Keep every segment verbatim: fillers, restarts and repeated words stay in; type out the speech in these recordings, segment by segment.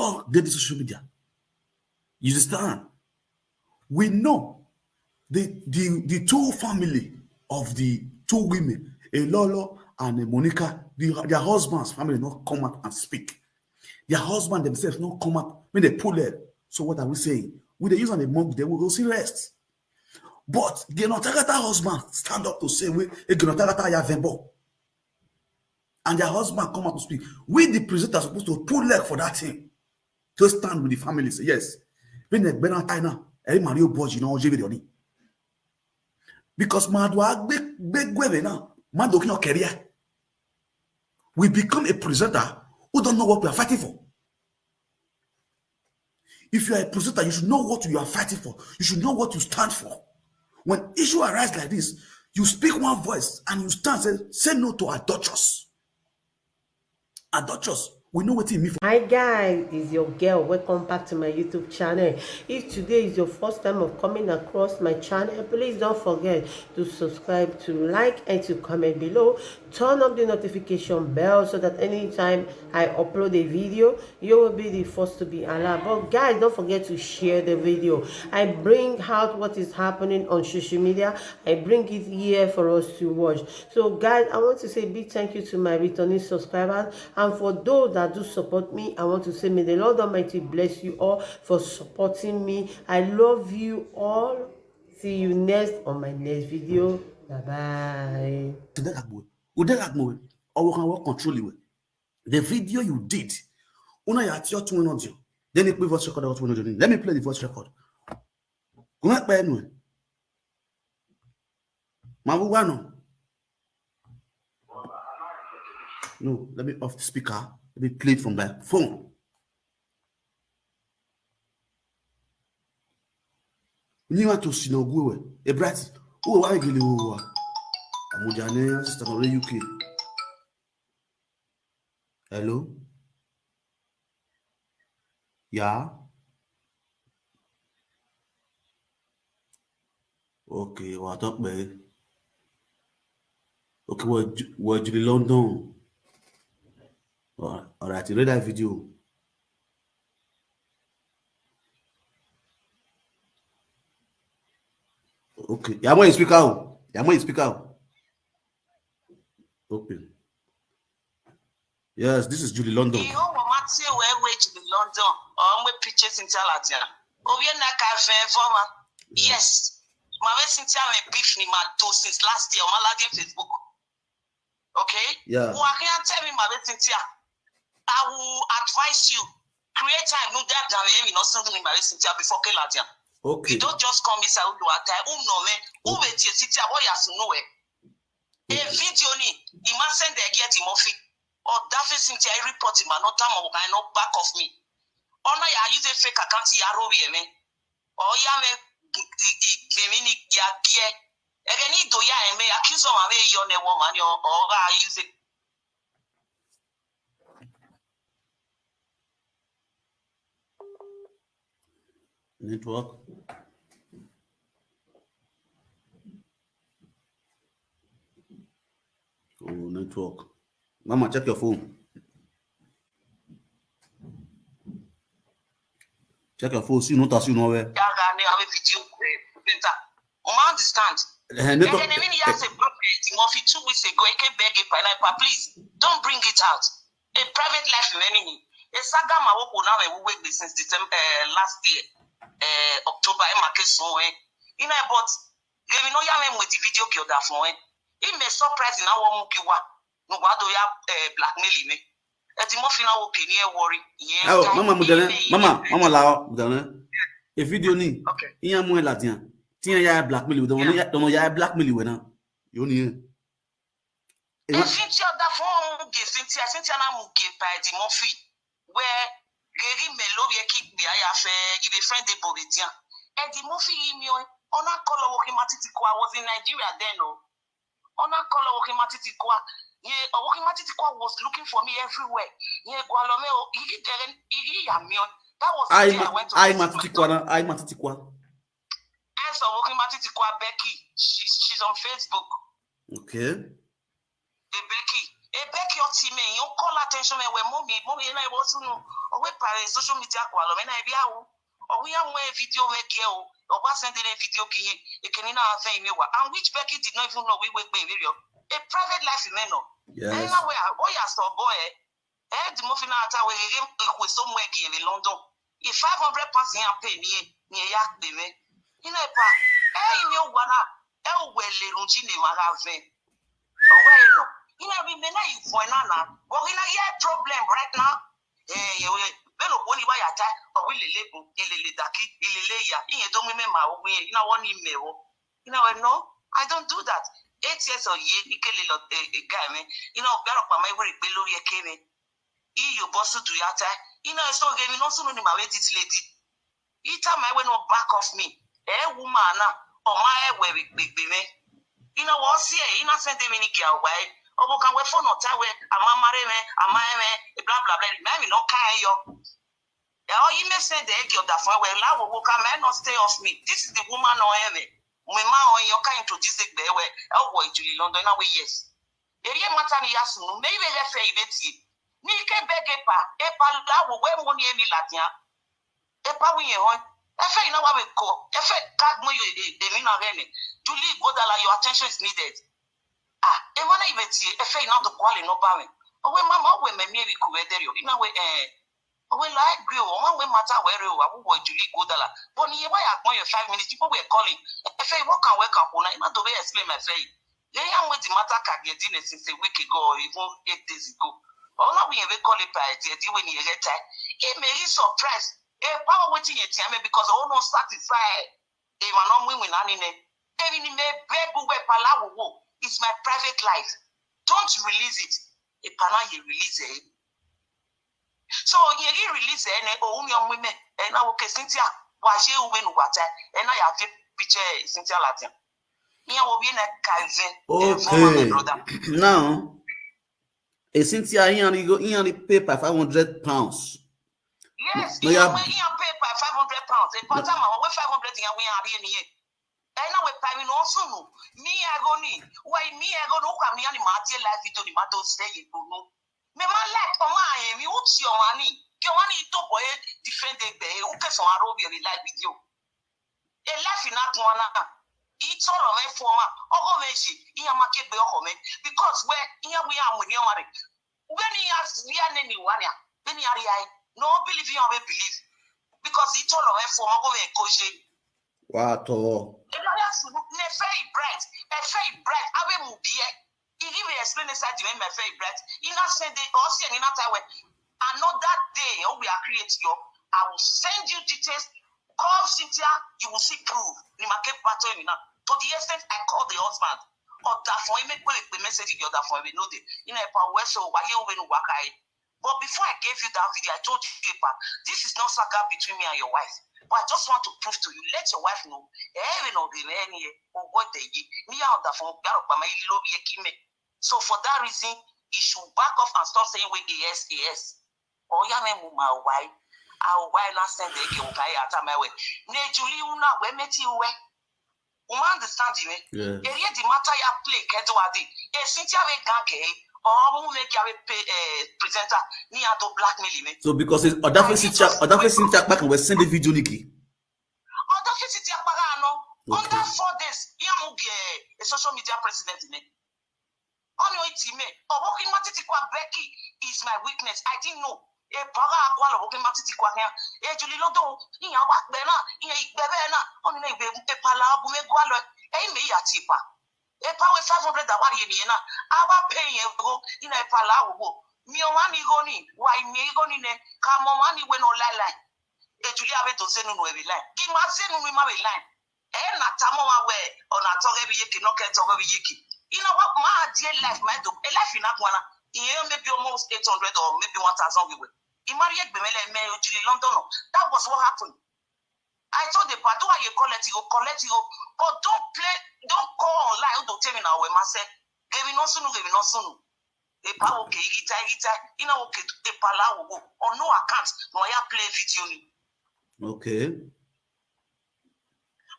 All dey the social media. You understand? We know the the the two family of the two women, Elolo and Monica, the, their husbands' family not come out and speak. Their husband themselves not come out when they pull them. So what are we saying? We dey use an among them, we go see rest. But Genotagata husband stand up to say we Genotagata Yavembo. And their husband come out to speak. We the presenters supposed to pull leg for that thing. To stand with the family. Say yes. When they been on time now, every Mario boy, you know, J V Doni. Because Madwa big big women now, Madoki your career. We become a presenter who don't know what we are fighting for. If you are a presenter, you should know what you are fighting for. You should know what you stand for. When issue arise like this, you speak one voice and you stand say, say no to adulterous. Adulterous, we know what it mean for. Hi guys, it's your girl. Welcome back to my YouTube channel. If today is your first time of coming across my channel, please don't forget to subscribe, to like, and to comment below. Turn on the notification bell so that anytime I upload a video, you will be the first to be alerted. But guys, don't forget to share the video. I bring out what is happening on social media. I bring it here for us to watch. So guys, I want to say a big thank you to my returning subscribers. And for those that do support me, I want to say may the Lord Almighty bless you all for supporting me. I love you all. See you next on my next video. Bye bye. Udegagbo. Udegagbo. Owo kan wo control iwe. The video you did. Una ya ti otun audio. Then you play voice record otun audio. Let me play the voice record. Go back by anyway. Mabu wano. No, let me off the speaker. Let me play it from my phone. Niwa to sinogu we. E bright. Uwe wa gele uwa. Amujane sister no U K. Hello? Yeah? Okay, wa talk be. Okay, we're, we're Julie London. All right, you read that video. Okay, yeah, I'm speak out. Yeah, I'm speak out. Okay. Yes, this is Julie London. Ihe ụmụ mmadụ si wee wee Julie London, ọ mgbe piche Cynthia Latia. Obie na ka fe fọma. Yes. Ma we Cynthia me beef ni ma do since last year, ma lagi Facebook. Okay? Yeah. Who can tell me ma we Cynthia? I will advise you. Create time, no that down me, no something in my Cynthia before Kelatia. Okay. You don't just come inside who you are time. Who know me? Who wait you Cynthia? What you have to know it? A video ni the man send the get the Murphy. Or that face Cynthia report him and not time of kind not back of me. Or now you use a fake account yaro me. Or ya me gbemi ni ya gie. Again, he do ya me accuse of me your name woman or I use it. Network. Oh, network. Mama, check your phone. Check your phone. See, not as you know where. Yaga ne ame video presenter. Uma understand. Eh, network. Eke ne mini ya se block the Murphy two weeks ago. Eke beg a pineapple, please don't bring it out. A private life in enemy. A saga ma woko na we wake since December uh, last year, uh, October. Ema ke so eh. Ina but gave no ya me with the video ki oda fun eh. It may surprise na wo mu ki wa. No wa do ya uh, blackmail me. E di mo fi na wo ki ni e worry. Oh, mama mudane, mama, mama lao mudane. E video ni. Okay. Iya mu e latian. Tin ya blackmail we don ya don ya blackmail we na. Yo ni. E Cynthia da fun mu ge Cynthia Cynthia na mu ge pa e di mo fi. Where geri me lo ye kick me aya fe ibe friend de boridian. E di mo fi yi mi o. Ona kolo wo ki matiti ko I was in Nigeria then o. Ona kolo wo ki matiti ko. Ye o wo ki matiti ko was looking for me everywhere. Ye go lo me o igi dere igi ya mi o. That was I the day I went to I visit my matiti daughter. Kwa na I matiti kwa. I saw wo ki matiti ko Becky. She's she's on Facebook. Okay. Hey, Becky, Ebe ki o ti me, you call attention me we mommy, mommy na iwo sunu. Owe pare social media kwa lo me na ibi awo. Owe ya mo e video we ke o. Owa send the video ki e keni na afen mi wa. And which Becky did not even know we we we we. A private life me no. Yes. Anyway, oh yeah, so boy. Eh, the movie na ata we ge ikwe so mo e gi in London. If five hundred pounds in pay ni ni ya pe me. Ina pa. Eh, imi o wa na. E o we le run ji ni ma ga ven. Owe no. Ina bi me na ivo na na. But ina ye problem right now. Eh, ye we. Be no ko ni wa ya ta. O wi lele bo, ilele daki, ilele ya. Iye do mi me ma o wi. Ina wo ni me wo. Ina we no. I don't do that. Eight years or ye, ikele lo e guy me. Ina o gbaro pa me we gbe lori eke me. Iyo bosu du ya ta. Ina so ge mi no sunu ni ma we this lady. Ita my way no back of me. Eh, woman na. O ma e we big me. Ina wo si e, ina send me ni kia wai. Obo kan we phone no ta we, ama mare me, ama e me, blah blah blah. Me mi no ka e yo. E o yi me send e ki oda phone we la wo wo ka me no stay off me. This is the woman no e me. Me ma o yo ka introduce the gbe we. E o wo ituli London na we yes. Eri e mata ni ya sunu, me ibe le fe ibe ti. Ni ke bege pa, e pa la wo we mo ni e mi latia. E pa wi ye ho. E fe ina wa we ko. E fe ka mo yo e e mi na re ni. Julie Godala, your attention is needed. Ah, e mo na ibe ti. E fe ina do kwale no ba me. Owe mama, owe me mi e bi ku we deri o. Ina we eh. Owe la e gbe o. Ma we mata we re o. Awu wo Julie Godala. But ni ye wa ya gbon your five minutes before we calling. E fe wo kan we kan ko na. Ina do be explain my fe. Ye ya we the matter ka ge di ne since a week ago or even eight days ago. Ona we we call it by the di we ni ye ta. E me yi surprise. E pa wetin ye ti me because I no satisfy. E ma no mu wi na ni ne. E ni me beg we palawo wo. It's my private life. Don't release it. E pa na ye release it. So ye yi release e ne o mi o mi me. E na wo ke Cynthia. Wa je u we nu wa ta. E na ya fi picture Cynthia Latin. Iye wo bi na ka ven. E vo ma me Okay. Brother. Now, a Cynthia, he only go, he only pay by five hundred pounds. Yes, No, iye yeah. We iye pay by five hundred pounds. E pata ma we five hundred iye we iye ni. E na we pa mi no sunu. Mi ago ni. Wa mi ago no ka mi ani ma ti live video ni ma to say ye go no. Me ma like o ma e mi u ti o wa ni. Ki o wa ni to boy defend the be. U ke so aro bi live video. E life na tun ana. Itoro me fo ma. Ogo me ji. Iya ma ke be ogo me. Because we iya we amu ni o ma re. When he has we are name you one. When he are I no believe you have a believe. Because itoro me fo ma go me ko je. Wow, to. E no ya su ne fei bright. E fei bright. Abe mu bi e. He give me explain inside the my fei bright. He not send the or see any not way. Another day, oh, we are create you. I will send you details. Call Cynthia, you will see proof. Ni ma ke pato ni na. To the extent I call the husband. Or that for him, make the message in the other for him, no day. In a power, so why you win work I. But before I gave you that video, I told you, Epa, this is not saga between me and your wife. But I just want to prove to you, let your wife know. Eh, we no be any, oh, what they ye. Me out the phone, Garokpama, you love ye, Kime. So for that reason, you should back off and stop saying we yes, yes. Oh, yeah, me, my wife. Our wife not send the girl, okay, at my way. Ne Julie, una, we met you, we. Una understand me? Yeah. Eri the matter ya play, Kedwadi. E Cynthia we ganke, or mu make ya we pay, eh, presenter, ni a do blackmail me. So because it's Odafe Cynthia, Odafe Cynthia back and we send the video, Nikki. Odafe Cynthia para no. Okay. Under four days, ya mu ge a social media president me. Ono iti me. Oboki matiti kwa Becky is my weakness. I didn't know. E para agwa lo boki matiti kwa ya. E Julie Lodo, iya wa gbe na, iya igbe be na. Oni na igbe e pala agu me gwa lo. E me ya tipa. E pa we five hundred awari ni na. Awa pay ye go, ina e pala wo. Mi o wa ni go ni, wa mi go ni ne. Ka mo wa ni we no lie lie. E Julie ave to zenu no e be lie. Ki ma zenu mi ma be lie. E na tamo wa we, o na toge bi yeki, no ke toge bi yeki. Ina wa ma die life ma do. E life ina kwana. Iye maybe almost eight hundred or maybe one thousand we we. I marry egbe me le me o Julie London no. That was what happened. I told the pa, do I collect you, collect you, but don't play, don't call online. Don't tell me now we must say, give me no sunu, give me no sunu. E pa okay, ita ita, ina okay, e pa la wo. On no account, no ya play video ni. Okay.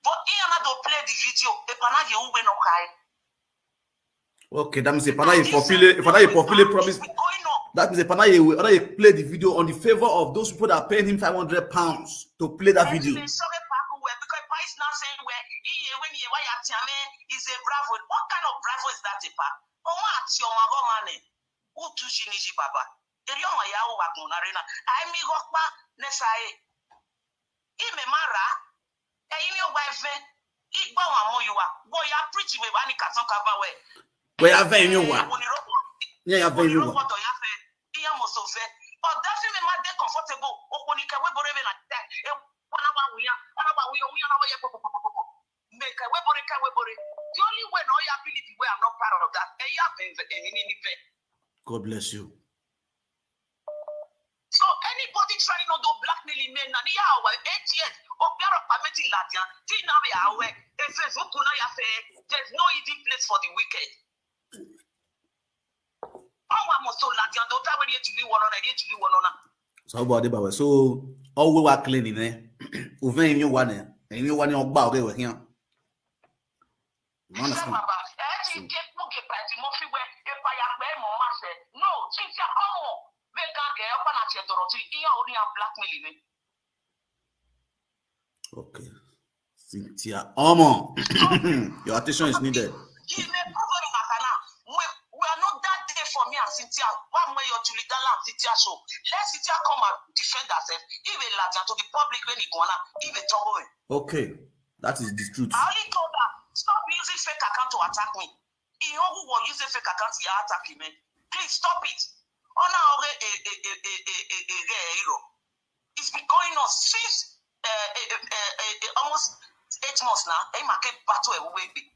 But he na do play the video, e pa na ye ube no kai. Okay, that means if I fulfill it, if I fulfill a promise, that means if I play the video on the favor of those people that are paying him five hundred pounds to play that video. Is a bravo. What kind of bravo is that, Epa? Omo ati omo ago mane. Utu shiniji baba. Eri omo ya uwa gunarena. Ai mi gokpa nesae. Ime mara. Eyin mi owa even. Igba wa mo yuwa. Wo ya preach we ba ni katon kava we. We ya ve mi owa. Wo ni ropo. Ye ya ve mi owa. Iya mo so fe. But that me ma de comfortable. Opo ni kewe bore be na. E wana wa wiya. Wana wa wiya. Wiya na wa ye. Make a way, bore, can way, bore. The only way now you believe the way I'm not part of that. And you have been in any event. God bless you. So anybody trying to do blackmailing men, and yeah, our eight years of your permitting Latia, till now we are aware. If Facebook now you say there's no easy place for the wicked. Our must so Latia, don't tell when you to be one on, and you to be one on. So how about the Bible? So all we were cleaning, eh? Uve in your one, eh? And you one your bag over here. Understand? Okay. Cynthia Omo, your attention is needed. We are not that day for me and Cynthia. One way your Julie Dalla and Cynthia show. Let Cynthia come and defend herself. Even Latia to the public when it gonna, even trouble. Okay, that is the truth. I only told her stop using fake account to attack me. He who will use a fake account, he attack him. Eh? Please stop it. Ona ore e e e e e e e e hero. It's been going on since uh, uh, uh, uh, almost eight months now. Hey, my kid battle a way be.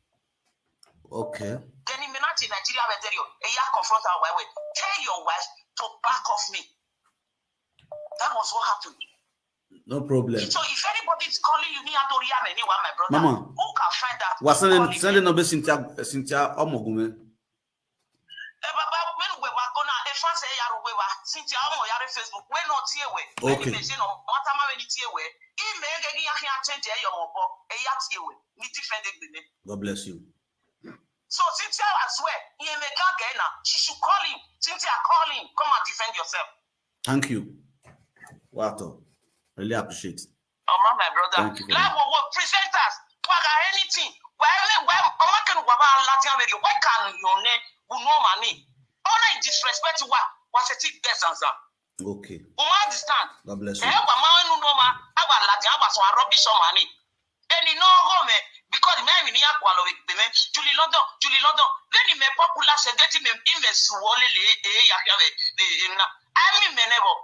Okay. Then he may not in Nigeria, I tell you, hey, you confront our wife. Tell your wife to back off me. That was what happened. No problem. So if anybody is calling you, me Adorian, anyone, my brother, Mama, who can find that? We're sending sending number Cynthia Cynthia Omogume. Eh, Baba, when we were gonna, if I say Yaru, we were Cynthia Omo Yare Facebook. We not here we. Okay. When you say no, what am I when it's here we? He may get here change your mobile. Eh, yat here we. Me defend it with me. God bless you. So Cynthia as well, he may go again now. She should call him. Cynthia, call him. Come and defend yourself. Thank you. Wato. Really appreciate. Oh my, my brother. Thank you very Like much. What, what presenters? What are anything? Why why I'm not gonna go about Latin radio? Why can't you name who know money? All I disrespect what was a thick death and some. Okay. You understand? God bless Eh, you. what man who know man? I was Latin, I was some rubbish on money. And you know go me because me we need to follow with me. Julie London, Julie London. Then he may popular said that him him is swollen eh eh ya ya eh eh na. I mean me never.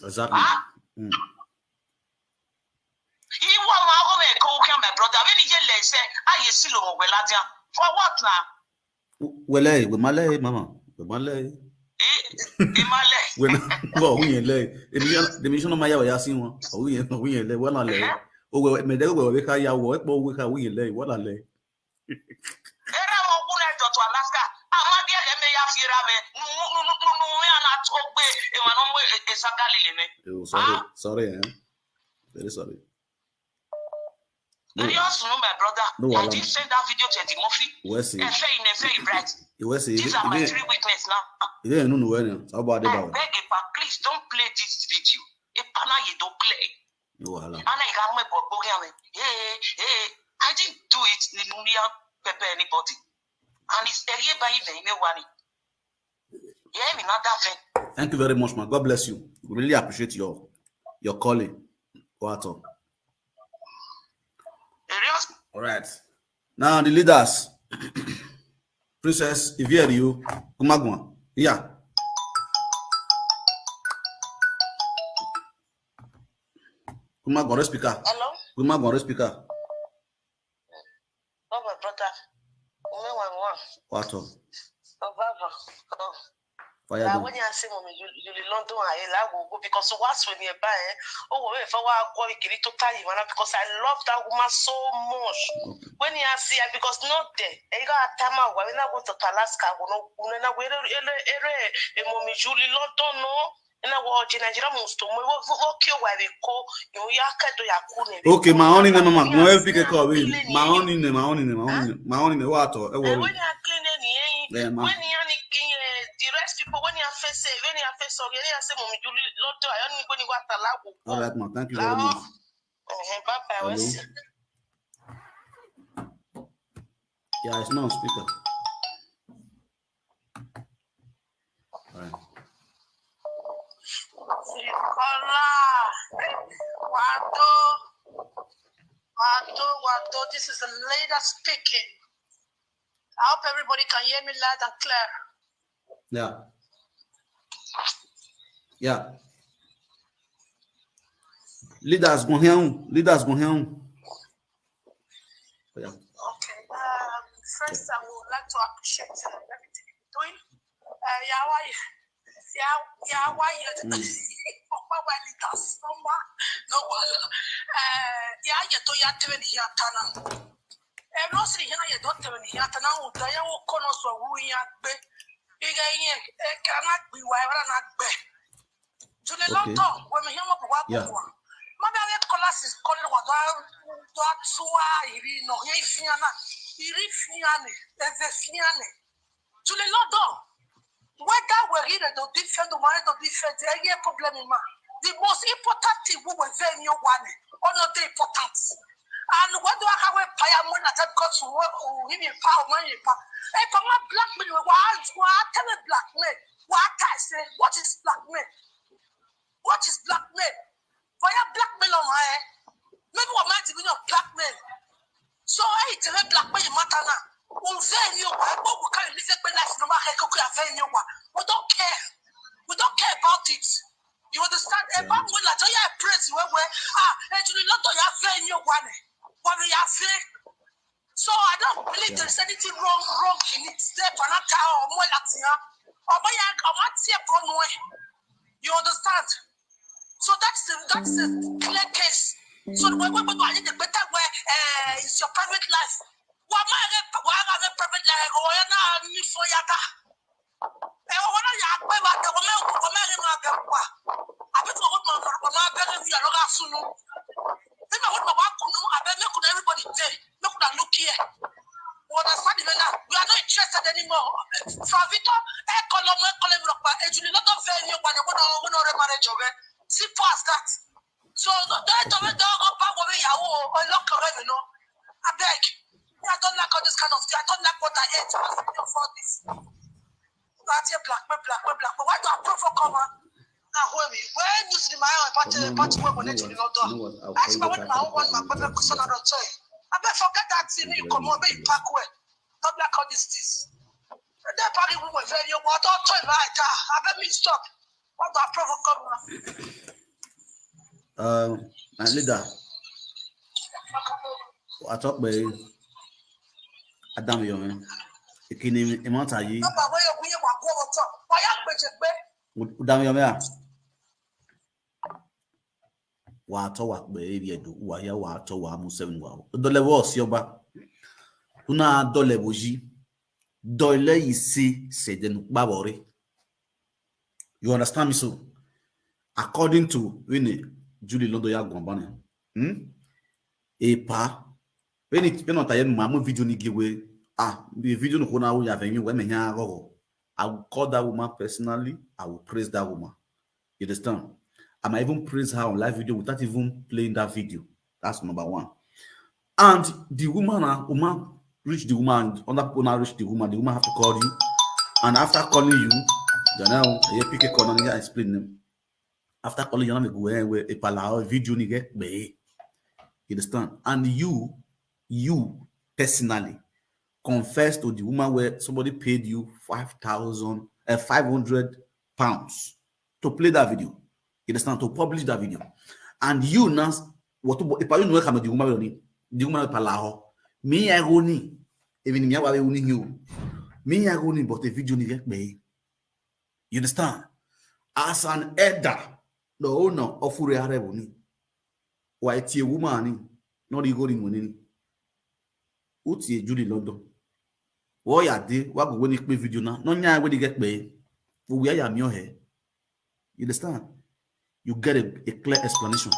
Exactly. Huh? Mm. He was my go me go can my brother. When he yell say, "Ah, you still over Latin." For what now? Wele, we male, mama. We male. Eh, eh, my leg. We na go we le. The mission the mission of my ya ya sin one. We we le. We na le. O we me de we we ka ya wo, e po we ka we le. We na le. Era mo kuna to to Alaska. Ama dia le me ya fiera me. Nu nu nu nu nu me ana to gbe. E ma no mo e saka lele me. Oh, sorry. Sorry, eh. Very sorry. No, Very soon, my brother. No, I Alan. Did send that video to Eddie Murphy. we see. Efe in Efe bright. You we see. These are my three witnesses now. You don't know when. How about the I Bible? Beg a back, please don't play this video. A pana you don't play. No, Alan. And I got my book. Hey, hey, I didn't do it. Pepper anybody. And it's a year by even me one. Yeah, me not that thing. Thank you very much, man. God bless you. We really appreciate your your calling. Wato. Serious? All right. Now the leaders. Princess Ivierio Kumagwan. Yeah. Kumagwan, speaker. Hello? Kumagwan, speaker. Oh, my brother. Woman, one, one. Wato. Oh, Baba. Oh. Fire Na them. When you see mommy, you you the London, I la go go because what's when you buy? Oh, we for wa go kiri to tie man because I love that woman so much. When you see her, because not there, and you got a time out. When I go to Alaska, we no we no we ere ere ere. And mommy, you the London, no. And I watch in Nigeria most of my work work you where we go. You ya ka do ya kune. Okay, my own name, mama. Mo e pick a call. Wait. My own name, my own name, my own name. My own name. Wato. E And worry. When you are cleaning, Yeah, ma. When you are the rest people, when you are face, when you are face, when you are say, Mommy Julie, Lord, I only go to Watalago. All right, ma. Thank you very much. Uh-huh, bye bye. Hello. Yeah, it's not on speaker. All right. Hola. Wado. Wado, Wado. This is the leader speaking. I hope everybody can hear me loud and clear. Yeah. Yeah. Leaders go here. Leaders go here. Yeah. Okay. Um, first, I would like to appreciate uh, everything you're doing. Uh, yeah, why? Yeah, yeah, why you? Mm. Why leaders? No, uh, yeah, you do your twenty year tana. Everyone say here you don't tell me here tana. Uda ya wo kono so wu ya gbe. Iga yin e kana gbi wa e wa na gbe. Jule Okay. London, we me here mo wa Yeah. Bo wa. Ma be we call us is calling wa do do tuwa iri no ye fiana. Iri fiane, eve fiane. Jule London. Whether we here do defend the money to defend the any problem in ma. The most important thing we will venue one. Ono the important. And what do I have a paya money that got to work or him in power money in power? Hey, come on, blackmail. Why, why tell me blackmail? Why I say what is blackmail? What is blackmail? For your blackmail on her? Maybe what might mean of blackmail. So I tell her blackmail matter now. We venue one. What we can live a life no matter how we venue one. We don't care. We don't care about it. You understand? Yeah. About when I tell you I praise where where ah, and you not to your venue one. What we are saying. So I don't believe Yeah. there's anything wrong wrong in it. Step and I tell or more like yeah. Or my or my tear. You understand? So that's the that's the clear case. So the way we go to the better where uh, it's your private life. Why am I why am I private life? Why am I for your Eh, wọ́n náà yà á pé wà á tẹ̀wọ́ mẹ́rin kò mẹ́rin máa bẹ̀ wá. Àbí tí wọ́n máa bẹ̀rẹ̀ wọ́n máa bẹ̀rẹ̀ wí àlọ́ ká súnú. Nígbà wọ́n máa wá kùnú, àbẹ́ mẹ́kùnú everybody dey, mẹ́kùnú look here. We understand the now. We are not interested anymore. From Victor, ẹ kọ́ lọ́mọ, ẹ kọ́ lẹ́mi lọ́pàá. Ejù ni lọ́tọ̀ fẹ́ ní ọgbà ni wọ́n náà wọ́n náà rẹ̀ marriage ọ̀rẹ́. Simple as that. So don't don't don't don't go back with ìyàwó ọlọ́kọ̀ọ́rẹ́ mi náà. Abeg, me I don't like all this kind of thing. I don't like what I hate. I don't like all this. Party black, me black, me black. But why do I pray for cover? Now hold me. When you see my own party, No, no, party no, we no, go need to no, know. no, I'll That's call why you when back my after own one, my the brother program. Kusana don't say. I bet forget that thing. You come on, make you pack well. Don't like all these things. That party we were very what don't tell my car. I bet me stop. What do I pray for cover? Um, my leader, I talk by Adam Yomi. Ekini Imanta yi. Number where you win, what go on top? Why you pay? Adam Yomi. Wa to wa pe ebi edo wa ya wa to wa mu seven wa. Dole wo si oba. Una dole wo ji. Dole yi si se de nu pa bore. You understand me so? According to when Julie Londo ya gwan bani. Hmm? E pa. When it when on tayen ma mu video ni give way. Ah, the video no kona wo ya venue we me ya go. I will call that woman personally. I will praise that woman. You understand? I might even praise her on live video without even playing that video. That's number one. And the woman, uh, woman reach the woman, other people now reach the woman. The woman have to call you. And after calling you, then now I hear P K call and I explain them. After calling you, I'm go anywhere a pala or video ni get be. You understand? And you, you personally confess to the woman where somebody paid you five thousand, uh, five hundred pounds to play that video. You understand? To publish that video. And you now, what about if you know come the woman ni? The woman pala ho. Me I go ni. Even me I go ni you. Me I go ni, but a video ni get be. You understand? As an elder, the owner of Ure Arebo ni. Why tie woman ni? Not the golden money ni. Utie Julie Londo. Wo ya de, wa go we ni pe video na. No nya we di get pe. Wo we ya mi o he. You understand? You get a, a clear explanation.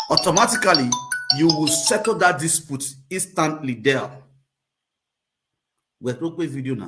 Automatically, you will settle that dispute instantly there. We talk pe video na.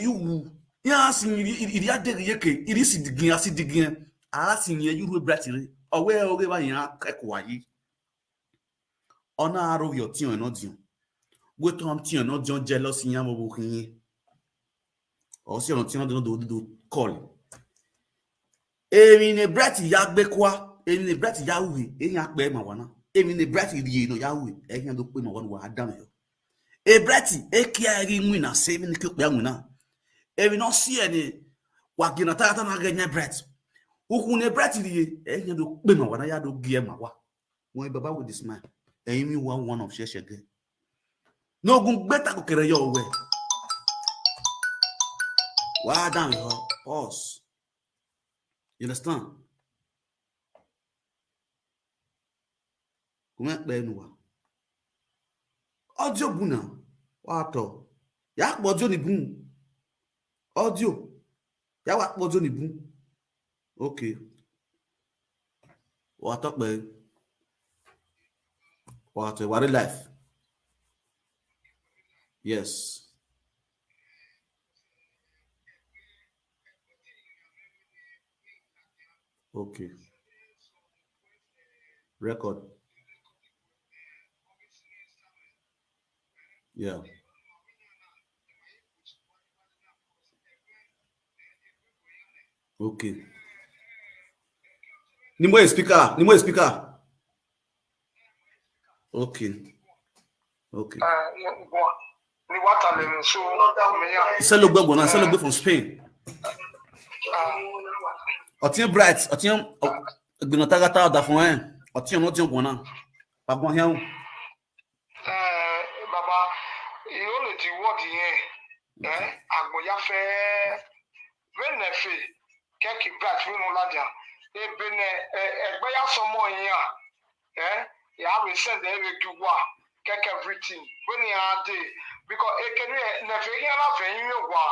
iri wu. Ya si iri, iri, iri adịghị ya ke, iri si dịgị ya, si dịgị ya. Ara si nye yuru bright iri. Owe, owe ba ya kekwa yi. Ọ na-arụ ya ọtịọ na ọdịọ. Wetu ọtịọ na ọdịọ jealous ya ma ọ bụ ihe. Ọ sị ọtịọ na ọdịọ do, do call. Emi ne bright ya gbekwa, emi ne bright ya uhe, ehi akpe ma wana. Emi ne bright iri no ya uhe, ehi ado kpe ma wana wa adam yo. E bright, e kia eri nwi na se, emi ne ke kpe nwi na. Emi no si eni, wa gina ta ta na ge nye bright. Ukwu ne bright iri, ehi ado kpe ma wana ya do gie ma wa. When baba with this man, and me one one of sheshe ge. No gun better go kere your way. Wa dan ho, pause. You understand? Kuma kpe nuwa. Audio buna. Wa to. Ya kpọ audio ni bun. Audio. Ya wa kpọ audio ni bun. Okay. Wa to kpe. Wa to wa real life. Yes. Okay. Record. Yeah. Okay. Ni mo speaker, ni mo speaker. Okay. Okay. Ah, ni wa ta le so me ya. Selo gbogbo na, selo gbe from Spain. Ah. Otin bright, otin gbina tagata da fun en. Otin no tin gbona. Pa gbon hen. Eh, baba, you only the word here. Eh, agbo ya fe. When ne fe, keki bright, we no laja. E bene, eh, egbe ya somo yin. Eh, ya we send e we duwa. Keke everything. When ya dey, because e can we ne fe ya na fe yin wa.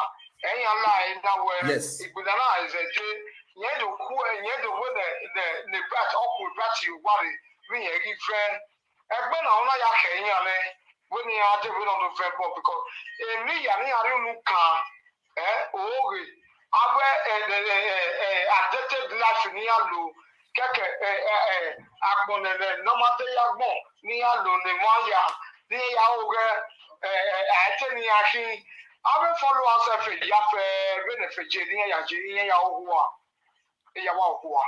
Eh, ya la e na we. Yes. Igbina na is a day. Ye do ku, ye do we ne, ne, ne bright, up with bright you worry. We ye give friend. Egbe na una ya ke yin ame. When ya dey, we no do very well because e mi ya ni ari unu ka. Eh, oge. Awe, eh, eh, eh, eh, eh, updated life ni ya lo. Keke, eh, eh, eh, agbon, eh, eh, normal day ya gbon ni ya lo ni wa ya. Ni ya oge, eh, eh, eh, ate ni ya ki. Awe followers fe ya fe, we ne fe je ni ya je, ni ya owa. Eya wa owa.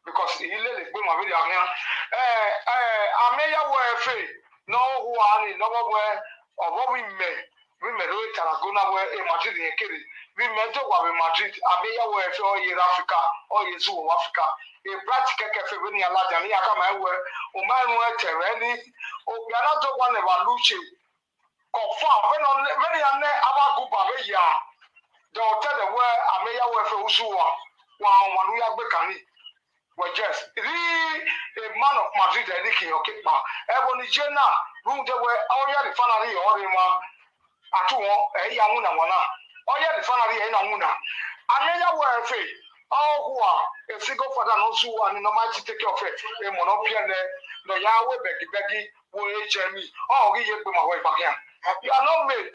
Because he lele gbe ma be ya. Eh, eh, ame ya wo efe. No owa ni, no wo we, owo we me. We me ro Tarragona we, e Madrid ye kere. We me do wa we Madrid. Ame ya wo efe o ye Africa, o ye su Africa. E bright keke fe we ni ala ja ni ya ka ma we. O ma nu e te we ni. O ya na do wa ne wa luche. Confirm. When on, when ya ne aba go ba we ya. They will tell the world, ame ya wo efe usu wa. Wa wa nu ya gbe kani. Well, yes, really a man of Madrid, Enrique Okepa. Ebony Jena, room they were all the family or the man. At one, eh, ya wuna wana. All the family, eh, na wuna. Ame ya wo efe. Oh, who are a single father, no su, and no might take care of it. A monopian, no ya we beggy beggy, wo H M E. Oh, we ye be my wife again. You are not made.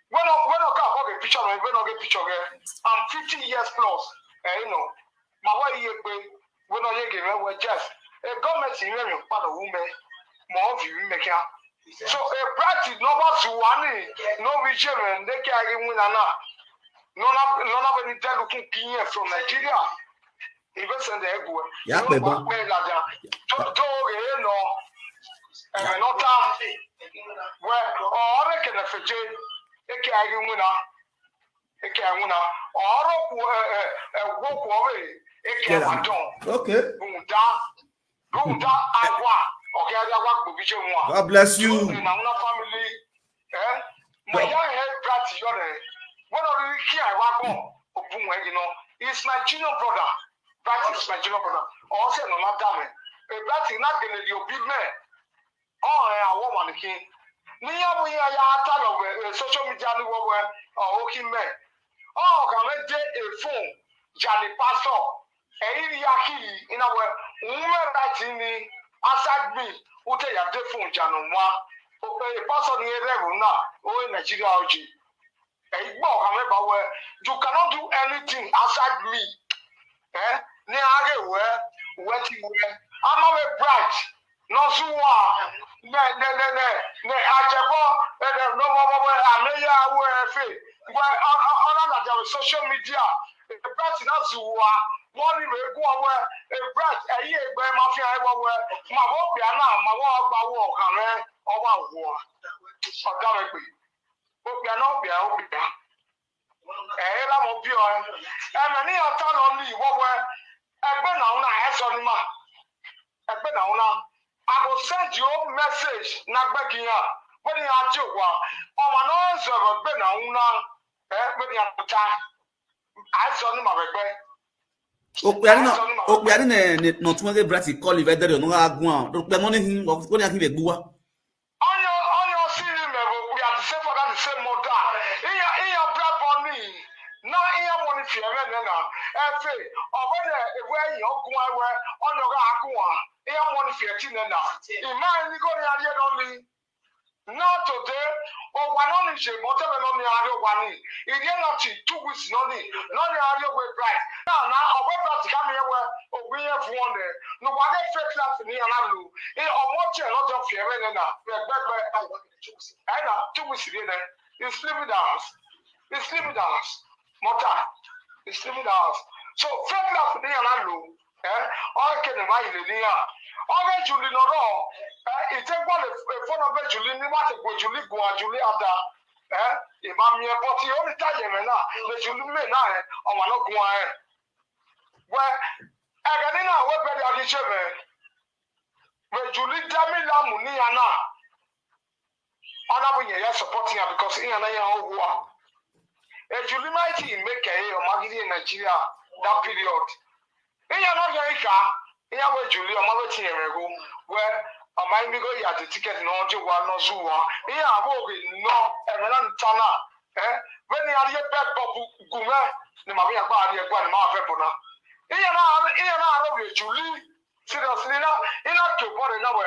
When I, when I come, I get picture, when I get picture, eh, I'm fifty years plus. Eh, you know, my wife ye be When I get me, well, just a government in me, part of women, more of you, make ya. So a practice no was one, no vision, and they carry win and not. None of none of any dead looking king from Nigeria. Even send the egg. Ya pe ba. Don't don't no. And not that. Well, or I can F J, they carry win. They carry win. Or a walk away. They carry down. Okay. Bunda, bunda, agua. Okay, agua go be one. God bless you. Na una family. Eh? My young head brat yore. When I really care, I walk on. Open, you know, it's my junior brother. Brat is my junior brother. Or say no matter me. A brat is not gonna be a big man. Oh, yeah, I want one king. Ni ya bu ya ya ata lo we social media ni wo we. Oh, okay, man. Oh, can we get a phone? Jani pastor. Eyi ya ki ina we. Ume right ni aside me. Ute ya de phone jano mwa. O e pastor ni eleven na. O Nigeria oji. Eyi gbo ka me ba we. You cannot do anything aside me. Eh? Ni age we. We ti we. I'm a bright. No suwa. Ne ne ne ne ne ajebo. Ne no mo mo we ameya we fe. We on on on social media. Brat na zuwa. Wọ́n ní ìwé gún ọwọ́ ẹ̀ brat ẹ̀yìn ẹgbẹ́ máa fi ẹ̀ wọ́wọ́ ẹ̀. Màá wọ́n pè á náà, màá wọ́n gba owó ọ̀gá rẹ̀, ọwọ́ àwọ̀ ọ̀gá rẹ̀ pé. Ó pè á náà, ó pè á, ó pè á. Ẹ̀yìn láwọn bí ọ ẹ̀. Ẹ̀mẹ̀ ní ọ̀tá lọ ní ìwọ́wọ́ ẹ̀. Ẹgbẹ́ náà ń náà ẹ̀ sọ ní mà. Ẹgbẹ́ náà ń náà. I go send you message na gbẹ́gi yàn. Wọ́n ní adé òwà. Ọmọ náà ń sọ̀rọ̀ ẹgbẹ́ náà ń náà. Ẹ̀ wọ́n ní àpótá. Àìsàn ní màá rẹ̀ gbẹ́. Okpiyari na okpiyari na ne no tun ge brat call if there no ga gun an. Do pe mo ni hin o ko ni akin be gbuwa. Onye onye osi ni me bo we are the same father, the same mother. Iya iya brother ni. Na iya money fi eme ne na. E fe o we ne e we yi ogun e we onye ga agun a. Iya money fi e ti ne na. Ima ni go ni ari e no ni. Now today, ọwa nọ ni je mọtẹlẹ nọ ni ari ọwa ni. Ìdí ẹ̀ náà ti two weeks nọ ni nọ ni ari ọwẹ́ bright. Náà náà ọwẹ́ bright ká mi yẹ wẹ ògbìn yẹn fún wọn dẹ. Nùgbà dé fake life ní yàrá lò. Ẹ ọmọ tiẹ̀ lọ́jọ́ fi ẹ̀rẹ́ nẹ nà ẹgbẹ́gbẹ́. Ẹ nà two weeks rí nẹ. He sleep with us. He sleep with us. Mọ́tà. He sleep with us. So fake life ní yàrá lò. Eh, ọ ke ne ma ile ni ya. Ọ ke Julie nọrọ. Eh, ite gwa le phone be Julie ni ma te gwa Julie gwa Julie ada. Eh, e ma mi e but o ni ta ye me na. Le Julie me na eh, o ma no gwa eh. We, e ga ni na we be ya ni che me. We Julie da mi la mu ni ya na. Ọ na bụ nye ya support ya because ihe na ya ọgwụ a. Ejuli mighty make a year magidi in Nigeria that period. Ihe na ya ika ihe we Juli ọ ma we tinyere go we ọ ma imigo ya the ticket na ọjọ wa no zuwa. Ihe abụọ gị no emela ntana. Eh, when ya rie bed pop gume ni ma ya gba rie gwa ni ma fe bona. Ihe na ihe na aro we Juli. Seriously na ina to bore na we.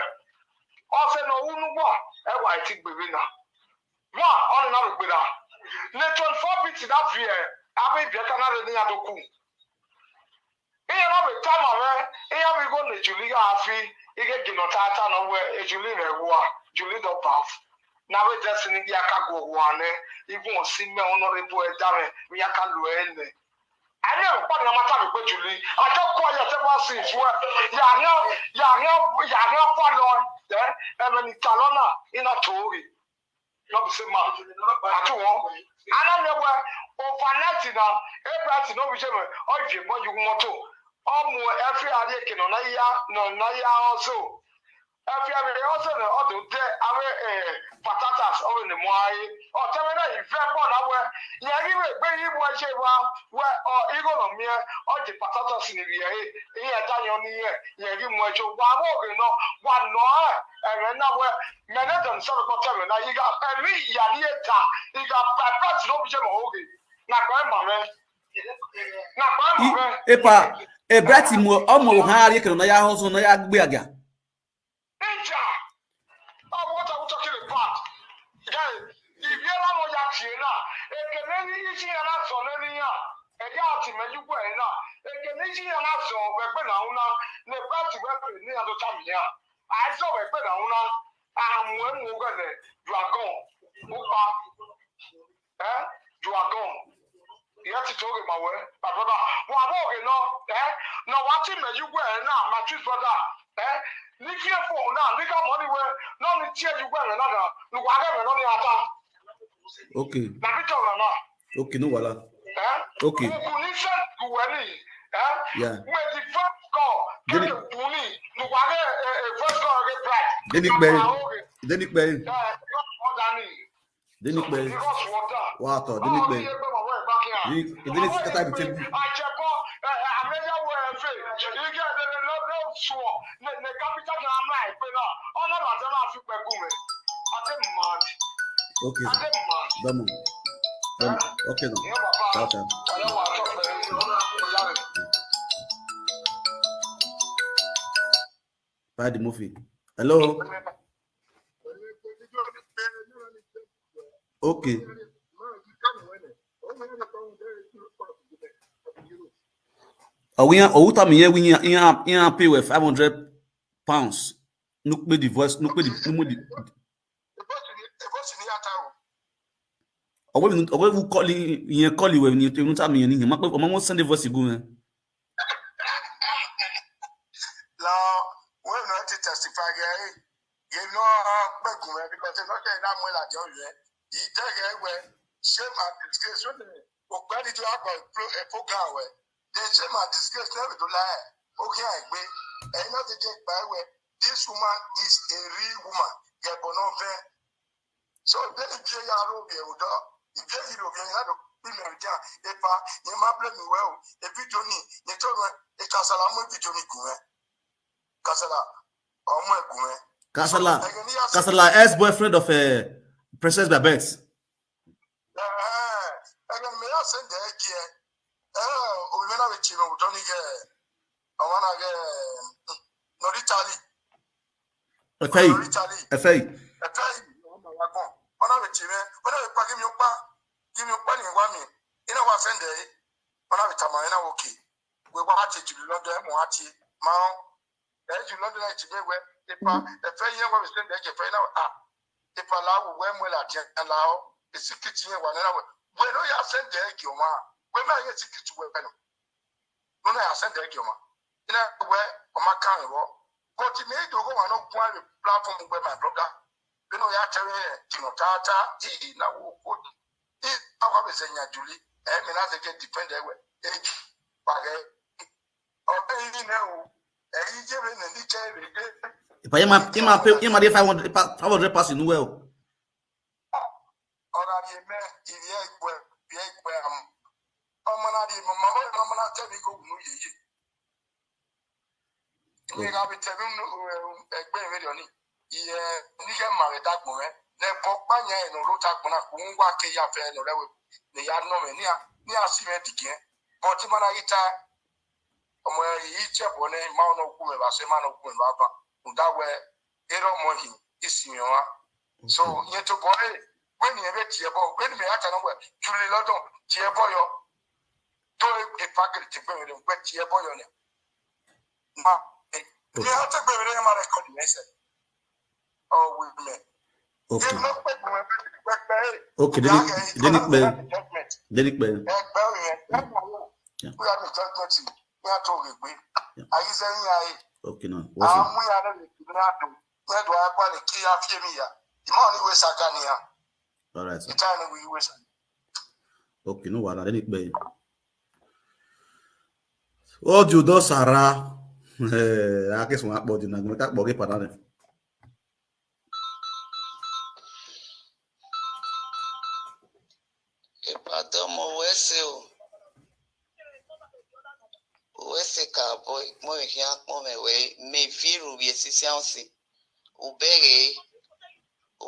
Ọ sị na owu n'ụgbọ ewa eti gbebe na. Wa ọ nọ na gbebe na. Ne twenty-four bit na vie. Abi bia ka na re ni adoku. Ihe na be time ame ihe bi go ne Juli ga afi ige gino tata no we Ejuli me wa Juli do pass. Na we destiny ya ka go wa ne. Even osi me honorable edame mi ya ka lu ene. Anyị na-ekwu na mata mgbe Juli. I just quiet ever since. Well, ya anya ya anya ya anya fọlọ. Eh, emeni talona ina tori. No be say ma. Atu won. Ana me we overnight na everything no be say me. O je mo yu moto. Omo every area ke no na ya no na ya also. Every area also na odo de awe eh patatas o ni mo ai. O te me na ife po na we. Ya gi me gbe yi mo se wa we o igo no mi e o je patatas ni bi e. Iya ta yan ni e. Ya gi mo e jo wa wo ge no wa no e. E me na we me ne dem so ko te me na iga e mi ya ni e ta iga pa pa ti no bi je mo oge. Na ko e ma me. Na ko e ma me. Epa e brati mo o mo ha ri ke no na ya ho so na ya gbe aga. Ninja. Oh, what are we talking about? Guy, if you ever know that you know, e ke ne ni isi ya na so ne ni ya. E ya ti me ju gbe na. E ke ne Iti ya na so we gbe na una ne prati we pe ni ato tam ya. I so we gbe na una. Am we mu ga ne. You are gone. Upa. Eh? You are gone. You have to tell my way, my brother. Wa bo ge no. Eh? No, what him you go na my twin brother. Eh? Ni fi fo na, ni ka money we. No, ni tie you go na na. Ni wa ga no ni ata. Okay. Na bi to na na. Okay, no wala. Eh? Okay. Ku ni se ku we ni. Eh? Yeah. Me the first call. Deni- Ke ku ni. Ni wa ga eh first call ge price. Deni pe. Deni pe. Eh, order ni. Deni pe. Because water. Wa to, deni pe. Ni Deni kata bi tebu. Ajẹbọ, àmẹ́yàwó ẹ̀fẹ̀, igi ẹ̀dẹ̀dẹ̀ lọ́dọ̀ sùọ̀, ní kápítà ní àmà ìpè náà, ọ̀nà àti máa fi pẹ̀kú rẹ̀. Adé mad, Okay. adé mad. Damo. Damo. Okay no. Ìyẹn bàbá Ciao, ciao. ọ̀yọ́ wà tó pẹ̀lú ìyá rẹ̀. Paddy Murphy. Hello. Okay. Owu ya, owu ta mi ye wi ya, ya, ya pay we five hundred pounds. Nuk pe the voice, nuk pe the, nuk pe the. Owe mi, owe mi call, yen call we ni, te nu ta mi yen ni, ma pe, o ma mo send the voice go, eh. La, we no ti testify ge, eh. Ye no pe gun me because no say na mo la jo ye. I te ge we, shame and disgrace. So the, o pe di to a ko e program we. The shame and disgrace never do lie. O ki a gbe. E no ti je pa we. This woman is a real woman. Ye bo no ve. So, be ni je ya ro be o do. Ibe yi ro be ya do. Bi me ja. E pa, ye ma blame me well. E bi to ni, ye to me. E kasala mo bi to ni gun e. Kasala. Ọmọ ẹ̀gbọ́n ẹ̀. Kasala, Kasala, ex-boyfriend of uh, Princess Babette. Ẹ̀gbọ́n mi yà sẹ́ndẹ̀ ẹ̀ jẹ́. Ẹ̀ òwe náà wẹ̀ tì mí òwúdọ́ ní yẹ. Ọmọ náà yẹ. Nọ̀rí Charlie. Efei, Nọ̀rí Charlie. Efei. Ẹ̀fẹ́ yìí. Ọmọ wa gbọ́n. Ọ̀nà wẹ̀ tì mí. Ọ̀nà wẹ̀ pa kí mi ó pa. Kí mi ó pa nìyẹn wá mi. Iná wa sẹ́ndẹ̀ ẹ̀. Ọ̀nà wẹ̀ tàmà iná wọ̀ kì. Wẹ̀ wá ti jùlọ lọ́dọ̀ ẹ̀ mọ̀ á ti máa ń. Ẹ̀ jùlọ lọ́dọ̀ ẹ̀ ti bẹ́ẹ̀ wẹ̀. Ipa ẹ̀fẹ́ yẹn wọ́n mi sẹ́ndẹ̀ ẹ̀ jẹ̀fẹ́ iná. Ah. Ipa làwọ̀ wẹ̀ mú ẹ̀ là jẹ́ ẹ̀ là ọ́. Èsì kìtì yẹn wà nínú àwẹ̀. Wẹ̀ ló yà sẹ́ndẹ̀ ẹ̀ jẹ̀ wọ́n. Wẹ̀ máa yẹ èsì kìtì wẹ̀ nù. Ló náà yà sẹ́ndẹ̀ ẹ̀ jẹ̀ wọ́n. Iná wẹ̀ ọmọ kan rọ̀. But mi ìdòwò wà náà gún àmì platform wẹ̀ my brother. Bí náà yà tẹ̀lé ẹ̀ jìnnà tààtà. Ìyí náà wò ó kó. Ìyí àwọn àbẹ̀sẹ̀ yàn jùlí. Ẹ̀ mi náà ṣe jẹ́ defend ẹ̀ wẹ̀. Ẹ̀ jù. Pàgẹ́. Ọ̀bẹ yìí náà wò. Ẹ̀yin jẹ́ mi nà ní jẹ́ èrè dé. Ipa ye ma, ye ma pay, ye ma dey five hundred, pa- five hundred pass in well. Ọ̀rọ̀ àbí ẹ̀mẹ́ ìrì ẹ̀gbẹ́ ìrì ẹ̀gbẹ́ àmọ́. Ọmọ náà di mọ̀mọ́ ọmọ náà tẹ̀mí kò gùn yìí. Ní ká fi tẹ̀mí nù ẹgbẹ́ ìwé rẹ̀ ni. Ìyẹn nígbà màrẹ̀ dàgbọ̀n rẹ̀. Lẹ́bọ̀ pányà ẹ̀ nù ló ta gbọ̀n náà kò ń wá ké ya fẹ́ ẹ̀ nù rẹ̀ wẹ̀. Ní ya nọ rẹ̀ ní a sí rẹ̀ dìgẹ́. Bọ̀ tí mọ́nà yìí ta ọmọ yìí jẹ́ bọ̀ ní máa ń kú mi bá ṣe máa ń kú mi bá bá. Ǹdá wẹ̀ ẹ̀rọ ọmọ yìí ìsìn yẹn wá. So yẹn tó bọ̀ ẹ̀ wẹ́n ni ẹ bẹ tiẹ̀ bọ̀ wẹ́n ni mi yà tà náà wẹ̀ jùlẹ̀ lọ́dọ̀ tiẹ̀ bọ̀ yọ. Tó ìpàgẹ́rẹ́ ti gbẹ̀rẹ̀ rẹ̀ wẹ̀ tiẹ̀ bọ̀ yọ ni. Ma ẹ̀ ní a tẹ́ gbẹ̀rẹ̀ rẹ̀ yẹn máa rẹ̀ kọ́ ni ẹsẹ̀. Ọ̀ wí mẹ́. Okay. Yẹn lọ pẹ́ gbọ̀n pẹ́pẹ́. Okay, deni, deni pe, deni pe. Ẹgbẹ́ yẹn. Ẹgbẹ́ yẹn. Wíwá mi judgment ní àtọ̀ rẹ̀ gbé. Ayé sẹ́yìn ayé. Okay, no. What's up? Àwọn ìyá rẹ̀ lè fi ní àdó. Ní ẹ̀dùn ayé pàlẹ̀ kí á fi èmi yá. Ìmọ̀ ni ìwé ṣàgá ni ya. All right, sir. Ìta ni ìwé ṣàgá. Okay, no wala, deni pe. Ojo do sara. Eh, ake so ma po di na, ka po ke padà ni. Ìbàdàn mo wẹ́sẹ̀ o. Wẹ́sẹ̀ kàbọ̀ mo ìhìn apọ̀ mẹ́wẹ́ mẹ́fì rúbi ẹ̀sísí àwọn sí. Ùbẹ̀rẹ̀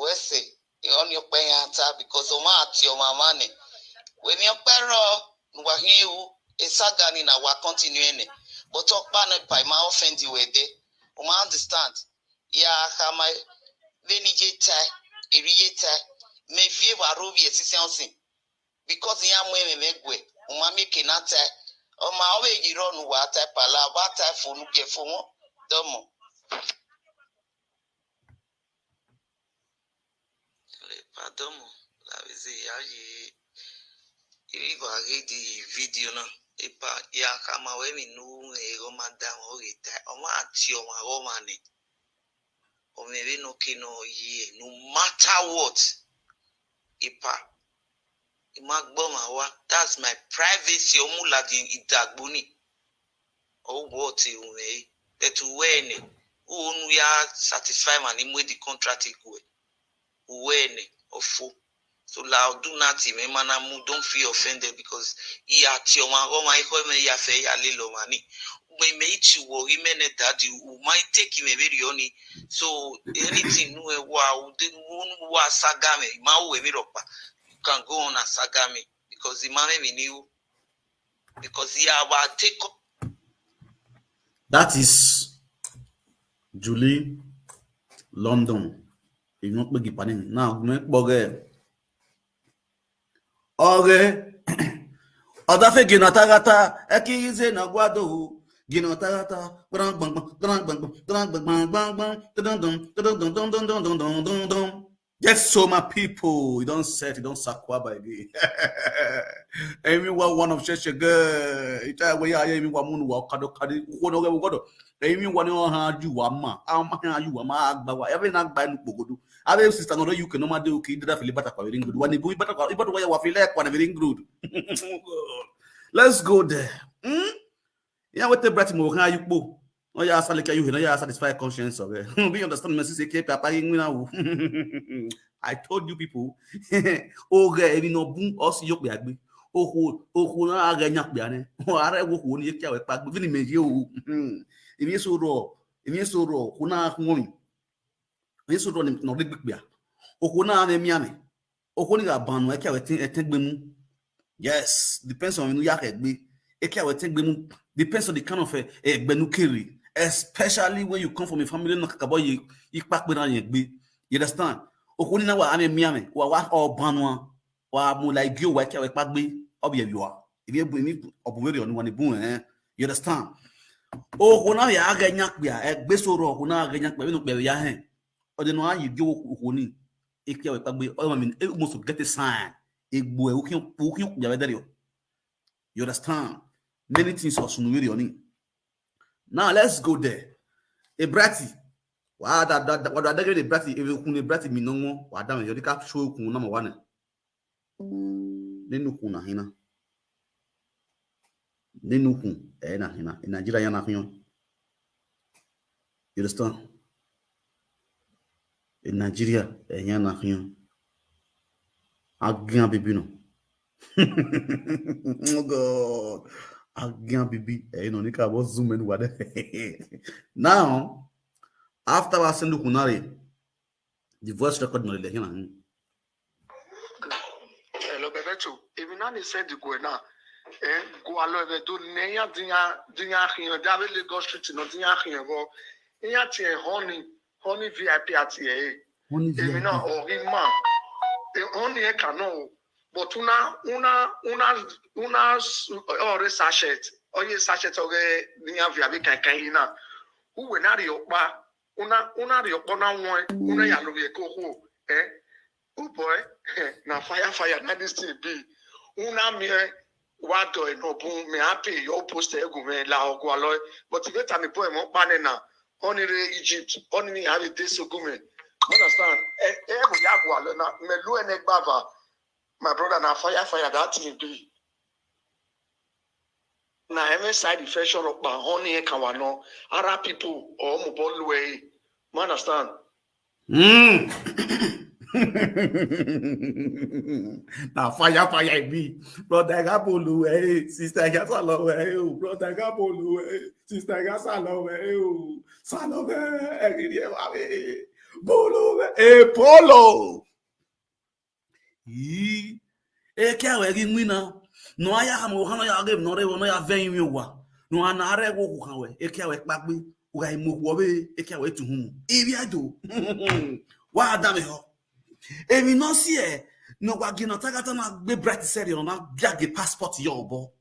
wẹ́sẹ̀ ìrọ́ni ọpẹ́ yẹn ata because ọmọ àti ọmọ àmà ni. Wèmí ọpẹ́ rọ nùwà hìn ewu ẹ̀sà gani nà wà continue ẹ̀ nẹ̀. But ọpá náà pàì máa offend ìwẹ̀ dé. O máa understand. Ya hama veni je tai, eri je tai. Me vie wa rovi e sisi ansi. Because ya mwe me me gwe, uma mi ke na tai. Oma, owe yiro nu wa type ala, wa type fonu ke fonu. Domo. Pardon, la vezi ya ye. Ili go age di video na. Epa, ya kama we mi nu e go madam o ge ta. Oma ati oma go mane. O me we no ke no ye, no matter what. Epa. Ima gbo ma wa. That's my privacy. Omu la di idagbuni. O what e ume. But uwene. Unu ya satisfy man imwe di contract igwe. Uwene. Ofo. So la do nothing. Me mana mu don't feel offended because he at your man. Oh my, he call me ya fe ya lilo mani. Me me ichi wo, he me ne daddy. U my take him a very oni. So anything no e wa u de unu wa saga me. Ma u e mi ropa. You can go on and saga me because the man me ni u. Because he have a take up. That is Julie London. If not beg pardon. Now, me bugger. Okay. Odafe gina tagata, eki ize na gwado. Gina tagata, grang bang bang, grang bang bang, grang bang bang bang bang, dun dun dun dun dun dun dun dun dun dun dun. Yes, so my people, you don't set, you don't sakwaba again. Emi wa one of sheshe girl. Ita we ya emi wa munu wa kado kadi. Kono ge godo. Emi wa ni o ha ju wa ma. A ma ha ju wa ma agba wa. Ebe na agba nu pogodo. Abe sister no you can no ma de okay. Dada fili bata kwa ring good. Wani bu bata kwa ibata wa ya wa fili kwa na ring good. Let's go there. Hmm? Yeah, what the brat mo ha you po. No ya satisfy you, no ya satisfy conscience of it. Do you understand me? Say ke papa yin na wo. I told you people. Oge ebi no bun o si yo pe agbe. Oho, oho na aga nya pe ane. O are wo ho ni ke awe pa agbe ni me ye o. Hmm. Imi so ro, imi so ro, ko na ko mi. Imi so ro ni no de gbe pe a. Oho na me mi ame. Oho ni ga banu e ke awe tin e tin gbe mu. Yes, depends on inu ya ke gbe. E ke awe tin gbe mu. Depends on the kind of eh, eh, gbe nu kere. Especially when you come from a family na kaka boy ipa pe na yen gbe. You understand? Oho ni na wa ame mi ame. Wa wa o banu a. Wa mu like you wa ke awe pa gbe. Obi e yo a. If you bring me obuvere oni wani bun eh. You understand? Oho na ya ga nya pe a. E gbe so ro oho na ga nya pe no pe ya hen. O de no ayi gbe oho ni. E ke awe pa gbe. O ma mi e must get a sign. Egbo e o ki o ki ya we dere o. You understand? Many things are sunu very oni. Now let's go there. A brati. Wa da da wa da de brati e kun e brati mi no mo. Wa da me yo de ka show kun na mo wa na. Ninu kun na hina. Ninu kun e na hina. In Nigeria ya na kun. You understand? In Nigeria, e ya na kun. Agian bibi no. Oh God. Agian bibi. E no ni ka bo zoom in wa de. Now, after wa send kunare, the voice record no le hina. Hello, Bebeto. If you not send the go now, eh, go alo ebe do ne ya dinya dinya hin da be Lagos Street no dinya hin go. Ya ti e honey, honey V I P ati e. Honey If you V I P. Not ori ma. E honey e kano. But una una una una ore sachet. Oye sachet oge dinya V I P kan kan ina. Uwe na ri opa. Una una ri opa na won. Una ya lo ye ko ho. Eh? Oh boy, na fire fire na this thing be. Una mi eh, wa do e no bun me happy your post e gu me la ogu alo. But if it me boy mo pa ne na. Only re Egypt, only ni have this go me. Understand? Eh eh mo ya gu alo na me lu ene gbava. My brother na fire fire that thing be. Na M S I defection of Bahoni Kawano, Arab people or Mubolwe. You understand? Mm. Na fire fire e be. Brother Gabolu eh, sister Gasalo eh, oh, brother Gabolu eh, sister Gasalo eh, oh, Salo eh, eh, eh, eh, Bolo eh, eh, Polo. Yii. Eke awe gi nwina. No aya ha mo ha no ya ge no re wo no ya ve yin wa. No ana re wo ku kan we. Eke awe pa gbe. Uga imo wo be eke awe tu hum. Ibi ado. Wa da me ho. Emi no si e. No wa gi na tagata na gbe bright seri na bia ge passport yo bo.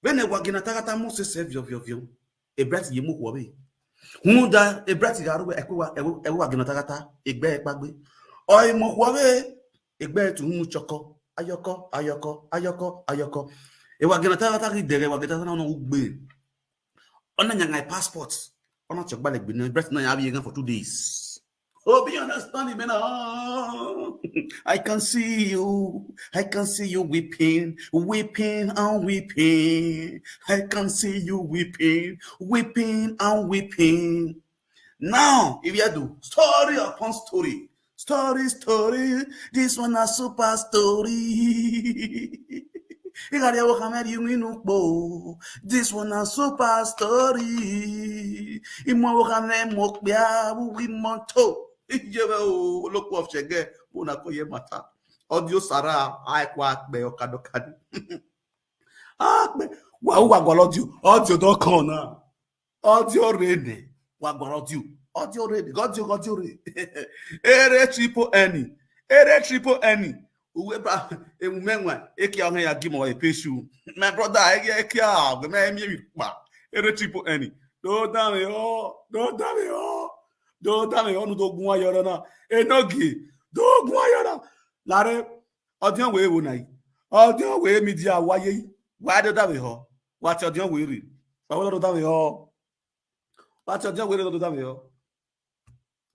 When e wagina tagata mo se se vio vio vio. E brat ye mo huabe. Hunda e brat garu e kwa e wa gina tagata e gbe e pagbe. Oi mo huabe e gbe tu mu choko. Ayoko, ayoko, ayoko, ayoko. E wagina tagata ki dere wagina tagata na no ugbe. Ona nyanga e passport. Ona chokba le gbe no brat na ya bi for two days. Hope you understand me now. I can see you. I can see you weeping, weeping and weeping. I can see you weeping, weeping and weeping. Now, if you do story upon story, story, story, this one a super story. Ị ghara ịwụ ka mere ihu inukpo. This one a super story. Ịmụ ọwụ ka na-eme okpia wụwi moto. Ijebe olokwu of chege bụ na koye mata. Audio sara aikwa akpe ọkadọkadị. Akpe wa ụwa gwara audio, audio dọkọ na. Audio rene wa gwara audio, audio rene, audio, audio re. Ere triple N, ere triple N. Uwe ba emume nwa eke ọhụ ya gị ma wa epesu. My brother, eke eke a gị na emi ebi kpa. Ere triple N. Do dame o, do dame o. Do dame o, nu do gun ayọrọ na. Enogi, do gun ayọrọ. Lare, audio we wo na yi. Audio we media waye. Wa do dame ho. Wa ti audio we re. Wa wo do dame ho. Wa ti audio we re do dame ho.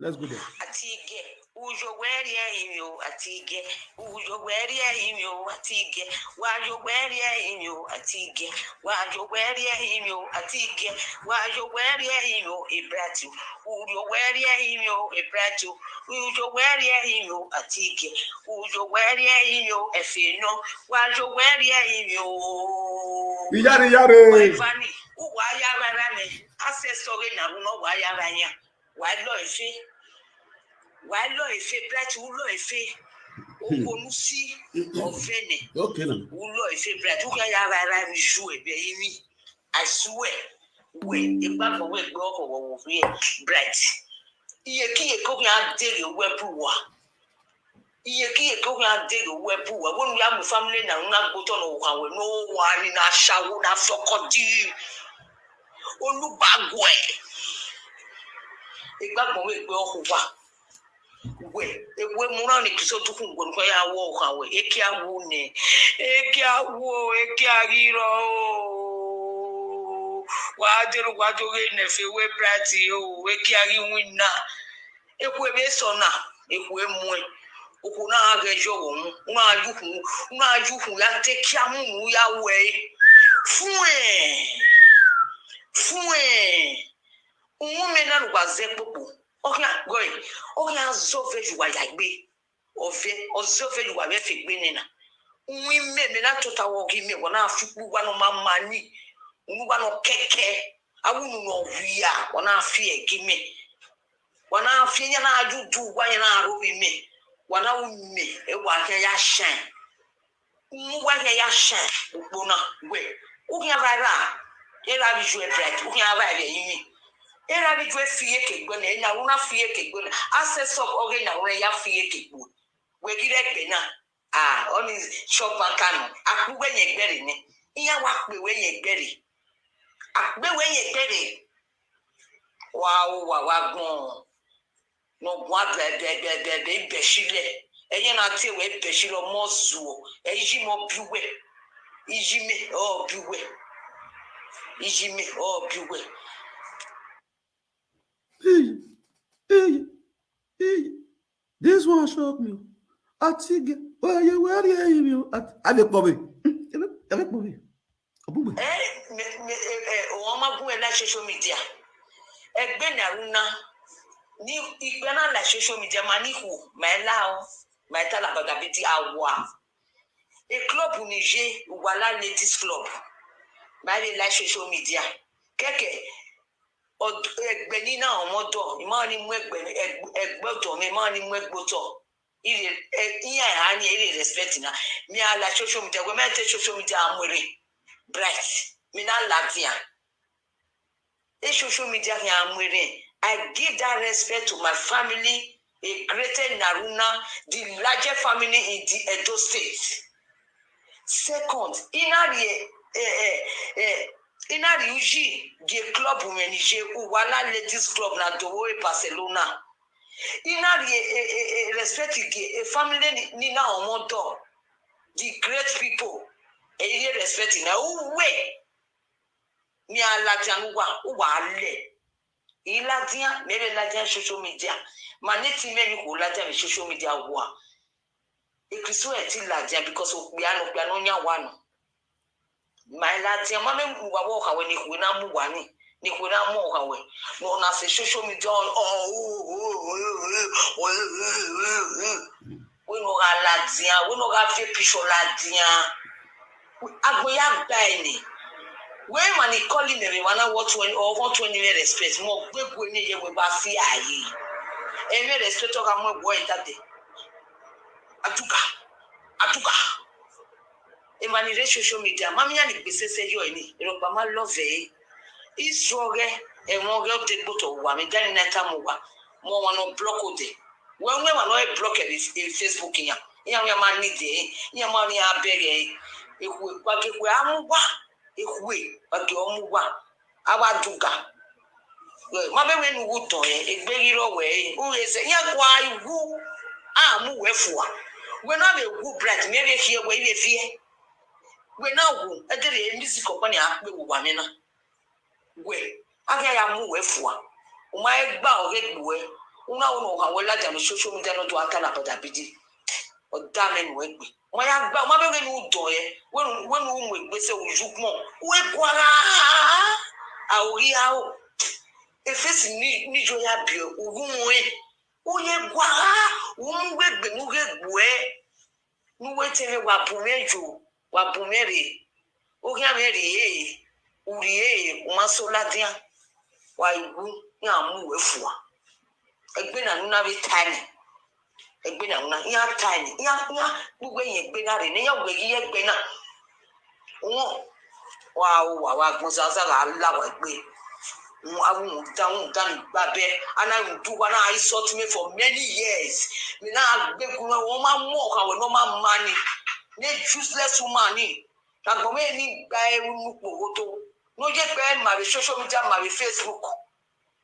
Let's go there. Atige, ujo weri e imi o, atige. Ujo weri e imi o, atige. Wa jo weri e imi o, atige. Wa jo weri e imi o, atige. Wa jo weri e imi o, ebrati. Ujo weri e imi o, ebrati. Ujo weri e imi o, atige. Ujo weri e imi o, efino. Wa jo weri e imi o. Iyare, iyare. Wa ifani, uwa ya rara me. Ase sore na runo wa ya ranya. Wa lo efe. Wa lo efe, bright, u lo efe. Okonu si, ovene. Okay, na. U lo efe, bright. U ka ya ra ra mi ju ebe imi. I swear. We, e gba ko we gbe oko wo wo fi e, bright. Iye ki ye ko ya de le we bu wa. Iye ki ye ko ya de le we bu wa. Wo nu ya mu family na na gbo to no wa we no wa ni na shawo na sokodi. Olubagwe. Igbagbon we gbe ọkụ kwa. We, ewe mụrụ na episode tukwu ngwere kwa ya wo ka we. Eke awu ne. Eke awu, eke agiro. Wa dero wa doge ne fe we prati o. Eke agi winna. Ekwe be sona. Ekwe mwe. Okwu na aga ejo wo mu. Una ajuku. Una ajuku ya teki amu ya we. Fue. Fue. Umu me na lugwa ze kpokpo. Okia goi. Okia zo ve juwa ya gbe. Ove, ozo ve juwa ve fe gbe nena. Umu me me na tota wo gi me, wa na fuku wa no mama ni. Unu wa no keke. Awunu no wia, wa na fi e gi me. Wa na fi nya na ajuju, wa nya na aro bi me. Wa na u me, e wa ke ya shen. Umu wa ke ya shen, ukpona, we. U ke ya va ra. E ra bi ju e bright, u ke ya va e imi. E ra bi ju e fi e ke gbe ne, na una fi e ke gbe ne. Ase so oge na una ya fi e ke gbe. We gi re gbe na. Ah, oni shop akanu. Akpu we ye gbere ne. Iya wa pe we ye gbere. Akpe we ye gbere. Wa o wa wa gbon. No gwa be be be be be be shile. Eye na te we be shile mo zuo. Eji mo biwe. Iji me o biwe. Iji me o biwe. Hey, hey, hey. This one shock me. Atige, where you, where you, you? At, I make Bobby. I make Bobby. Obugbe. Eh, me, me, eh, eh, o ma gun e la social media. Egbe na una. Ni igbe na la social media, ma ni hu, ma la o, ma ta la bagabiti awa. E club ni je, wala ladies club. Ma le la social media. Keke, egbe ni na omo do, ima ni mu egbe, egbe do, me ma ni mu egbe to. Ire, eh, iya ha ni ire respect na. Mi ala social media, we me te social media amwere. Bright. Mi na latia. E social media ya amwere. I give that respect to my family, a greater Naruna, the largest family in the Edo State. Second, ina rie eh, eh, eh, ina ri uji ge club me ni je u wala ladies club na dowo e Barcelona. Ina ri e, e, e, e respect ge e family ni, ni na omo do. The great people. E ye respect na uwe. Mi a ladian uwa, uwa le. I ladian, me be ladian social media. Ma ne ti me mi ko ladian mi social media wa. E Kristo e ti ladian because o pe ano, pe ano nya wa no. Ma e ladian, ma me mu wa wo ka we ni ku na mu wa ni. Ni ku na mu ka we. No na se social media on. Oh, oh, oh, oh, oh, oh, oh, oh, oh. We no ga ladian, we no ga fe picture ladian. Agbo ya gba eni. We ma ni call me, we wana what when or what when me respect. Mo gbe gbe ni ye we ba fi aye. E me respect o ga mo go e tade. Atuka. Atuka. E ma ni re social media. Ma mi ya ni gbese se yo eni. Ero pa ma love e. Isu oge, e mo ge o de gboto wa mi dani na ta mo wa. Mo wa no block o de. When we wa no e block e, e Facebook ya. Ya we ma ni de. Ya ma ni a bere. E ku e kwa ke ku amu wa. E ku e. Wa ke o mu wa. Awa duga. Ma be we nu wu to e. E gbe ri ro we. U e se ya kwa iwu. A mu we fua. We na be wu bright. Me be fie we be fie. We na wu. E de re music o pa ni a pe wu wa me na. We, a ke ya mu we fua. U ma e gba o ge gbu e. U na u no ka we ladian mi social media no do ata na pada bidi. O da me nu e gbe. U ma ya gba, u ma be ge nu do e. We nu, we nu mu e gbe se u ju mo. U e gwa ra. A o ri a o. E face ni, ni jo ya bi o. U gu mo e. U ye gwa ra. U mu ge gbe, nu ge gbu e. Nu we te me wa bu me jo. Wa bu me re. O ge me re e. U re e. U ma so ladian. Wa iwu. Ya mu we fua. Egbe na nu na be tani. Egbe na nu na. Ya tani. Ya, ya. Gbogbo egbe na re. Ni ya we egbe na. Won. Wa o wa wa gbon zaza la la wa gbe. Won a won da won da ni gba be. Ana won do wa na insult me for many years. Mi na gbe gun won ma mo ka we no ma mani. Ne useless woman ni. Ka gbo me ni gba e unu pogoto. No je gbe ma be social media ma be Facebook.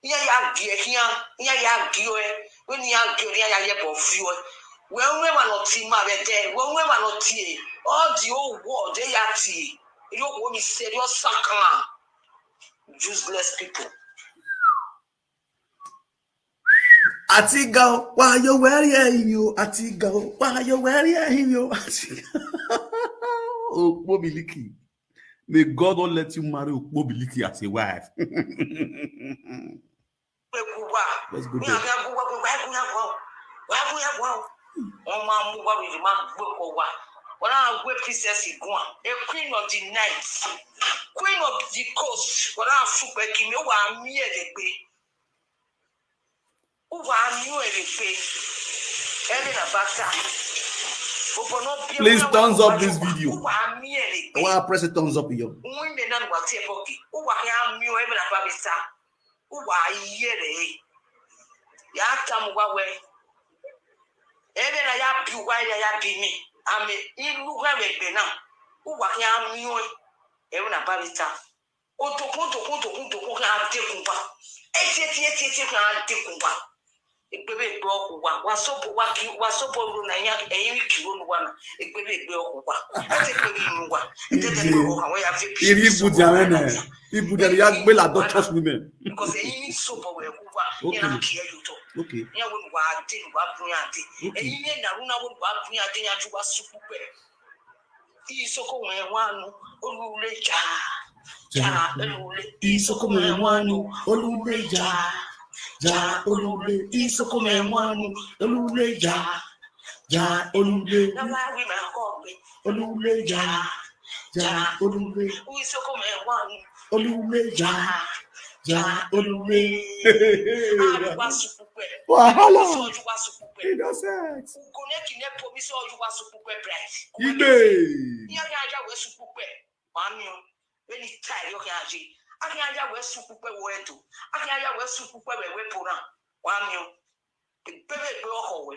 Iya ya gi e, iya, iya ya gi e. We ni ya gi e, iya ya ye bo fi e. We we ma no ti ma be de. We we ma no ti e. All the whole world they ya ti e. You go me serious sakran. Useless people. Atiga, why you wear you? Atiga, why you wear you? Atiga. Oh, Mobiliki. May God not let you marry Okpobiliki as a wife. Pe ku wa. Let's go Ni there. Aga ku wa ku wa ku ya ku. Wa ku ya ku. Won ma mu wa wi ma gbe ko wa. Won na gbe princess igun. A queen of the night. Queen of the coast. Won na fu pe ki mi wa mi e le gbe. U wa mi e le gbe. Ebe na bata. Obo no bi Please thumbs up this video. U wa mi e le I gbe. want to press a thumbs up here. Won me na wa ti e bogi. U wa ya mi o ebe na ba mi sa. U wa ye re. Ya ta mu wa we. Ebe na ya bi wa ya ya bi mi. Ame ilu ga we gbe na. U wa ya mi o. Ebe na ba mi sa. Otokun, otokun, otokun, otokun ka de kun pa. Eti, eti, eti, eti ka de kun pa. Egbe be gbe oku wa. Wa so bo wa ki, wa so bo ru na ya, eyin mi ki ro nu wa na. Egbe be gbe oku wa. E te pe ni nu wa. E te te pe o ka wa ya fi. Iri ibu di are na. Ibu di are ya gbe la doctors women. Because eyin mi so bo we ku wa. Ya na ki e yo to. Okay. Ya wo nu wa de, nu wa bu ya de. Okay. Eyin mi na ru na wo nu wa bu ya de ya ju wa su pu pe. Isoko me wanu, olule ja. Ja, olule. Isoko me wanu, olule ja. Ja, olule. Isoko me wanu, olule ja. Ja, olule. Na wa wi ma ko pe. Olule ja. Ja, olule. Isoko me wanu. Olule ja. Ja, olule. Awa su pu pe. Wahala. Iso ju wa su pu pe. Innocent. Ugo ne ki ne promise o ju wa su pu pe bright. Igbe. Iya ya ya we su pu pe. Wa mi o. Eni tai yo ki aje. Aki ya ya we su pu pe wo eto. Aki ya ya we su pu pe we we pora. Wa mi o. Pe pe pe o ko we.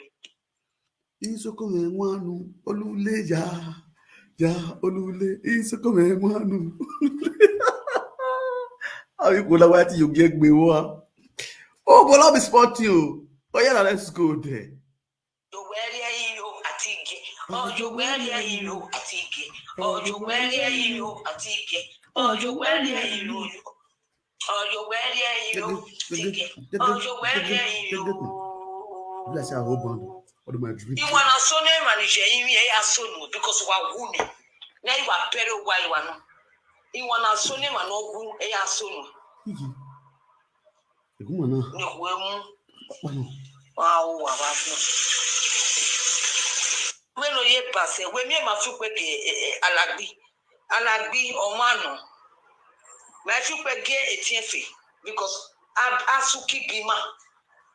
Isoko me wanu, olule ja. Ya Olule, isoko me manu. How you go like what you get me wa? Oh, but let me spot you. Oh yeah, let's go there. Ojo wẹrẹ iyo àti igi. Ojo wẹrẹ iyo àti igi. Ojo wẹrẹ iyo àti igi. Ojo wẹrẹ iyo. Ojo wẹrẹ iyo àti igi. Ojo wẹrẹ iyo. Let's say I hold on. What am I drinking? Iwana sone manije imi eya sonu because wa wuni. Na iwa bere wa iwa no. Iwana sone manogu eya sonu. Eguma na. Ni wemu. Pano. Wow, wow, wow. When no ye pass, when me ma fi pe ge alagbi, alagbi o mano. Ma fi pe ge etiefe because asuki bima.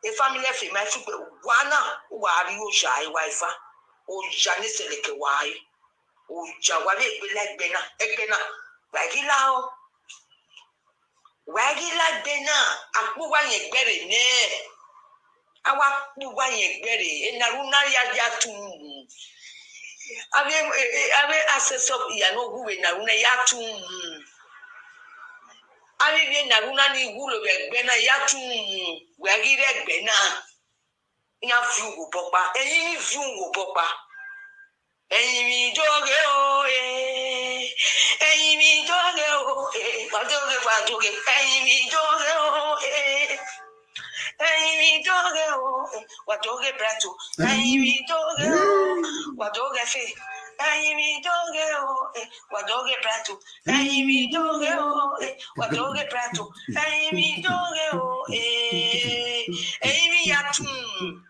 E family fe ma fi pe wana wari o ja e wa ifa. O ja ni seleke wa e. O ja wa le gbe la gbe na, egbe na. Wa gi la o. Wa gi la gbe na. Apo wa yen gbere ne. Awa po wa yen gbere. E na ru na ya ya tu. Ave ave access up ya no gu we na ru na ya tu. Ave bi na ru na ni gu lo we gbe na ya tu. Wa gi re gbe na. Ya fi wo bopa. Eyin fi wo bopa. Eyin mi doge o eh. Eyin mi doge o eh. Wa doge wa doge. Eyin mi doge o eh. Eyin mi doge o eh. Wa doge brato. Eyin mi doge o. Wa doge fe. Eyin mi doge o eh. Wa doge brato. Eyin mi doge o eh. Wa doge brato. Eyin mi doge o eh. Eyin mi ya tun.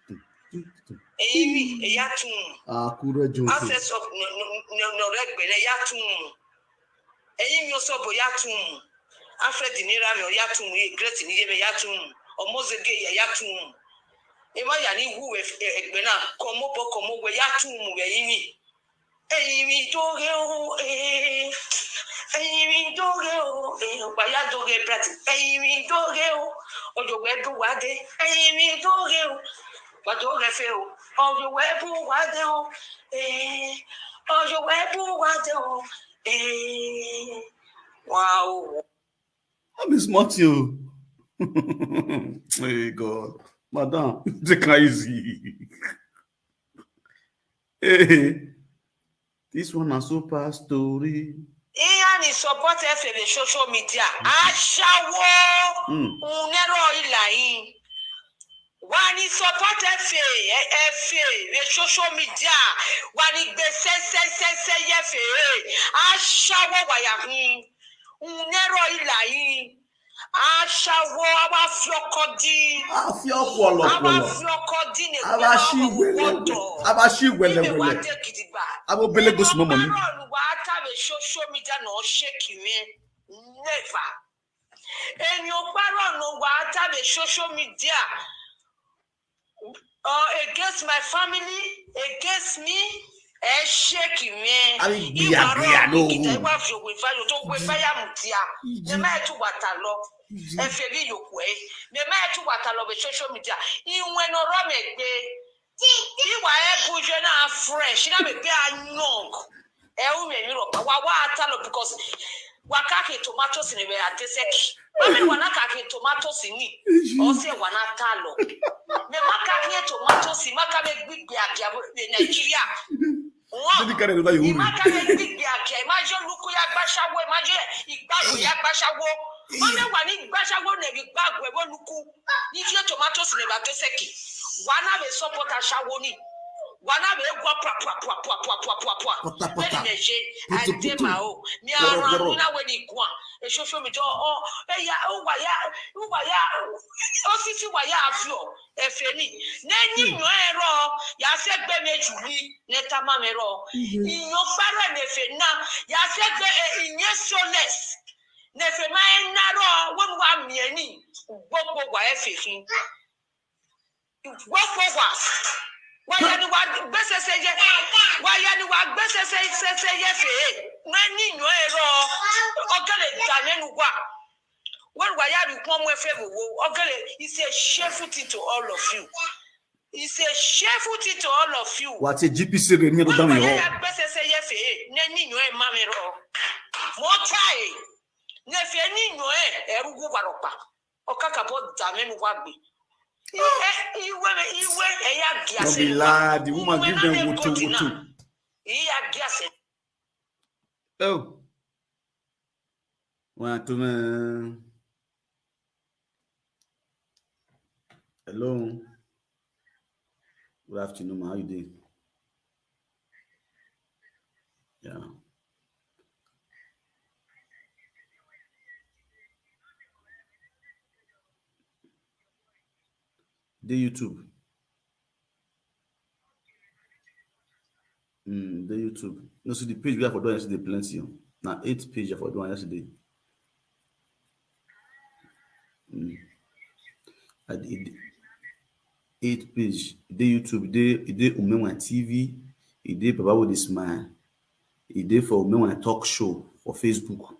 Eyin mi eya tun. Akure Joseph. Access of no no no no regbe ne ya tun. Eyin mi oso bo ya tun. Alfred ni ra mi o ya tun. Ye great ni ye me ya tun. Omozege ya ya tun. E ma ya ni wu we egbe na. Komo bo komo we ya tun we eyin mi. Eyin mi doge o eh. Eyin mi doge o eh. Wa ya doge brat. Eyin mi doge o. Ojo we du wa de. Eyin mi doge o. Wa doge fe o. Ojo we bu wa de o eh. Ojo we bu wa de o eh. Wow. I be smart you. Hey God, madam, take it easy. Hey, this one na super story. Iyan ni support F A social media. Ashawo. Mm. Unero ilayin. Wa ni support F A, F A, the social media. Wa ni gbe se se se se ye fe. Ashawo wa ya hun. Unero ilayin. Ashawo awa fiokodi. A fi ọpọlọ Awa pọlọ. fiokodi ne A bá ṣí wẹlẹwẹlẹ. A bá ṣí wẹlẹwẹlẹ. A bó bele go small money. Wa ta be social media no shake me. Never. Eni o paro no wa ta be social media. Uh, against my family, against me, e shake me. A bí gbìyàgbìyà ló wù. Kita wa fi owe fa yo to we fa ya mutia. Ne ma tu wata lo. E fe bi yo ku e. Ne ma tu wata lo be social media. Iwe no ro me gbe. Iwa e bu je na fresh, na me gbe a young. E u me mi ro pa wa wa ta lo because wa ka ke tomatoes ni we ateseki. Wa me wa na ka ke tomatoes ni. O se wa na ta lo. Me ma ka ke tomatoes, ma ka me gbigbe abia bo be Nigeria. Wọ́n Ṣé ní kárẹ̀ ló bá yòówù ìmá rẹ̀? Kábẹ́ gbígbé àkẹ́, ìmá yọ lukú ya gbàṣáwó, ìmá yọ ìgbàgbé ya gbàṣáwó. Wọ́n lè wà ní gbàṣáwó nẹ̀bí gbàgbé bó lukú. Ní fi tomatoes nẹ̀bà tó sẹ́kì. Wà á náà bẹ support aṣáwó ni. Wà á náà bẹ gbọ́ pua pua pua pua pua pua pua pua. Pọtapọta. Bẹ́ẹ̀ni mẹ̀ ṣe, Putuputu. àìdè màá o. Mi Gọrọgọrọ. àrùn àrùn náà wẹ̀ ní ìgún à. Èso fún mi jọ ọ. Ẹ̀yà ó wà yá, ó wà yá, ó sì sì wà yá àfihàn. Ẹ̀fẹ̀ ni. N'enyi nyɔ ero, ya se gbe me juli, ne tama me ro. Inyo fara ne fe na, ya se gbe e inye soles. Ne fe ma e na ro, won wa mieni. Gbogbo wa e fe hin. Gbogbo wa. Wa ya ni wa gbe se se ye. Wa ya ni wa gbe se se se se ye fe. N'enyi nyɔ ero, ogele da ne nu wa. When wa ya bi pon mo fe wo, ogele is a shameful thing to all of you. It's a shameful thing to all of you. What's a G P C rate? Never done Wọ́n it yà all. yà gbèsè ṣe yẹ fèé ní níyàn ẹ̀ má mi rọ. Mo ta ẹ̀ ní fèé níyàn ẹ̀ ẹ̀rú gùn wà lọ́pàá. Ọ̀ká kà bọ́ dà mẹ́nu wá gbé. Ìwé ìwé ẹ̀yà gíà No sí be ni lie, wá. the woman Ìwé give náà them lè woto gòtì woto. náà. Ìyá gíà sí. Oh. One, two, man. Hello. Good afternoon, man. How you doing? Yeah. The YouTube. Mm, the YouTube. No, see the page we have for doing yesterday plenty. Oh. Now eight page for doing yesterday. Mm. I did eight page. The YouTube, the the Umewa T V, e dey Baba with the smile. E dey for Umewa talk show for Facebook.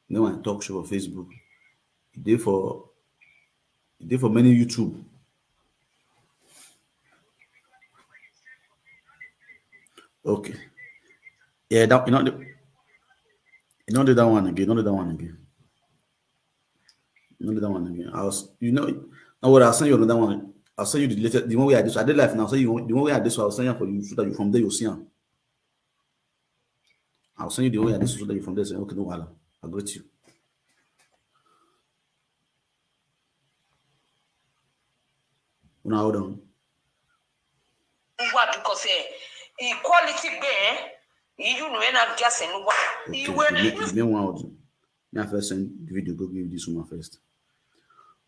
Umewa talk show for Facebook. E dey for e dey for many YouTube. Okay. Yeah, that you know the you know do that one again. Don't do that one again. You know do that one again. I was you know no what I'll send you another one. I'll send you the latest the one way I do. So I did life now. So you the one way I do. So I'll send you for you so that you from there you'll see him. I'll send you the one way I do so that you from there say okay no wahala. I greet you. Una hold on. Why? Because eh, equality be eh, you know, and I'm just saying what. Okay, Ìwé the main- the main one audio. May I first send the video? Go give this woman first.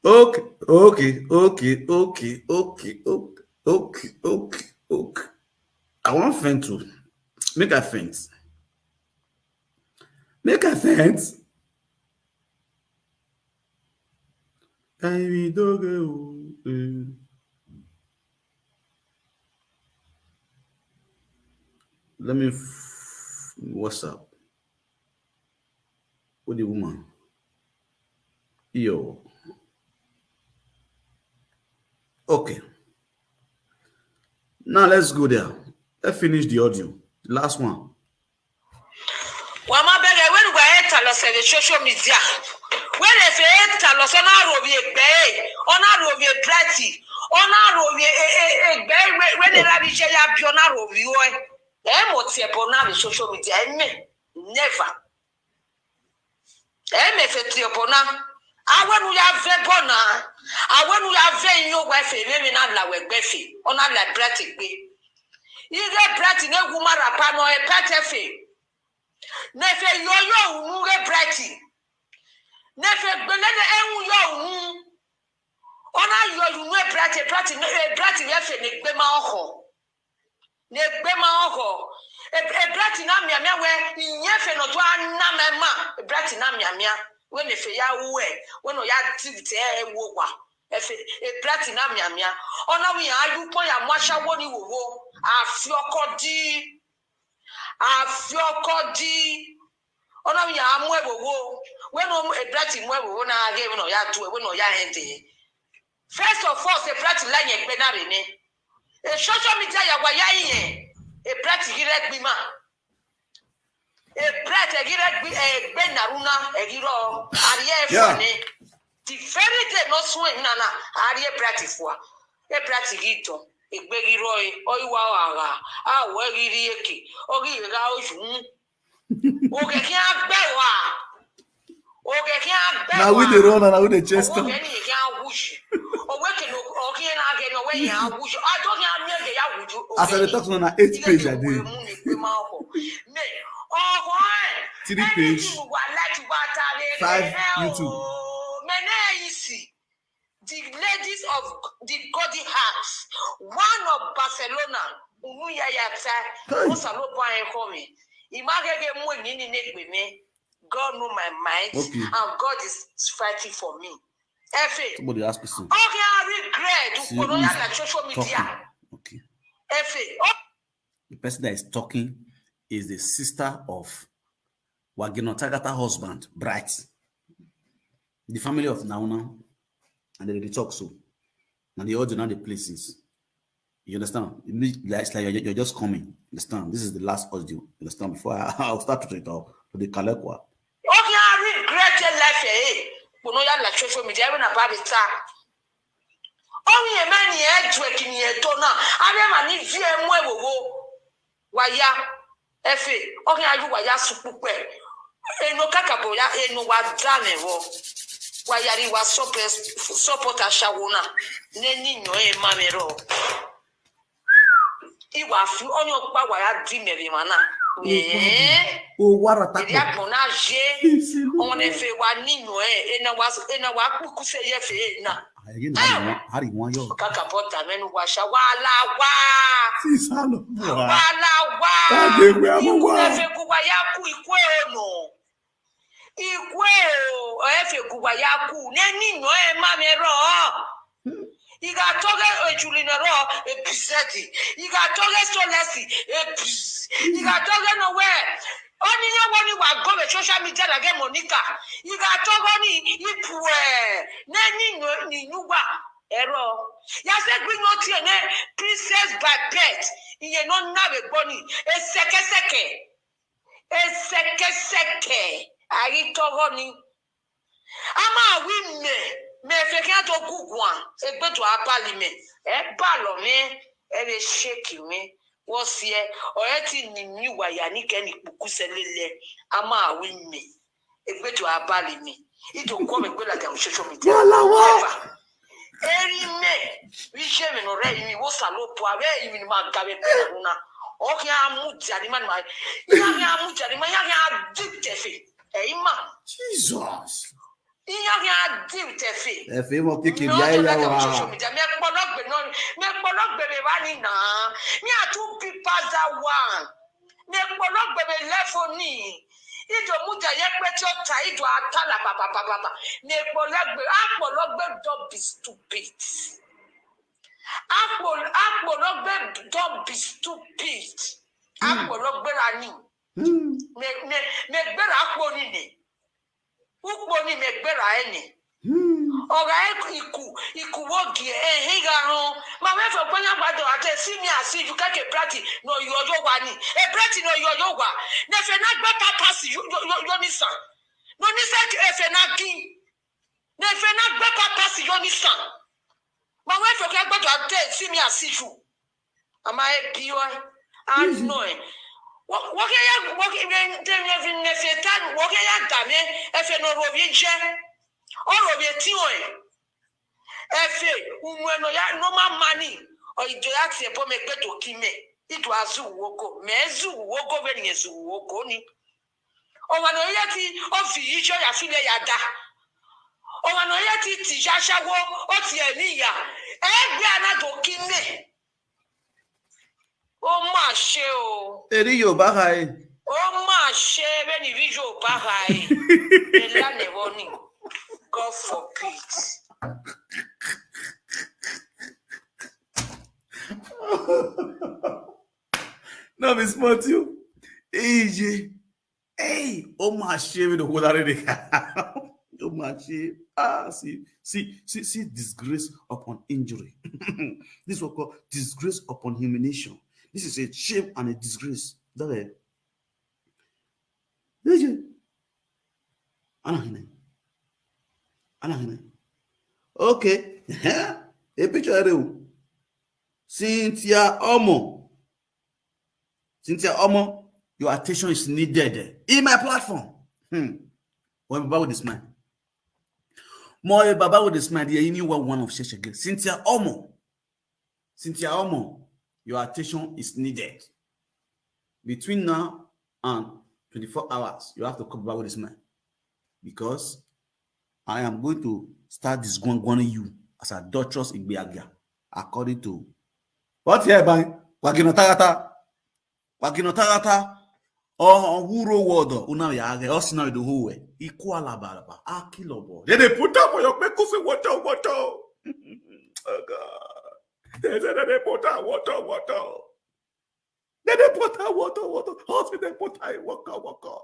Okay, okay, okay, okay, okay, okay, okay, okay, okay. I want faint to make a faint. Make a faint. I will do go, eh. Let me f- what's up? With the woman. Yo. Okay. Now let's go there. Let's finish the audio. The last one. Wà á máa bẹ̀rẹ̀ wẹ́n gba ẹ̀ ta lọ sẹ̀rẹ̀ social media. Wẹ́n lè fẹ́ ẹ̀ ta lọ sọ́nà àròbí ẹgbẹ́ ẹ̀, ọ̀nà àròbí ẹ̀ bírẹ́tì, ọ̀nà àròbí ẹgbẹ́ ẹ̀ wẹ́n lè rábí iṣẹ́ yá bí ọ̀nà àròbí ọ̀ ẹ̀. Ẹ̀ mọ̀ tiẹ̀ bọ̀ náà rí social media ẹ̀ mẹ́ never. Ẹ̀ mẹ́ fẹ́ tiẹ̀ bọ̀ náà. Awẹ́nu ya vẹ́ bọ̀ náà. Awẹ́nu ya vẹ́ yín ó wá ẹ̀fẹ̀ mẹ́rin náà làwẹ̀ gbẹ́fẹ̀ ọ̀nà àlà bírẹ́tì gbé. Ire bírẹ́tì ní ewu mara pa nọ ẹ̀ pẹ́tẹ́ fè. Nefe yoyo unu ge bright. Nefe gbele ne ewu yo unu. Ona yo unu e bright, e bright, e bright ye fe ne gbe ma oho. Ne gbe ma oho. E bright na mia mia we, inye fe no to ana me ma. E bright na mia mia. We nefe ya uwe. We no ya dibite e wo wa. Efe, e bright na mia mia. Ona wi ayu po ya mwasha wo ni wo wo. Afi oko di. Afi oko di. Ona wi amu e wo wo. We no e bright mu e wo wo na ge we no ya tu e we no ya hende. First of all, e bright la yen pe na re ni. E social media ya wa ya yen. E bright gire gbi ma. E bright e gire gbi e gbe na runa e giro. Ari e Yeah. fo ni. The very day no sun e nana. Ari e bright fo. E bright gi don. E gbe giro e. O iwa o aga. A wo e giri eke. O gi ga o jun. O ke ki a gbe wa. O ke ki a gbe Now we wa. dey run and we dey chest Owo am. ke ni ke a wuji. Owo ke no o ke na ke no we ya wuji. A to ke a mi ke ya wuji. As I dey talk to una na eight page I dey. Me. Oho eh. Three page. Anything you are like you are tare. Five Eh, YouTube. Oh, me na isi. The ladies of the Godly Hearts, one of Barcelona, Unu Yayata, Hey. Osaloba and Komi. Imagege mu ni ni negbe me. God know my mind Okay. and God is fighting for me. Efe. Somebody ask question. Okay, I regret. See Ukpono who ya is na social Talking. media. Okay. Efe. Oh, The person that is talking is the sister of Wagino Tagata husband, Bright. The family of Nauna, and they dey talk so. And the audio now the places. You understand? It means like, it's like you're, you're just coming. Understand? This is the last audio. You understand? Before I, I'll start to talk to the Kalekwa. Okay, I regret your life, eh? But no, you're like social media, even about the time. Oh, yeah, man, yeah, drinking, yeah, don't know. I never need V M where we go. Why, yeah? Efe, okay, are you why you super? Eno kakabo ya, eno wa dame wo. Why are you wa support, support a shawona? Neni no e mamero. Iwa fi onye okpa wa ya di mere mana. Eh? Oh, what a Eri agbon na je. One fe wa niyan e, ena wa, ena wa kuku se ye fe na. Again, how do you want, how do you want your Kaka bota menu wa sha wa la wa. Sis, hello. Wa la wa. Ade we amo wa. Iku fe ku wa ya ku ikwe no. Ikwe o, e fe ku wa ya ku. Ne ni no e ma me ro. Iga toge ejuli na ro, e bizeti. Iga toge solesi, e biz. Iga toge no we. Oni ya woni wa go be social media na ge Monica. Iga togo ni ipue. Ne ni no ni nuwa. Ero. Ya se gbi no tie ne princess by birth. Iye no na be gboni. E seke seke. E seke seke. Ayi togo ni. Ama wi me. Me fe ke to gugwa. Egbe to apali me. E ba lo me. E be shake me. Wo sie. O e ti ni mi wa ya ni ke ni kpuku se lele. Ama wi me. Egbe to apali me. Ito ko me gbe la ga social media. Wala wa. Never. Eri me. Wi je me no re mi wo sa lo po ave mi ni ma ga be pe na. O ke amu jari man ma. Ya ke amu jari ma ya ke a dip te fe. E ima. Jesus. Iya ke a dip te fe. Ẹ fi mọ kékeré No, ayé to ya like on wa. social media. Me polo gbe no, me polo gbe me wa ni na. Me a two people that one. Me polo gbe me level ni. Ido muja ye pe ti o ta ido atala papa papa papa. Me polo gbe, a polo gbe don't be stupid. A polo, a polo gbe don't be stupid. A polo gbe ra ni. Hmm. Me, me, me gbera akpo ni ne. Ukpo ni me gbera ene. Hmm. Oga e iku, iku wo gi e he ga ho. Ma me fo pe nya gbado ate si mi asi ju keke brati no yo yo wa ni. E brati no yo yo wa. Ne fe na gbe papa si yo yo yo, yo ni san. No ni se ke e fe na gi. Ne fe na gbe papa si yo ni san. Ma we fo ke gbado ate si mi asi ju. Ama e bi o. A no e. Wo wo ke ya wo ke ne te ne fi ne fe tan wo ke ya da me e fe no ro bi je. O ro bi ti o e. E fe unwe no ya no ma mani. O ido ya ti e bo me gbe to ki me. Ido azu wo ko. Me zu wo ko be ni zu wo ko ni. O wa no ye ti o fi ijo ya fi le ya da. O wa no ye ti ti ja sha wo o ti e ni ya. E gbe ana do ki me. Ó mà ṣe o. Eri Yorùbá ha e. Ó mà ṣe bẹ́ẹ̀ ni bí Yorùbá ha e. Ela ne woni. God forbid. No be small thing o. Eje. Hey, ó mà ṣe mi lòkó lára rẹ̀. Ó mà ṣe. Ah, see, see, see, see, disgrace upon injury. This is what we call disgrace upon humiliation. This is a shame and a disgrace. That is. Eje. Ana hine. Ana hine. Okay. A picture rẹ o. Cynthia Omo. Cynthia Omo, your attention is needed in my platform. Hmm. When Baba with this man. More Baba with this man, you need one of such again. Cynthia Omo. Cynthia Omo, your attention is needed. Between now and twenty-four hours, you have to come back with this man. Because I am going to start disgwangwaning you as adulterous Igbeaga, according to what here by Wagino Tagata. Wagino Tagata. Oh, who row water? Una ya ge, us now the whole way. Equal abalaba. Akilobo. Then they put up for your pekusi water, water. Oh God. They said that they put out water, water. Then they put out water, water. House they put out water, water.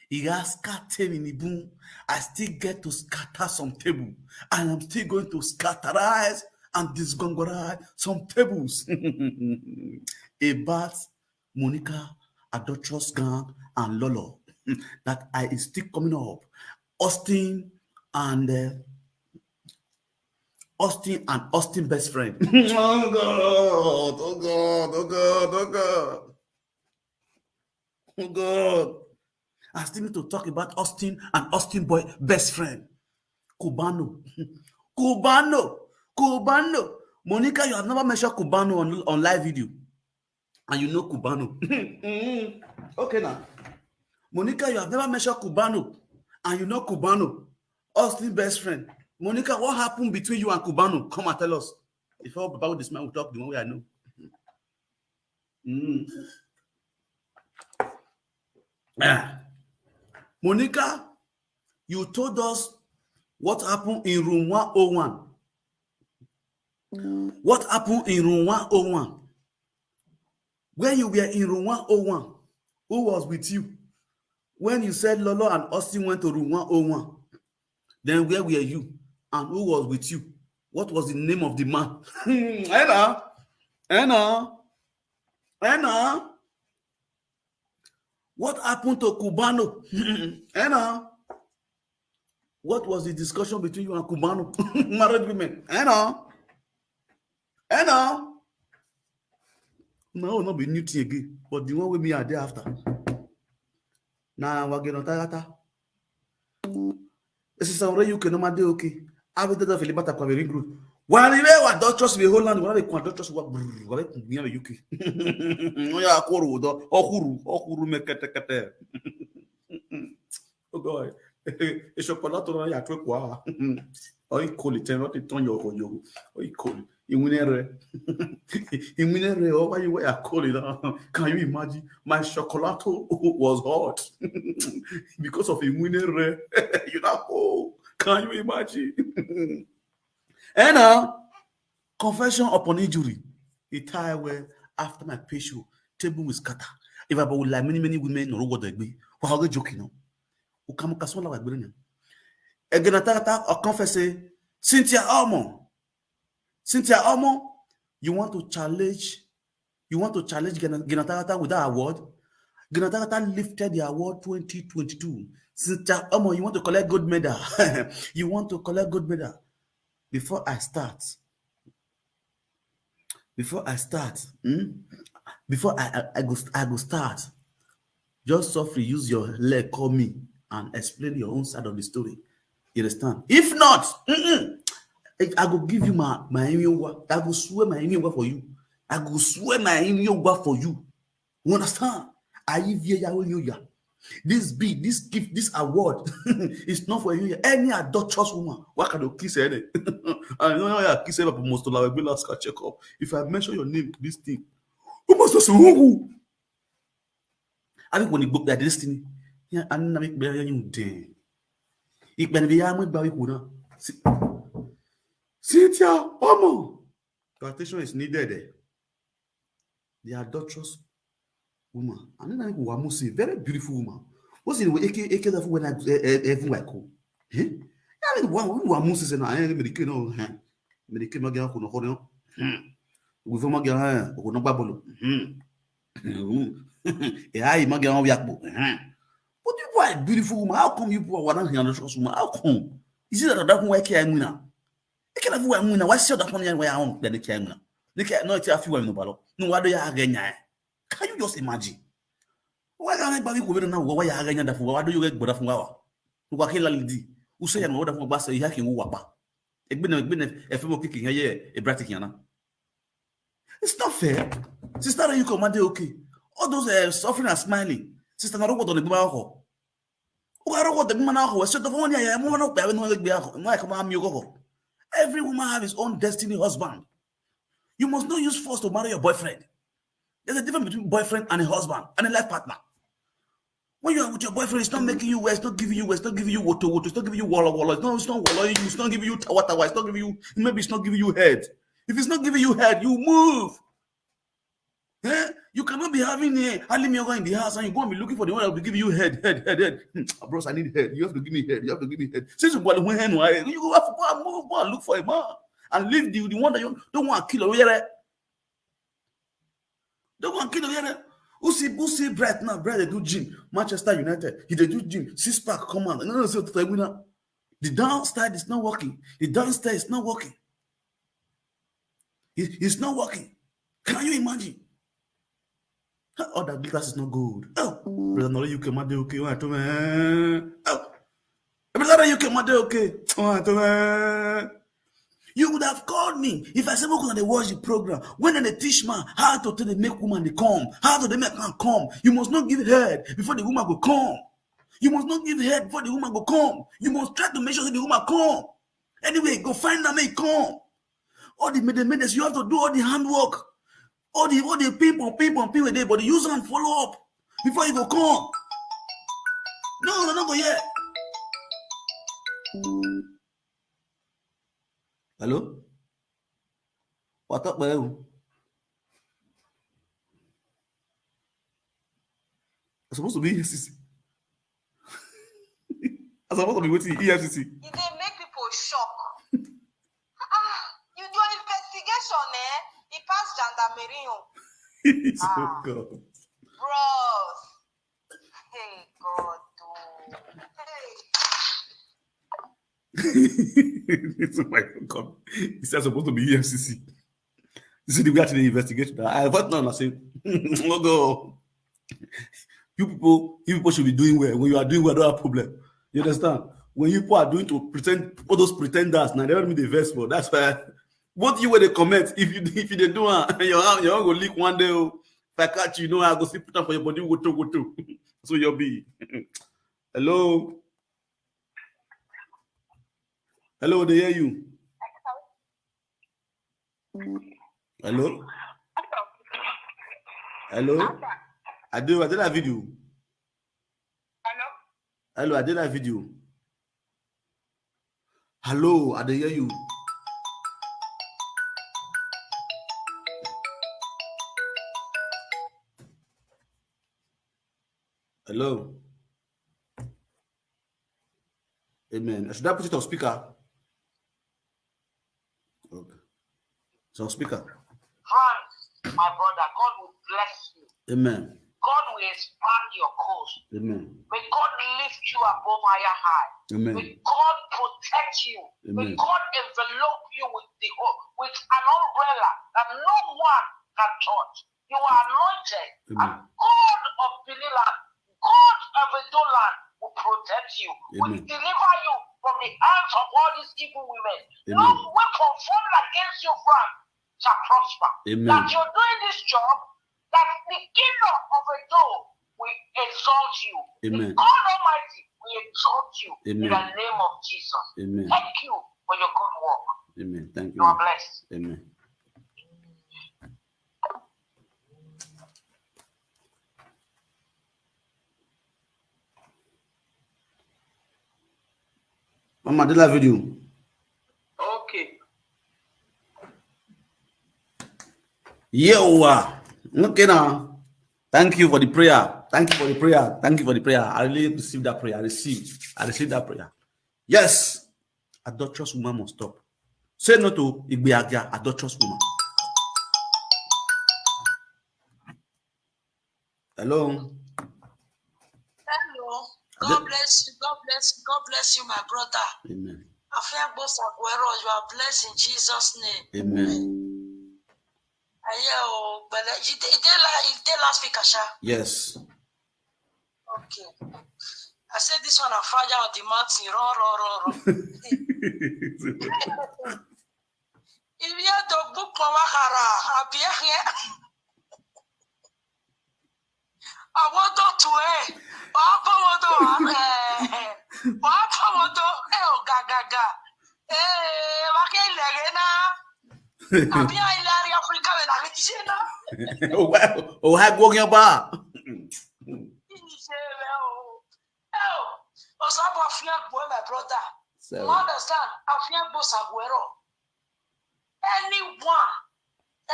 He has scatter in the boom. I still get to scatter some table. And I'm still going to scatterize and disgongora some tables about Monica, Adulterous Gang, and Lolo that I is still coming up. Austin and uh, Austin and Austin best friend. Oh God, oh God, oh God, oh God. Oh God. I still need to talk about Austin and Austin boy best friend. Cubano. Cubano. Cubano. Monica, you have never mentioned Cubano on, on live video. And you know Cubano. Mm-hmm. Okay now. Monica, you have never mentioned Cubano. And you know Cubano. Austin best friend. Monica, what happened between you and Cubano? Come and tell us. Before Baba with this man will talk the one way I know. Mm. Ah. Monica, you told us what happened in room one oh one. What happened in room one oh one? When you were in room one oh one, who was with you? When you said Lolo and Austin went to room one oh one, then where were you? And who was with you? What was the name of the man? Ena, Ena, Ena. What happened to Cubano? Ena. What was the discussion between you and Cubano? Married women. Ena. Ena. No, not be new thing again. But the one with me are there after. Now, we're getting tired. This is already U K, no matter okay. Have it that Filibata Kwame Ring Road. Wale wa doctors we Holland, wale kwa doctors wa brr, wale kumbia we U K. No ya koro do, ohuru, ohuru me kete kete. Oh God. E chocolate na ya twe kwa. Oi koli ten, not turn your yo. Oi koli. Iwinere. Iwinere, oh, why you wear a cold now? Can you imagine? My chocolate was hot because of Iwinere. You know, oh, can you imagine? And now, confession upon injury. He tie well after my patient, table with scatter. If I would like many, many women, no what they be. Why are they joking now? Ukamuka sola wa gbere ni. Egenatata o confess say, Cynthia Omo. Cynthia Omo, you want to challenge, you want to challenge Gena-, Genatata with that award? Genatata lifted the award twenty twenty-two. Cynthia Omo, you want to collect gold medal. You want to collect gold medal. Before I start, before I start, hmm? Before I, I, I go, I go start, just softly use your leg, call me and explain your own side of the story. You understand? If not, mm-mm, I, I go give you my, my Eniowa. I go swear my Eniowa for you. I go swear my Eniowa for you. You understand? I give you your Eniowa. This be, this gift, this award is not for you. Any adulterous woman, why can you kiss her? I know you kiss her, but most of our last check up. If I mention your name, this thing, you must also who? I think when you book that destiny, yeah, I'm not make better than you then. If when we are with Bawi Kuna, Cynthia Omo, your attention is needed there. The adulterous woman. And then I go Wamusi, very beautiful woman. What's in the way Eke Eke that when I every like who? Eh? I mean, one Wamusi and I am American, no, eh? American Magia Kuno Hono. We for Magia, Kuno Babolo. Eh, I Magia Yakbo. But you are a beautiful woman. How come you are one adulterous woman? How come? Is it that that why I am now? Eke na fu wa mu na wa si da fun ya wa ya on pe de ke mu na. Ni ke no ti a fi wa mi no ba lo. No wa do ya ga nya. Can you just imagine? Wa ga na gba mi ko be na wa ya ga nya da fu wa do you get gboda fun wa wa. Wa ke la lidi. U se ya no da fun ba se ya ki wo wa pa. Egbe na egbe na e fe mo kiki ya ye e brati ki na. It's not fair. Sister, you come and dey okay. All those uh, suffering and smiling. Sister, na rogo do ni gba ko. Uga rogo de mana ho, se do fo ni ya mo no pe no gbe ho. Mo ka ma mi go. Every woman have his own destiny husband. You must not use force to marry your boyfriend. There's a difference between boyfriend and a husband and a life partner. When you are with your boyfriend, it's not making you well, it's not giving you well, it's not giving you water, water, it's not giving you walla walla, it's not, it's not walla you, it's not giving you tawa tawa, it's not giving you, maybe it's not giving you head. If it's not giving you head, you move. Eh? You cannot be having a Alimioga in the house and you go and be looking for the one that will give you head, head, head, head. Hmm, bros, I need head. You have to give me head. You have to give me head. Since you go and move, go and look for a man. and leave the, the one that you don't want to kill. Oyere. Don't want to kill. Oyere. Who see, who see Bright now? Bright, they do gym. Manchester United. He they do gym. Six pack, come on. No, no, so the winner. The downstairs is not working. The downstairs is not working. It, it's not working. Can you imagine? All that glitters is not gold. Oh, brother, no, you can do okay. What to me? Oh, brother, you can do okay. What to me? You would have called me if I said, "We're gonna watch the program." When they teach man how to tell the make woman they come, how to they make man come. You must not give head before the woman go come. You must not give head before the woman go come. You must try to make sure that the woman come. Anyway, go find them, make come. All the minutes, you have to do all the handwork. All the, all the ping pong, ping pong, ping with it, but use and follow up before you go come. No, no, no, go here. Hello? What up, man? It's supposed to be E F C C. It's supposed to be waiting E F C C. E dey make people shock. Ah, you do investigation, eh? E pass gendarmerie o. Oh, God. Bros. Hey, God, oh. Hey. This is my God. It's supposed to be E F C C. This is the way to the investigation. I thought, no, no, say, oh, God. You people, you people should be doing well. When you are doing well, don't have problem. You understand? When you people are doing to pretend, all those pretenders, now they don't mean the verse for. That's why, what you were the comment, if you, if you dey do am, your hand, your hand go leak one day. Oh. If I catch you, you know, I go see put up for your body, go to, go to. So you'll be. Hello? Hello, they hear you. Hello? Hello? I do, I did that video. Hello? Hello, I did that video. Hello, I dey hear you. Hello? Amen. Should I put it on speaker? Okay. So, speaker. Franz, my brother, God will bless you. Amen. God will expand your coast. Amen. May God lift you above higher high. Amen. May God protect you. Amen. May God envelop you with the with an umbrella that no one can touch. You are anointed. Amen. And God of Benin land, God of Edo land will protect you, will deliver you from the hands of all these evil women. Amen. No weapon formed against you, Franz, shall prosper. Amen. That you're doing this job, that the kingdom of Edo will exalt you. Amen. God Almighty will exalt you in the name of Jesus. Amen. Thank you for your good work. Amen. Thank you. You are blessed. Amen. Mama, do that video. Okay. Yeah, okay now. Thank you for the prayer. Thank you for the prayer. Thank you for the prayer. I really received that prayer. I received. I received that prayer. Yes. Adulterous woman must stop. Say no to Igbeaga, adulterous woman. Hello. Hello. God bless you. God bless you. God bless you, my brother. Amen. Afiagbo Saguero, you are blessed in Jesus' name. Amen. Aye o, but you dey, you dey la-, you dey last week, Asha. Yes. Okay. I said this one, I fire on the mountain, run, run, run, run. If you have to book my wakara, I'll be here. I want to, eh? Wa pa mo to, eh? Wa pa mo to, eh, o ga, ga, ga. Eh, wa ke le re na. Abi a ilẹ̀ Africa we na mi ṣe na. O wa, o wa go yan ba. Kí ni ṣe rẹ o? Eh o, Osabo Afiagbo, my brother. So. You understand? Afiagbo Saguero. Anyone,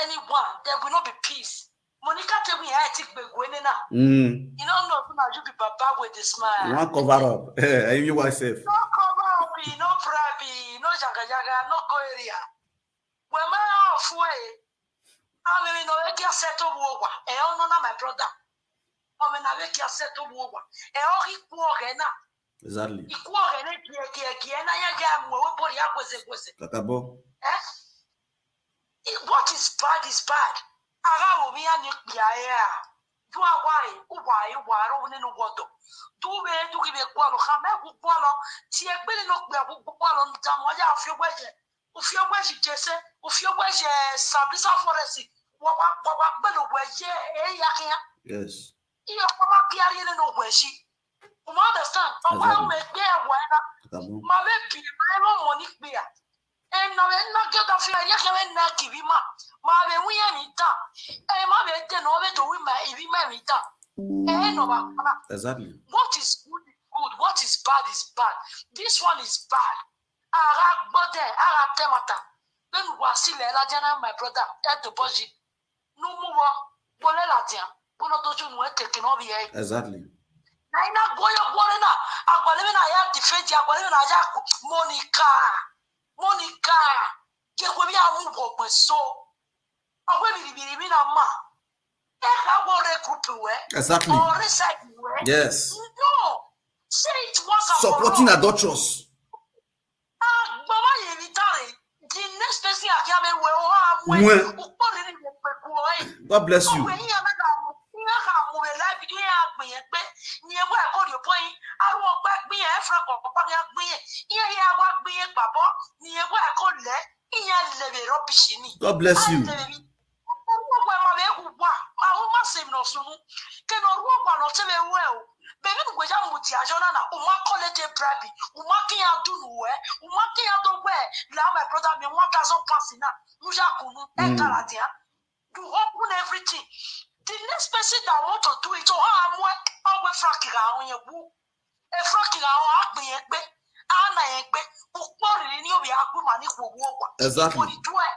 anyone, there will not be peace. Monica tell me, "I take Begwene now." Mm. You don't know, now you be baba with the smile. You want cover up. Eh, you yourself. No cover up, no bribe, no jaga jaga, no go area. Wema ofu e. Ameme no we kia settle wo wa. E ono na my brother. Ome na we kia settle wo wa. E o ki ku o ge na. Exactly. Iku o ge ne gie gie gie na ye ga mu we bori akweze kweze. Kakabo. Eh? What is bad is bad. Ara wo mi ani pia ya. Du awai, uwai, uwaro ne no wodo. Du we du ki be kwalo, kame ku kwalo. Ti e pe no pe ku kwalo, ntamu ya fi ogbeje. Ufi ogbeji jese, ufi ogbeji sabisa foresi. Wa wa wa wa gbelo gbeje e ya kia. Yes. Iyo kama pia ye ne no gbeji. You understand? Ọgbà Exactly. Ọmọ ẹgbẹ́ ẹ̀wọ̀ ẹ̀rá. Kakabo. Ma be bi ma e mo mo ni pe ya. E na we na ge da fi ya ke we na ki bi ma. Ma be wi ya ni ta. E ma be te no be to wi ma ibi ma mi ta. E no ba pa. Exactly. What is good is good. What is bad is bad. This one is bad. Ara gbode, ara temata. Then wa si le la jana my brother. E to boji. No mu wo. Bole la dia. Bono to ju nu e keke no bi e. Exactly. Na ina goyo gore na. Agwalebe na ya defend, agwalebe na ya ku. Monica. Monica. Je ko bi amu bo gbe so. Agwe biri biri mi na ma. E ka wo re group we. Exactly. Or re side we. Yes. No. Say it once and for Supporting all. Adulterous. Agbama ye mi tare. The next person I can be we o ha mu. Mwe. O po ni ni pe ku o e. God bless you. Ọwọ́ ẹ̀yìn ẹ̀mẹ́ta mú, ìyẹn kà mú mi láì fi yẹn àgbìn yẹn pé ní ẹgbẹ́ ẹ̀kọ́ rẹ̀ pọ́n yín, arúgbó pẹ́ gbìn yẹn fúnra kọ̀ pọ́n yẹn gbìn yẹn, ìyẹn yẹn wá gbìn yẹn gbàbọ́ ní ẹgbẹ́ ẹ̀kọ́ lẹ̀, ìyẹn lè mi rọ́bìṣì ni. God bless you. Arúgbó ẹ̀ máa bẹ́ẹ̀ kú wá, àwọn má ṣe mìíràn sunu, kẹ́nà arúgbó wà lọ tẹ́lẹ̀ wẹ̀ o, bẹ́ẹ̀ ni gbèjà mú ti àjọ náà, o má kọ́ lé dé bírábì, o má kíyàn dùn wẹ̀, o má kíyàn tó wẹ̀, là my brother mi one thousand pounds náà, ló yà kùnú, ẹ̀ Mm. kàrà dìá. You open everything. The next person that want to do it, oh, ah, mwe, oh, we fraki ga on ye wu. E fraki ga on akpe ye pe. Ana ye pe. Ukpori ni obi akpe mani kwo wo wa. Exactly. Ukpori do e.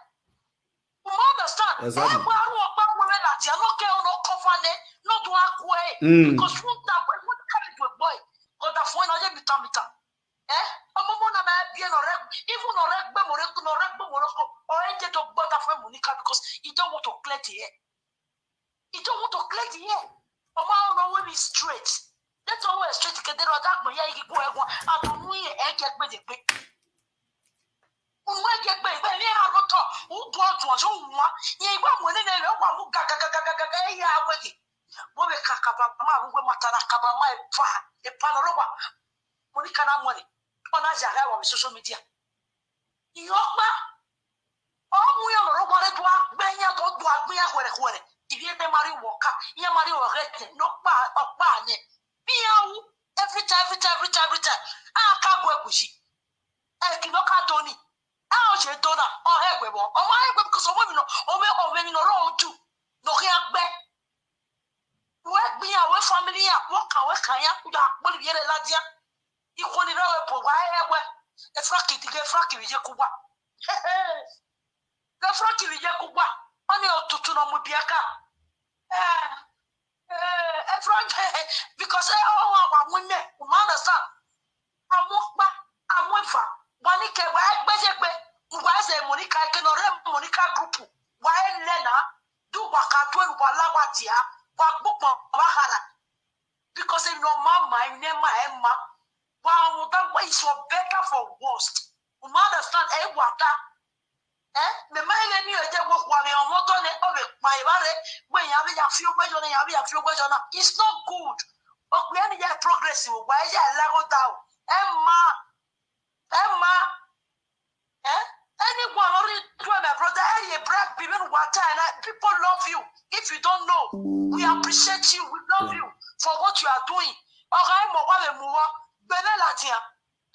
You understand? Exactly. E wa ru opa we we la ti, no ke ono cover ne, no do akwe. Mm. Because you that way, what can you do, boy? God, the phone, I just be tamita. Eh? Ọmọ mọ na ma bi no re, even no re gbe mo re, no re gbe mo re ko. O e je to gbota fún Monica because he don't want to clear the air. He don't want to clear the air. Ọmọ ọ̀rọ̀ we be straight. That's all we straight ke dero da gbe ya igi gbo egun. And mu ye e ke gbe de gbe. Unu e ke gbe gbe ni aro to. U do to so wa. Ye gba mo ne ne le wa mu ga ga ga ga ga ga ya we ki. Mo be ka ka ba ma ru we mata na ka ba ma e pa. E pa no ro wa. Monica na mo ni. Ona ja ga wa mi social media. Iyokpa. Ọmụ ya nọrọ gwara dụa gbe ya ka ọ dụa gbe ya kwere kwere. Ibi ebe mara iwe ọka, ihe mara iwe ọka ete, n'okpa ọkpa anyị. Bi ya wu, every time, every time, every time, every time. A ka gwe guji. E ki no ka doni. A o je dona, o he gwe bo. O ma he gwe because o mi no, o me, o me mi no ro oju. No ki agbe. We gbe ya, we family ya, we ka we ka ya, ku da poli yere la dia. Ikoni re we po wa e we. E fra ki dige, e fra ki je ku wa. E fra ki je ku wa. Ani otutu no mu bi aka. Eh, eh, e fra, because e o wa wa mu ne, o ma understand. Amokpa, amofa, wa ni ke wa e gbe je gbe. Wa ze Monica ke no re Monica group. Wa e le na. Du wa ka tu e wa la wa dia. Wa gbo pon wa hara. Because if no mama, if no ma, Emma, wa mu da wa is for better for worst. You understand? E wa ta. Eh? Me ma ile ni e je wo kwa me omo to ne o be pa e ba re. We ya be ya fi o gbejo na, ya be ya fi o gbejo na. It's not good. O pe ni ya progress o, wa ya la go down. Emma. Emma. Eh? Anyone already do my brother, any brag, people water, and I, people love you. If you don't know, we appreciate you, we love you for what you are doing. Ọ̀gá ẹ̀ mọ̀ wá lè mú wá. Gbẹ̀lẹ́ la jẹ́.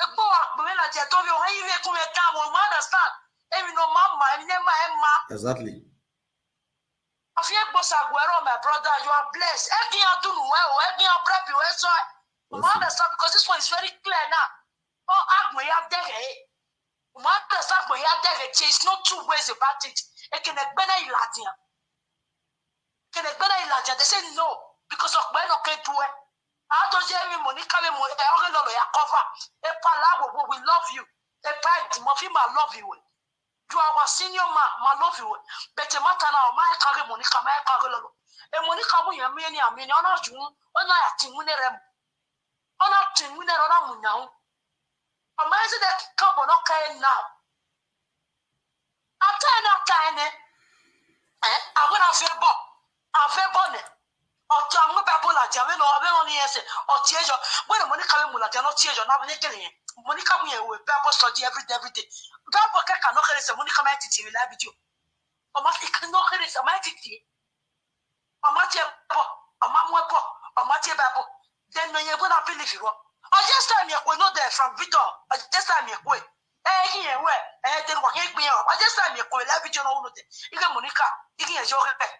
Egbò wa gbẹ̀lẹ́ la jẹ́ torí ọ̀hún yìí lè kún ẹ̀ dá wọn. You understand? Èmi náà máa mà, èmi náà máa ẹ̀ máa. Exactly. Àfi egbò ṣàgùn ẹ̀rọ, my brother, you are blessed. Ẹ kí n dùn wẹ́ o, ẹ kí n brẹ́bì wẹ́ sọ ẹ̀. You Yes, sir. Understand? Because this one is very clear now. Ọ àgbọ̀n ya dẹ́rẹ̀ ẹ̀. You understand? Àgbọ̀n ya dẹ́rẹ̀. There is no two ways about it. Ẹ kì í gbẹ́ náà ìlàjìyàn. Kì í gbẹ́ náà ìlàjìyàn. They say no. Because ọ̀pẹ́ náà kẹ́ du ẹ. Àádọ́ jẹ́ mi mọ̀ ní káwé mọ̀ ẹ̀ ọ̀rẹ́ lọ́lọ́ ya cover. Ẹ pa láwọ̀ wo, we love you. Ẹ pa ẹ̀dùnmọ́ fí máa love you. you are our senior man, my love you. But the matter now, my carry Monica, my carry Lolo. And Monica, we are many, I mean, honor you, honor a thing, we never, honor thing, we never, honor Munyao. Am I that couple not care now? Atene, atene. Eh, I will have a bo. Have a bonnet. Or to a more people like Javino, or Veron, yes, or Tiejo. When the Monica Mula, they are not Tiejo, now, anything. Monica, we will Bible study every day, every day. Bible can not carry Monica, my teaching, live with you. Or must it cannot carry some my teaching. Or Matthew, or Mamuapo, or Matthew Bible. Then no, you're going to believe you. I just time you will know there from Victor. I just time you will. Eh, here, where? Eh, then what? Here, I just time you will live with you, no, you can Monica, you can enjoy it.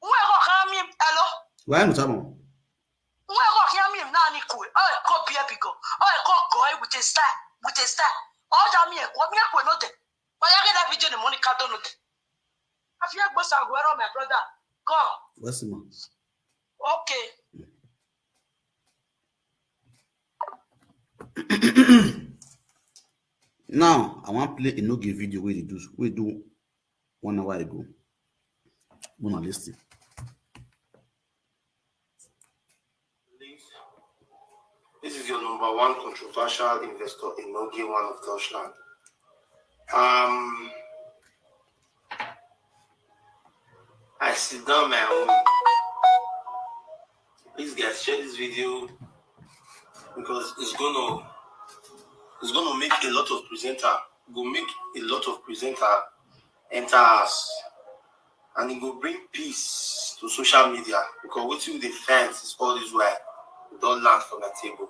Where go, come in, hello? Why am I talking? Where go, come in, Nani, cool. Oh, go be a pico. Oh, go, go with a star, with a star. Oh, Jamie, what me, I will not. But I get that video, the Monica, don't know. I feel go Saguero, my brother. Come. What's the man? Okay. Now, I want play a no give video where they do, we do one hour ago. Wanna listen. This is your number one controversial investor in Nogi, one of Deutschland. Um, I sit down my own. Please, guys, share this video because it's gonna it's gonna make a lot of presenter go make a lot of presenter enter us, and it go bring peace to social media because wetin we dey find is all this while we don land for my table,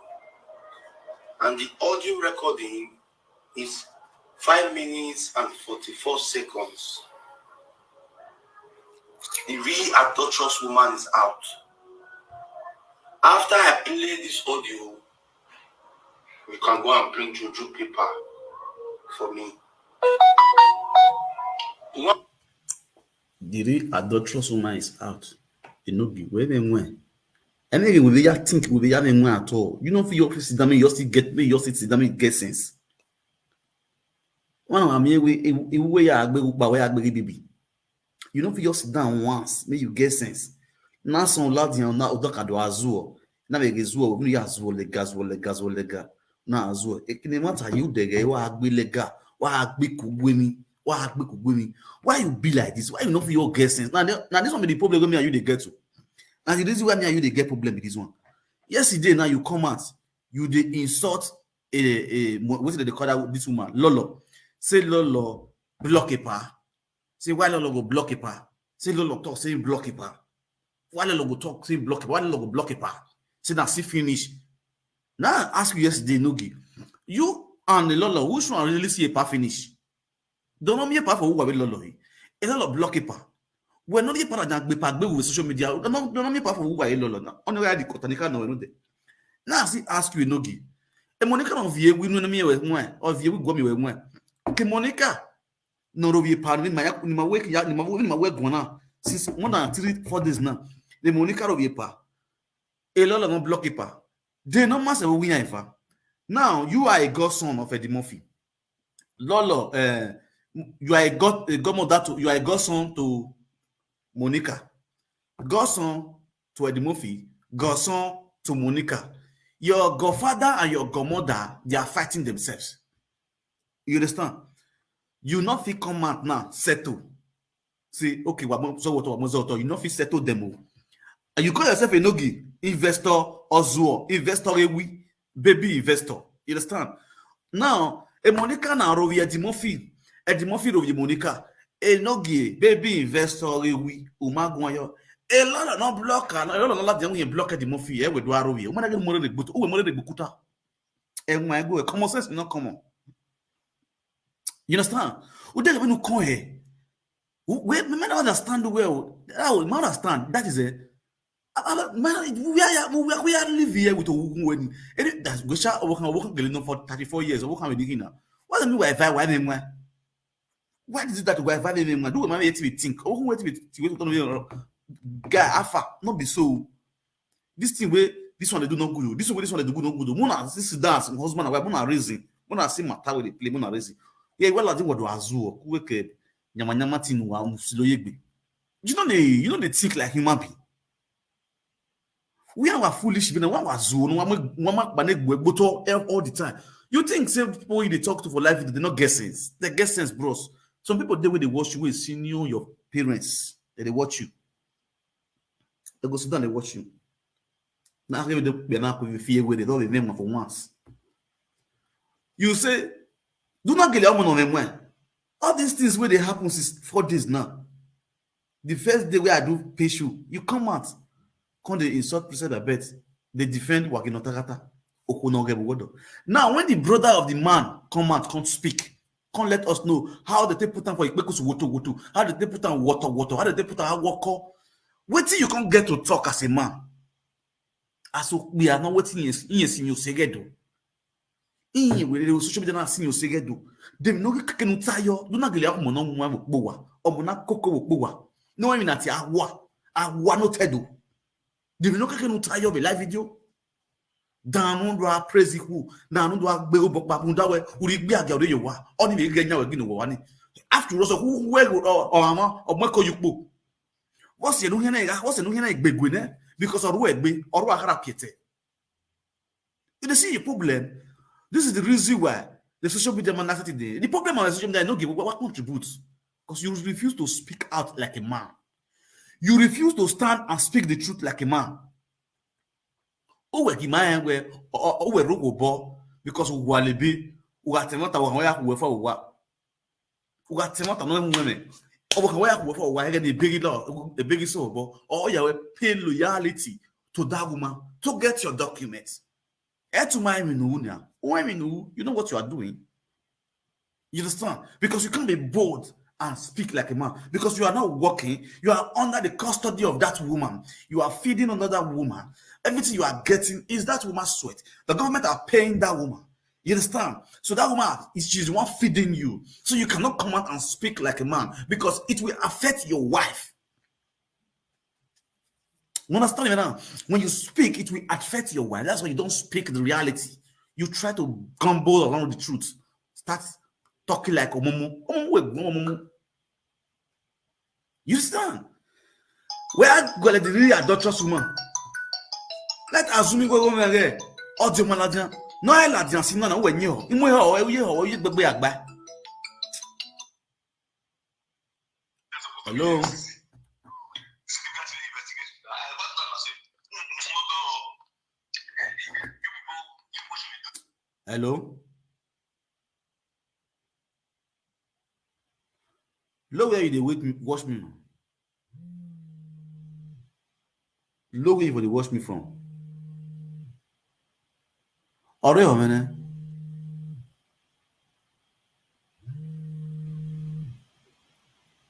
and the audio recording is five minutes and forty-four seconds. The real adulterous woman is out. After I play this audio, you can go and bring juju paper for me. One The real adulterous woman is out. You know, be where they went. Anything we be think we be having one at all. You know, for your sit down, you still get me, you still sit down, you get sense. One of me, we, we, we are big, but we are big, baby. You know, for your sit down once, may you get sense. Now, some lad, you know, now, Odoka do Azure. Now, we get Azure, we are Azure, like Azure, like Azure, like Now, Azure, it can matter you, the guy, why be like, why be Kugwemi, why be Kugwemi? Why you be like this? Why you not for your get sense? Now, now, this one be the problem with me and you, they get to. Now, the reason why me and you, they get problem with this one. Yesterday, now you come out, you they insult a, a, what did they call that, this woman? Lolo. Say, "Lolo, block a pa." Say, "Why Lolo go block a pa?" Say, "Lolo talk, say block a pa." Why Lolo go talk, say block a pa? Why Lolo go block a pa? Say, "Now see finish." Now, I ask you yesterday, Nogi. You and the Lolo, which one really see a pa finish? Don't know me a pa for who will Lolo. A Lolo block a pa. We're not a pa that be pa with social media. Don't know, don't know me a pa for who will Lolo. Now, only way I the Kotanika no, no, no. Now, I see ask you, Nogi. A Monica of ye, we know me with one, or ye, we go me with one. Okay, Monica. No, Rovi pa, ni my, ni my work, ya, ni my work, ni my work gonna. Since more than three, four days now. The Monica Rovi pa. A lot of them block pa. They no master we are. Now, you are a godson of Eddie Murphy. Lolo, uh, you are a god, a godmother to, you are a godson to Monica. Godson to Eddie Murphy, godson to Monica. Your godfather and your godmother, they are fighting themselves. You understand? You not fit come out now, settle. Say, okay, what so what, what so what, you not fit settle them. Oh. And you call yourself a Nogi, investor, Ozuo, investor Ewi, baby investor. You understand? Now, a Monica na Rovi Eddie Murphy, Eddie Murphy Rovi Monica, a Nogi, baby investor Ewi, Umagwayo. A lot of no block, and a lot of no let them block Eddie Murphy. Eh, we do Rovi. Umana get more the but, oh, more the bukuta. And my go, common sense, not common. You understand? We don't even come here. We, we, we don't understand well. How we understand? That is a, a, a, man, we are, we are, we are live here with a woman. And that's we shall work and work again for thirty-four years. Work and we now. What do you mean by why, why, why? Why is it that why, why, why? Do we man yet we think? Oh, who wait we think? We don't know. Guy, alpha, not be so. This thing where this one they do not good. This one, this one they do good, not good. Mona, this is dance, husband and wife, Mona reason. Mona see matter where they play, Mona reason. Yeah, well, I think what do azu or kuweke nyama nyama tin wa musilo yegbe. You know they you know they think like human being. We are foolish, but we are zone, we are banegbo all the time. You think say people you dey talk to for life, they not get sense. They get sense, bros. Some people they wey they watch you wey senior your parents, they dey watch you. They go sit down, they watch you. Now they be now with fear where they don't remember for once. You say, do not get your money on them when. All these things where they happen since four days now. The first day where I do pay you, you come out, come dey insult President Abet, they defend Wagino Tagata. Now, when the brother of the man come out, come speak, come let us know how they take put am for Ikpekus woto woto, how they take put am water water, how they take put am woko. Wetin you come get to talk as a man? As we are not waiting in your segedo. Iye wele social media na sinyo segedo. Dem no kake nu tayo. Do na gele akomo no mwa wo powa. Omo na koko wo powa. No mi na ti awa. Awa no tedo. Dem no kake nu tayo be live video. Danu do a praise who. Danu do a gbe obo papun dawe. Uri gbe age ore yo wa. Oni mi ge nyawe ginu wa ni. After all, so who where or ama or meko yupo. What's the no hena? What's the no hena igbegwe ne? Because oru egbe, oru akara piete. You dey see the problem? This is the reason why the social media man has today. The problem on the social media, I no give what contributes. Because you refuse to speak out like a man. You refuse to stand and speak the truth like a man. Uwe ki ma enwe, uwe rogo bo, because uwa lebi, uwa temata wa ya uwe fa uwa. Uga temata no mu me. Obo kan waya kuwa fa wa ga de begi lo, de begi so bo. Or you will pay loyalty to that woman to get your documents. Etu my minu nya. Why minu? You know what you are doing. You understand? Because you can't be bold and speak like a man. Because you are not working. You are under the custody of that woman. You are feeding another woman. Everything you are getting is that woman's sweat. The government are paying that woman. You understand? So that woman is she's the one feeding you. So you cannot come out and speak like a man because it will affect your wife. You understand me now? When you speak, it will affect your wife. That's why you don't speak the reality. You try to gumble around the truth. Start talking like omomo. Omomo we omomo. You understand? Where go like the really adulterous woman? Let assume go go mere. Audio manager. No, I la dia si na na we nyo. Imo ho, e ye ho, ye gbegbe agba. Hello. Hello. Low where you dey wait me, watch me. Low where you for dey watch me from. Ọ̀rẹ́ ọ̀mẹ́nẹ́.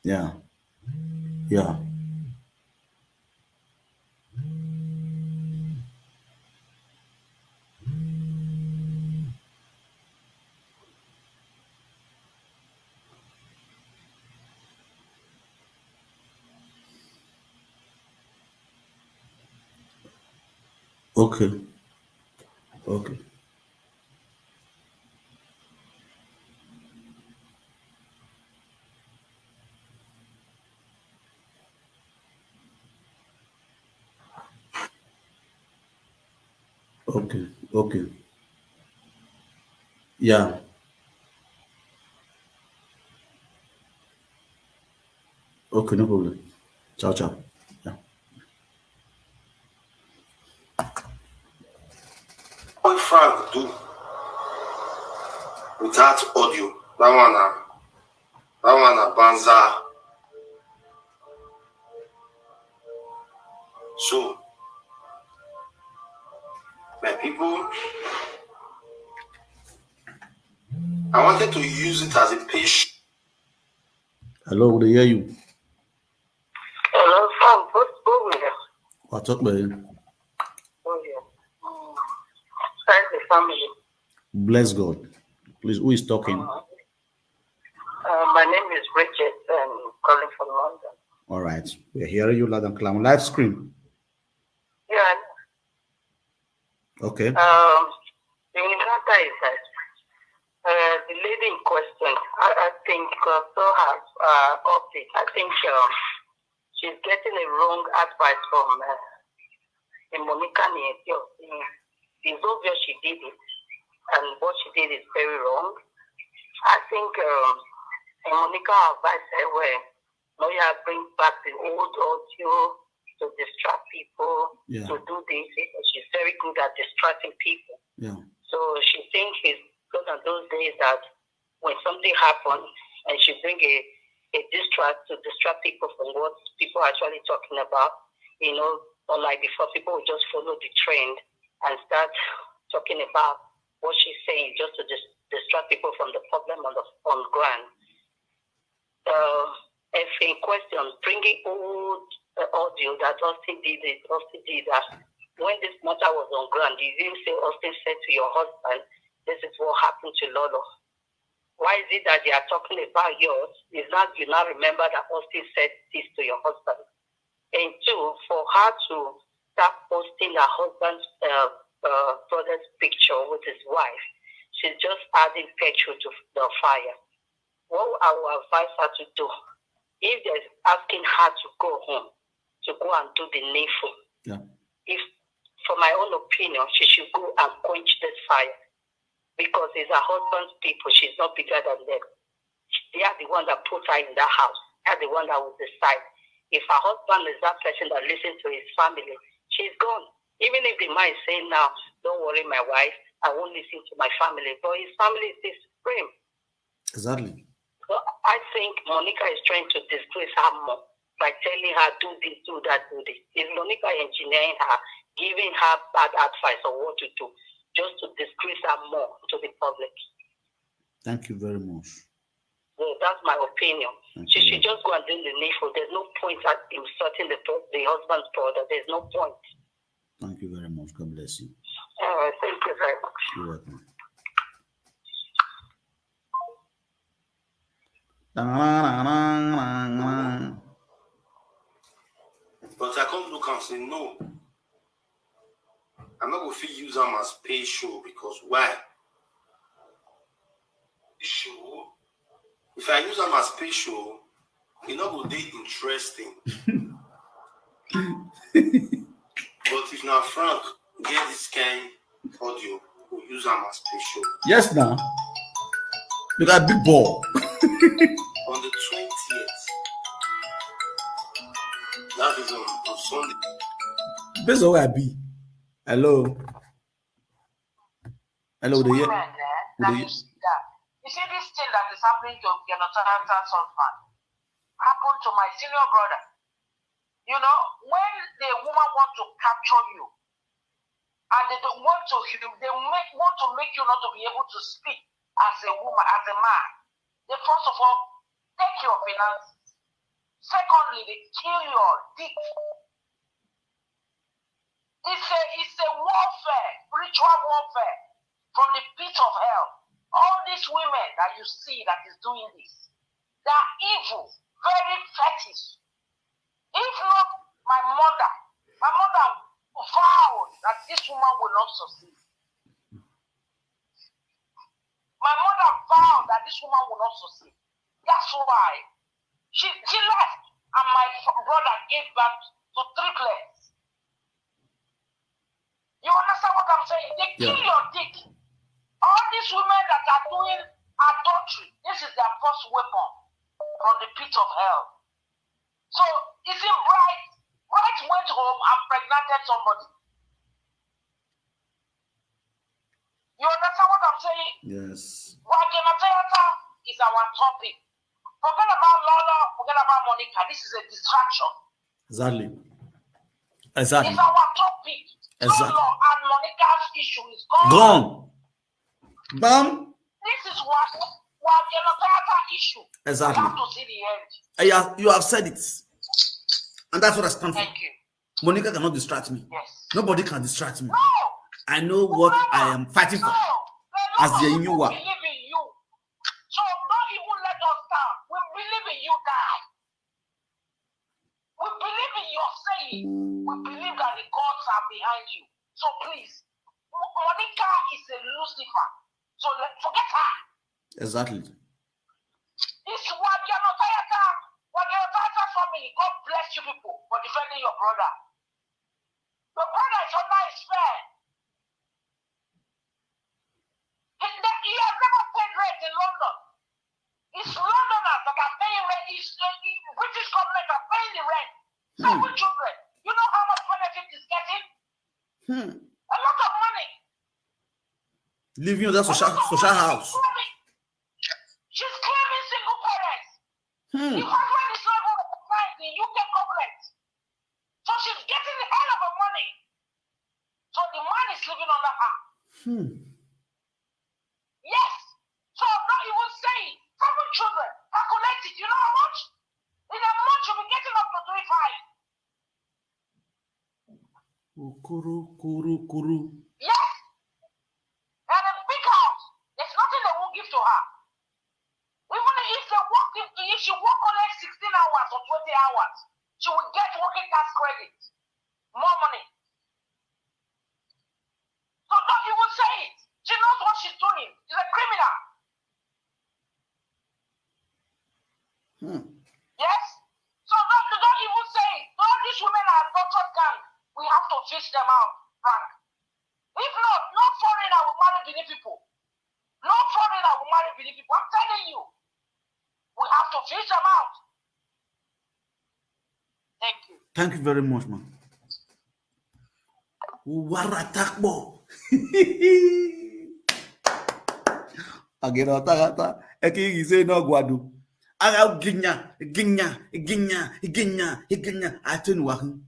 Yeah. Yeah. Okay. Okay. Okay, okay. Yeah. Okay, no problem. Ciao, ciao. Yeah. What Frank do without audio? That one, uh, that one, uh, banza. So, my people, I wanted to use it as a page. Hello, we dey hear you. Hello, Frank. What's going on? What's up, man? Oh, yeah. Mm. How's the family? Bless God. Please, who is talking? Uh, uh, my name is Richard. I'm calling from London. All right. We're hearing you loud and clear on live screen. Yeah. Okay. Um, the encounter is that Uh, the lady in question, I, I think, uh, so has uh, update. I think um, she's getting a wrong advice from uh, the Monica Nietio. It's obvious she did it, and what she did is very wrong. I think um, Monica advised her well. Lawyer bring back the old audio to distract people, Yeah. to do this. She's very good at distracting people. Yeah. So she thinks it's gone on those days that when something happens and she bring a, a distract to distract people from what people are actually talking about, you know, unlike before, people will just follow the trend and start talking about what she's saying just to dis- distract people from the problem on the on ground. Uh, if in question, bringing old uh, audio that Austin did it, Austin did that. When this matter was on ground, did you say Austin said to your husband, "This is what happened to Lolo"? Why is it that they are talking about yours? Is that you now remember that Austin said this to your husband? And two, for her to start posting her husband's uh, uh, brother's picture with his wife, she's just adding petrol to the fire. What I will advise her to do, if they're asking her to go home, to go and do the needful, Yeah. if, for my own opinion, she should go and quench this fire because it's her husband's people. She's not bigger than them. They are the one that put her in that house. They are the one that will decide. If her husband is that person that listens to his family, she's gone. Even if the man is saying now, "Don't worry, my wife, I won't listen to my family," but his family is still supreme. Exactly. So I think Monica is trying to disgrace her more by telling her, "Do this, do that, do this." Is Monica engineering her, giving her bad advice on what to do, just to disgrace her more to the public? Thank you very much. So that's my opinion. Thank She you. Should just go and do the needful. There's no point at insulting the, the husband's brother. There's no point. Thank you very much. God bless you. All right, thank you very much. You're welcome. But I come look and say no. I'm not gonna fit use them as pay show because why? Show. If I use them as pay show, it not go dey interesting. But if na Frank get this kind audio, go use am as pay show. Yes, now. You got big ball. On the twentieth, that is on, on Sunday. Based on where I be. Hello. Hello, the Women, year. eh, Would that they- you see that. You see this thing that is happening to Jonathan's husband happened to my senior brother. You know, when the woman want to capture you, and they don't want to, hum- they make want to make you not to be able to speak as a woman, as a man. They first of all take your finances. Secondly, they kill your dick. It's a it's a warfare, spiritual warfare from the pit of hell. All these women that you see that is doing this, they are evil, very fetish. If not my mother, my mother vowed that this woman will not succeed. My mother vowed that this woman will not succeed. That's why she she left, and my f- brother gave birth to triplets. You understand what I'm saying? They kill Yeah. your dick. All these women that are doing adultery, this is their first weapon from the pit of hell. So is it right? Bright went home and pregnanted somebody. You understand what I'm saying? Yes. Wagena Theater is our topic. Forget about Lolo, forget about Monica. This is a distraction. Exactly. Exactly. It's our topic. Exactly. Lolo and Monica's issue is gone. Gone. Bam. This is what Wagena Theater issue. We Exactly. have to see the end. And you have, you have said it. And that's what I stand for. Thank you. Monica cannot distract me. Yes. Nobody can distract me. No. I know what I am fighting for. No. As As the you Inuwa. Believe in you. So don't even let us down. We believe in you, die. We believe in your saying. We believe that the gods are behind you. So please, Mo- Monica is a Lucifer. So let, forget her. Exactly. This Wadiano Tayata, Wadiano Tayata family, God bless you people for defending your brother. Your brother is under his spell. He, he has never paid rent in London. It's Londoners that are paying rent. It's uh, the British government are paying the rent. Seven children. You know how much benefit he's getting? Hmm. A lot of money. Living in that social social house. She's claiming single parents. The Hmm. husband is not even recognized in U K government. So she's getting a hell of a money. So the man is living under her. Hmm. Yes. So don't even say it. Seven children. Calculate it. You know how much? In a month, you'll be getting up to three five. Okoro, koro, koro. Yes. And a big house. There's nothing they won't give to her. Even if they work, if, if she work only sixteen hours or twenty hours, she will get working tax credit. More money. So don't even say it. She knows what she's doing. She's a criminal. Hmm. Yes? So don't, don't even say it. All these women are tortured gang. We have to fish them out, Frank. If not, no foreigner will marry Benin people. No foreigner will marry Benin people. I'm telling you. We have to fish them out. Thank you. Thank you very much, man. Waratakbo. Agera tagata. Eki ise no gwadu. Aga ginya, ginya, ginya, ginya. Atin wahu.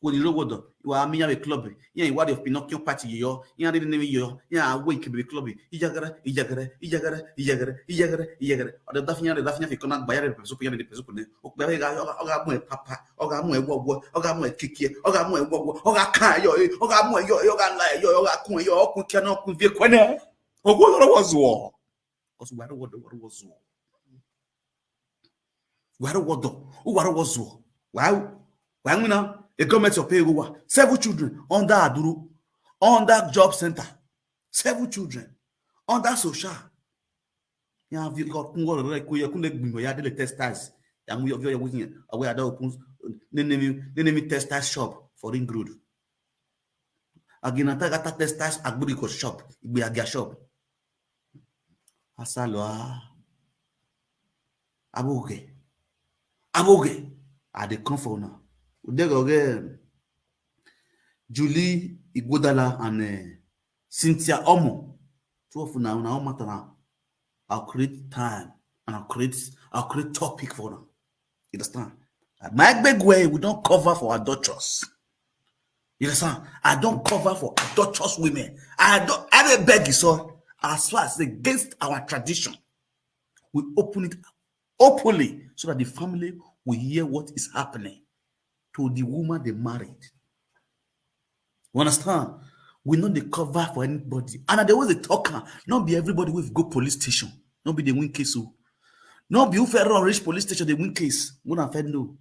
When you rogodo, you are me a club. Yeah, what of Pinocchio party yo? Yeah, didn't even yo. Yeah, I wake up the club. Ijagara, ijagara, ijagara, ijagara, ijagara, ijagara. Or the Daphne, the Daphne, if you cannot buy the person, the person, okay, oga mu papa, oga mu egwogwo, oga mu ekikie, oga mu egwogwo, oga kan yo, oga mu yo, oga la yo, oga kun yo, okun kena okun vie kwene. Ogwo yoro wozuo. Because where wodo, where wozuo. Where wodo, where wozuo. Wow. Why we now? A government of pay go seven children under Aduru, under job center, seven children under social. Ya vi ko kun wo re ku ye kun le gbin ya de textiles. Ya mu yo yo yin. Awe ada okun ne ne mi ne ne mi textile shop for Ring Road. Aginata gata textiles agbiri ko shop, igbe agia shop. Asalo a. Aboge. Aboge. I dey come for una. Udego ge Julie Igwodala and uh, Cynthia Omo. Two of una una matter now. I'll create time and I'll create I'll create topic for them. You understand? My big way we don't cover for adulterers. You understand? I don't cover for adulterous women. I don't I don't beg you, so as far as against our tradition, we open it openly so that the family will hear what is happening to the woman they married. You understand? We know they cover for anybody. And I always dey talk am, not be everybody will go police station. Not be the win case. So. Not be who fair run reach police station, they win case. Una fair know.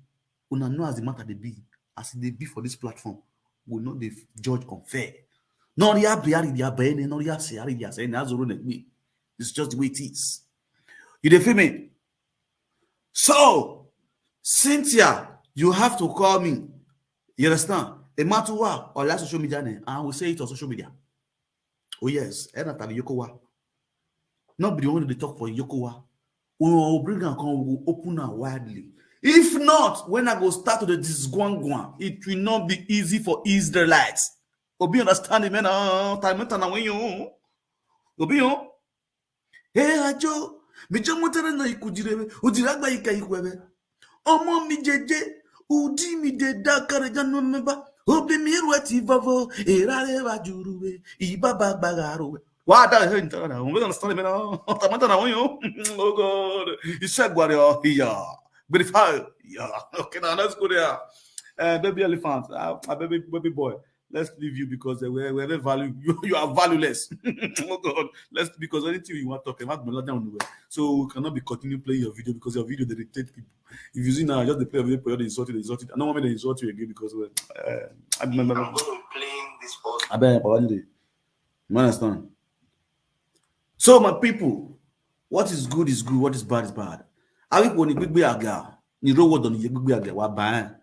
Una know as the matter they be. As they be for this platform. We know they judge unfair. No, they are behind their brain, no, they are saying, they are saying, that's all me. It's just the way it is. You dey feel me? So, Cynthia, you have to call me. You understand? A matter what or like social media name, and we say it on social media. Oh yes, and that Yokowa. Not be the only they talk for Yokowa. We will bring and come, we will open and widely. If not, when I go start to the disguangwan, it will not be easy for Israelites. Obi understand me now. Time and when you Obi you. Hey ajo, mi jo mo tere na ikujire, ujire agba ika ikwebe. Ọmọ mi jeje, udi mi de da kare janu meba. Obi mi ruwe ti vavo, erare wa juruwe, ibaba gbagaruwe. Wa da he ntara na, we understand me now. Tamata na when you. Oh God, isagwari oh yeah. Beautify. Yeah. Okay, now let's go there. Uh, baby elephant, uh, uh, baby baby boy. Let's leave you because uh, we're, we're very value. You, you are valueless. Oh God, let's because anything you want to talk about, not down the way. So we cannot be continue playing your video because your video they irritate people. If you see now, just the play of the play, they insult you, they insult you. I don't want me to insult you again because uh, I remember. I'm going to be playing this ball. I bet Papa Dide. You understand? So my people, What is good is good, what is bad is bad. Awi ko ni gbigbe aga, ni rowo don ye gbigbe aga wa ba.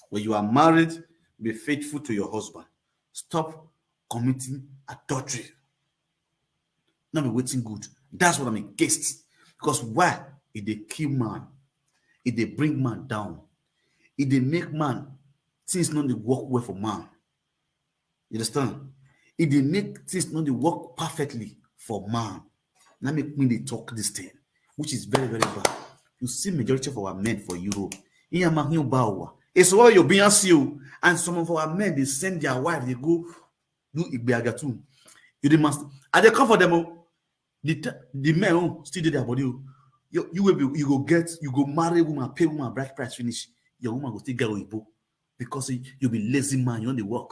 When you are married, be faithful to your husband. Stop committing adultery. Not be waiting good. That's what I'm against. Because why? If they kill man, if they bring man down, if they make man things not dey work well for man. You understand? If they make things not dey work perfectly for man, that make me they talk this thing, which is very, very bad. You see, majority of our men for Europe, in Yamahin Bawa, it's what you're being asked you, and some of our men they send their wife, they go do Igbeaga too. You the master. And they come for them. Oh, the, the men oh, still do their body. Oh. You, you will be, you go get, you go marry woman, pay woman bride price finish. Your woman go still get Oyibo because you, you be lazy man, you only work.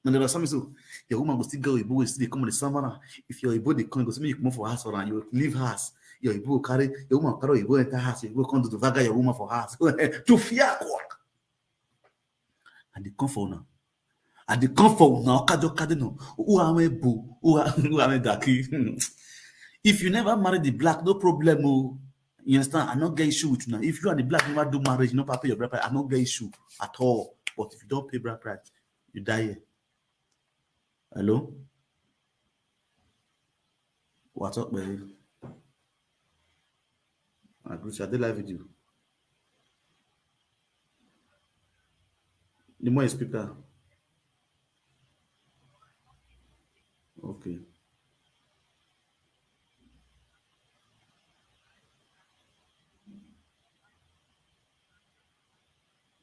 And there are some so your woman go still get Oyibo, still they come on the summer. If your Oyibo they come, go say you come for house for and you leave house. Your Oyibo carry, your woman carry Oyibo enter house, you go come to the vaga your woman for house. To fear God. And they come for now. And they come for now. Kajo, kajo, no. Who am I boo? Who am I daki? If you never marry the black, no problem. Oh. You understand? I not get issue with you now. If you and the black never do marriage, you no pay your bride price, I not get issue at all. But if you don't pay bride price, you die here. Hello? What's up, baby? I greet you. I did live with you. The more you speak up. Okay.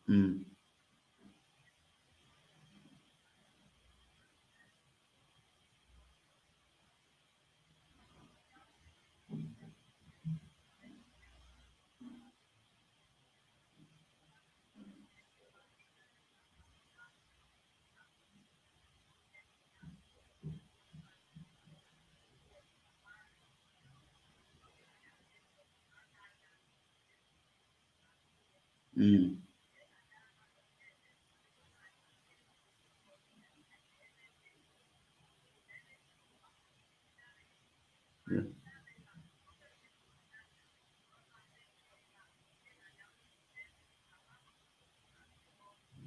Mm. Mm. Yeah.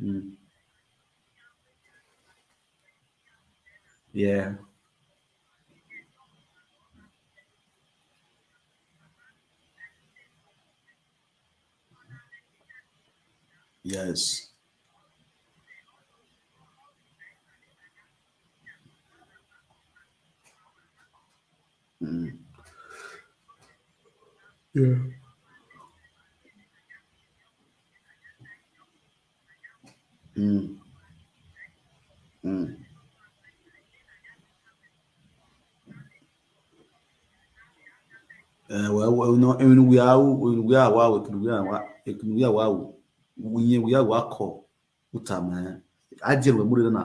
Mm. Yeah. Yes. Mm. Yeah. Mm. Mm. Eh, well, well, no, when we are, when we are, wow, when we are, wow, when we are, wow, we are, wow, call. Uta, man. I did what more than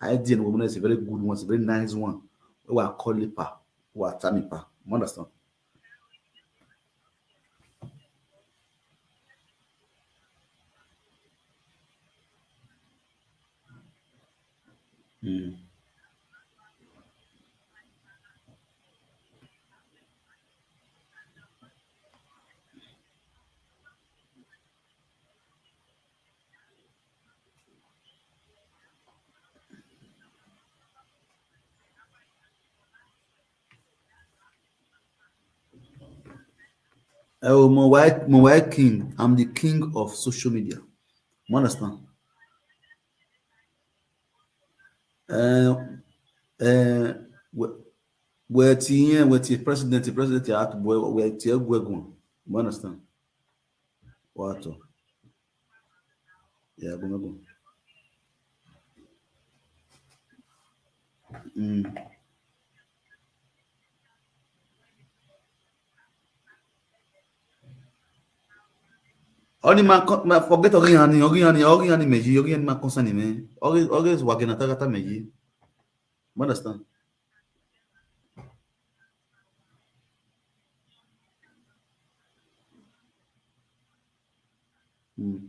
I did what is a very good one, it's a very nice one. We are call lipa, we are tamipa. You understand? Mm. Oh, my white, my white king. I'm the king of social media. You understand? Uh, uh, we're, we're president, president, we're, we're, we're, you understand? What? Yeah, go, go. Mm. Only man, man forget Ogiyani, Ogiyani, Ogiyani Meji, Ogiyani man concern me. Always, always wagging at Tagata Meji. You understand? Mm.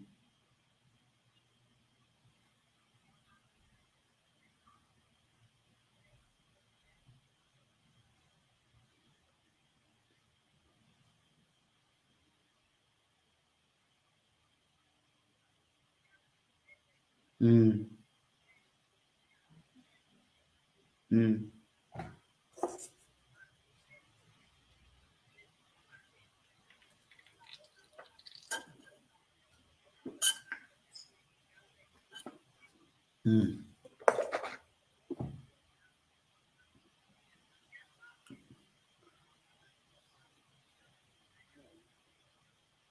Mm. Mm. Mm.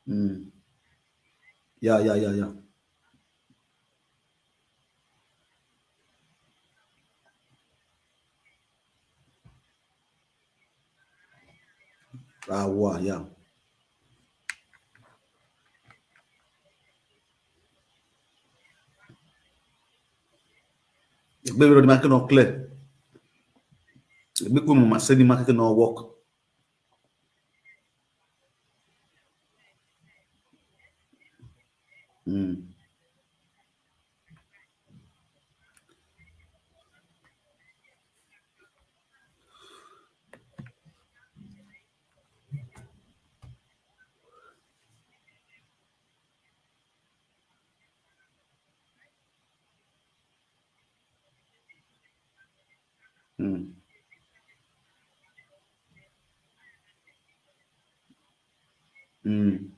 Mm. Yeah, yeah, yeah, yeah. Ah, wow, yeah. Maybe the market not clear. Maybe we must say the market not work. Mm. Mm. Mm.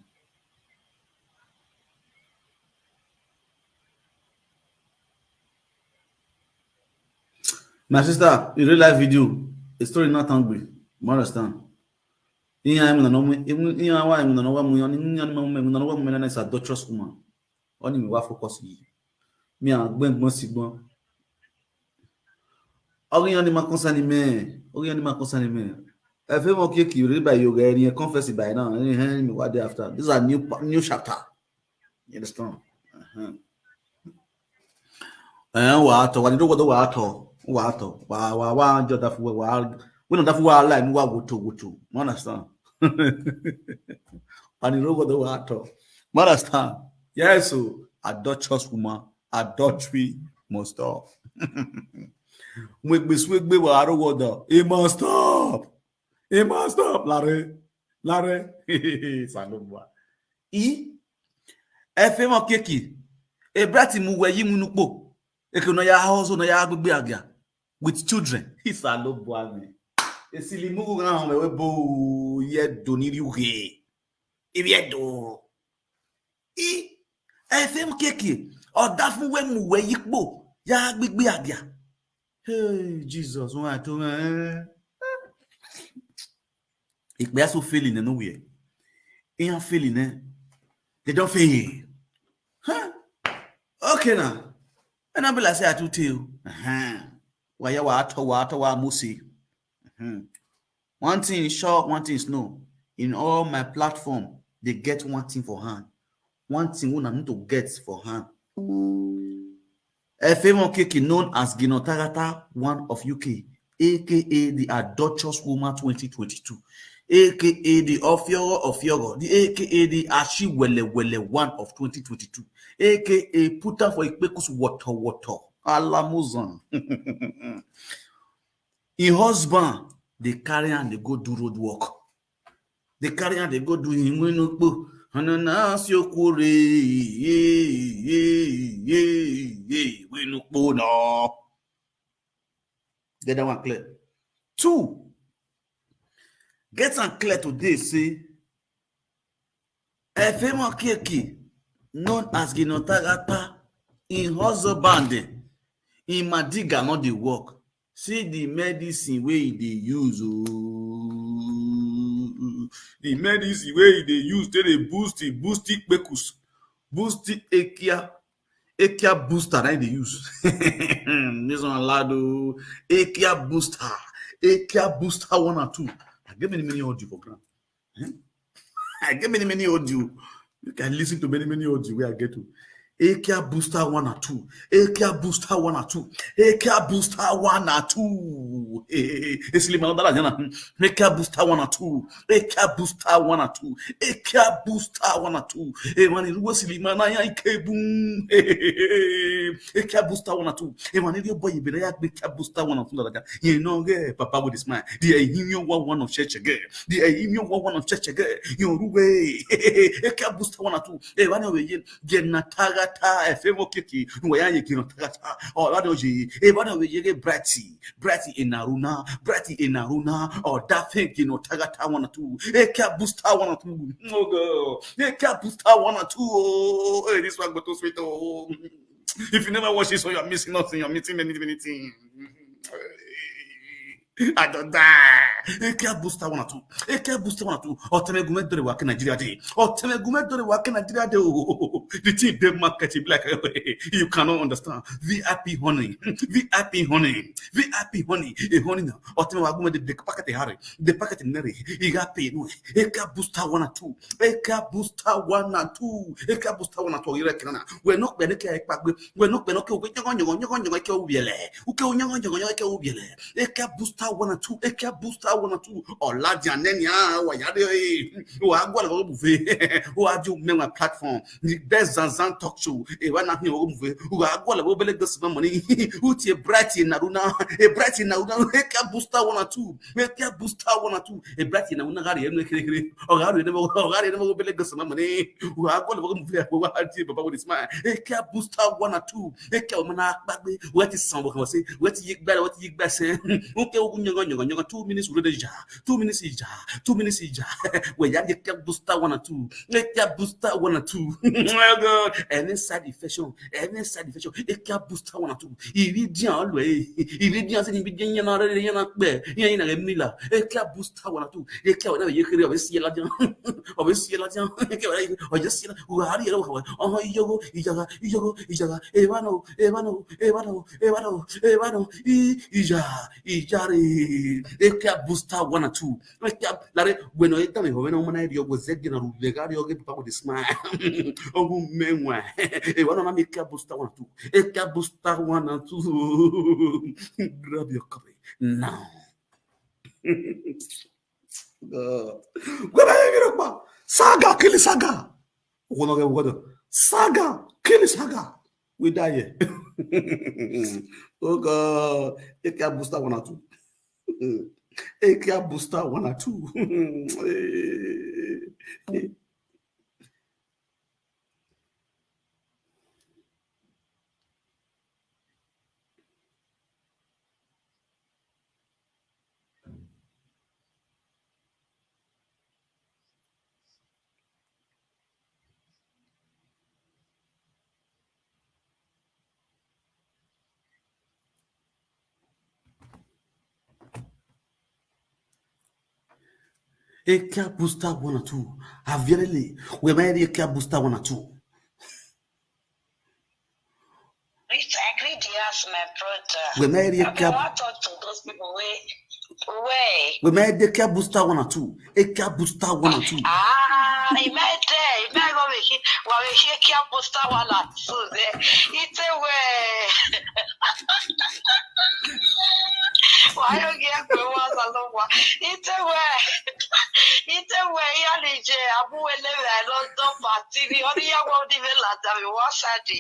My sister, in real life video, a story not angry. You understand? Ihe anyị nwere n'ọnwa, ihe anyị nwere n'ọnwa mụ, ihe anyị nwere n'ọnwa mụ, ihe anyị nwere n'ọnwa mụ, na adulterous woman. Ọ na-emewa focus yi. Mi a gbe mgbọ si gbọ. Ọ gị ihe anyị ma concern me. Ọ gị ihe anyị ma concern me. If you want to kill you by yoga, and you confess it by now, and you hang me what day after. This is a new pa-, new chapter. You understand? Uh-huh. Eh, wa atọ, wa ni rogodo wa atọ, wa atọ, wa, wa, wa, jo dafu, wa, we no dafu wa lie, wa woto, woto. You understand? Wa ni rogodo wa atọ. You understand? Yes, so adulterous woman, adultery must stop. Mwegbe swegbe wa rogodo, it must stop. It must stop. Lare, lare. Salomwa. I, efe mo keki. E brati mu we yi mu nupo. Eke no ya hozo no ya gbegbe aga with children. Isa lo bo ami. Esili mugu na hon we bo ye do ni ri uhe. Ibi edo. I, efe mo keki. Oda fun we mu we yipo. Ya gbegbe aga. Hey, Jesus, why to me? Ikpe aso failing nowhere. Iyan failing, eh? They don't fail. Huh? Okay now. And I be like say I too tell. Uh-huh. Wa ya wa ato, wa ato, wa musi. Uh-huh. One thing is sure, one thing is no. In all my platform, they get one thing for hand. One thing una need to get for hand. A famous Kiki known as Ginotagata one of U K, A K A the Adulterous Woman twenty twenty-two, A K A the Ofiogo Ofiogo, the A K A the Ashiwelewele one of twenty twenty-two, A K A put am for Ikpekus Woto Woto. Alamuzan. Im husband dey carry am dey go do road work. Dey carry am dey go do im winukpo. Anana si okwu re, ye, ye, ye, ye, winukpo no. Get that one clear. Two, get am clear today say Efemo Keke, known as Ginotagata, im husband, im madiga no dey work. See the medicine wey e dey use, oh. The medicine wey e dey use take dey boost, e boost Ikpekus, boost Ekia, Ekia booster na im dey use. This one loud, oh. Ekia booster, Ekia booster one and two. I get many, many audio for ground. Hmm? I get many, many audio. You can listen to many, many audio where I get to. Ekia booster one and two. Ekia booster one and two. Ekia booster one and two. Eh, eh, eh, eh, Slim, another Jana. Hmm. Ekia booster one and two. Ekia booster one and two. Ekia booster one and two. Eh, man, it was Slim, and I ain't boom. Eh, eh, eh, eh, eh. Ekia booster one and two. Eh, man, it your boy, you better Ekia booster one and two. You know, eh, Papa with a smile. The Ehimio one one of church again. The Ehimio one one of church again. You know, eh, Ekia booster one and two. Eh, one of the Genataga ta, e fe mo kiki, wa ya ye kino tagata, o ba no ji, e ba no ye ge Brighty, Brighty Enaruna, Brighty Enaruna, o da fe kino tagata one two, e ka booster one two, oh God, e ka booster one two, oh, hey, this one go too sweet, oh. If you never watch this one, you're missing nothing, you're missing many, many things. I don't die. Eke booster one or two. Eke booster one or two. Otemegume dore wa ke Nigeria de. Otemegume dore wa ke Nigeria de. Oh, the thing dey market e be like you cannot understand. V I P honey. V I P honey. V I P honey. A honey now. Otemegume de, the packet e hurry. The packet e nerry. You got pay no. Eke booster one or two. Eke booster one and two. Eke booster one and two. Ire kenana. We no pe ne ke pa gbe. We no pe no ke o nyogo nyogo nyogo nyogo ke o biele. Uke o nyogo nyogo nyogo ke o biele. Eke booster one and two. Eke booster one and two. Ola dia neni a wa ya de. O agwa le buffet. O aju me my platform. The best Zanzan talk show. E wa na hin o buffet. O agwa le bele go some money. Uti e Brighty Enaruna. E Brighty Enaruna. Eke booster one and two. Eke booster one and two. E Brighty Enaruna gari enu kere kere. O gari enu, o gari enu bele go some money. O agwa le buffet. O wa ti baba with smile. Eke booster one and two. Eke o mana pa gbe. What is some of say? What you better? What you better? Uke o nyogo nyogo nyogo. Two minutes we dey ja. Two minutes ija. Two minutes ija. We ya eke booster one and two. Eke booster one and two. Oh God. Any side infection. Any side infection. Eke booster one and two. Iridian always. Iridian se ni bi dian na re yan na pe. Yan na re mi la. Eke booster one and two. Eke o na ye kere o si la dian. O si la dian. Eke o ya si la. Wa ri e lo wa. Oh, iyogo, ijaga, iyogo, ijaga. E ba no, e ba no, e ba no, e ba no, e ba no. I ija, ija re. Eke booster one and two. Eke lare, bueno, esta me joven, una idea, pues, se tiene un legario que pago de smile. O un menwa. E bueno, na mi eke booster one and two. Eke booster one and two. Grab your copy now. God. Gwada ye mi rokpa. Saga, kill Saga. Okono ke wodo. Saga, kill Saga. We die here. Oh God. Eke booster one and two. Eke booster one and two. Eke booster one and two. Aviarele. We ma eke booster one and two. It's agreed, yes, my brother. We ma eke. I want to talk to those people wey, wey. We ma eke booster one and two. Eke booster one and two. Ah, imete, ime go me ki, wa me ki eke booster one and two there. It's a way. Wa yo get pe wa sa lo wa. It's a way. It's a way. Ya ni je abu ele ve lo do patiri. Oni ya wa di ve la da mi wa sa di.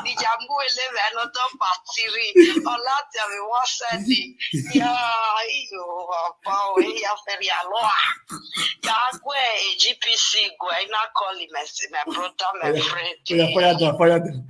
Ni ya mu ele ve lo do patiri. Ola da mi wa sa di. Ya, iyo, papa o, ya fe mi alo. Ya gwe, eh, G P C gwe, I na call him, I say, my brother, my friend. Oya, fire down, fire down.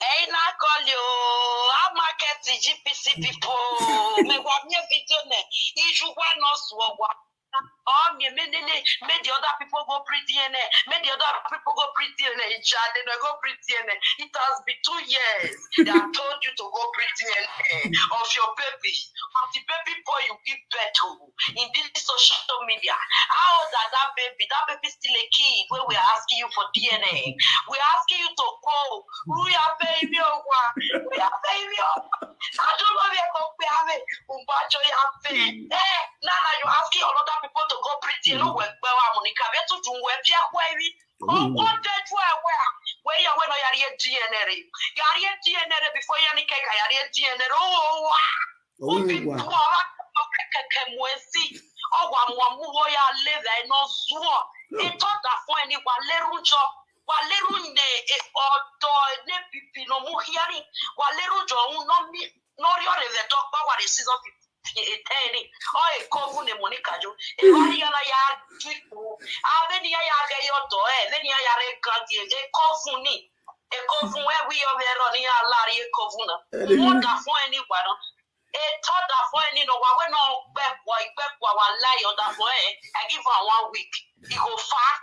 Hey, na call you. I market the G P C people. Me wa mi video ne. Iju wa no suo wa. Oh, me, me, me, me, make the other people go print D N A. Make the other people go print D N A. They no go print D N A. It has been two years. They have told you to go print D N A of your baby. Of the baby boy you give birth to in this social media. How old is that baby? That baby still a kid. When we are asking you for D N A, we are asking you to go. Who you are paying me over? Who you are paying me over? I don't know where to pay. Umbacho ya pay. Eh, now, now you asking other people to go print D N A. No, we, we, we, Monica, we to do we, we, we, we. Oh, what they do, we, we, you, we, no, yari D N A. Yari D N A before you, ni keka, yari D N A. Oh, wow. Obi bua wa keke mwezi. Owa mwa muwo ya leva no zuo. Ito da fo ni wa leru jo. Wa leru ne e odo ne pipi no mu hiari. Wa leru jo un no mi no rio le ve to pa wa le season fifteen e teni. O e ko fu ne Monica jo. E wa ni ya na ya kiku. A ve ni ya ya ge yo do e. Ve ni ya ya re ka di e ko fu ni. Ekovun we we yo vero ni alari ekovun na. Mo da fun eni wa na. E to da fun eni no wa we no gbe kwa, gbe kwa wa lai o da fun e. I give am one week. E go far.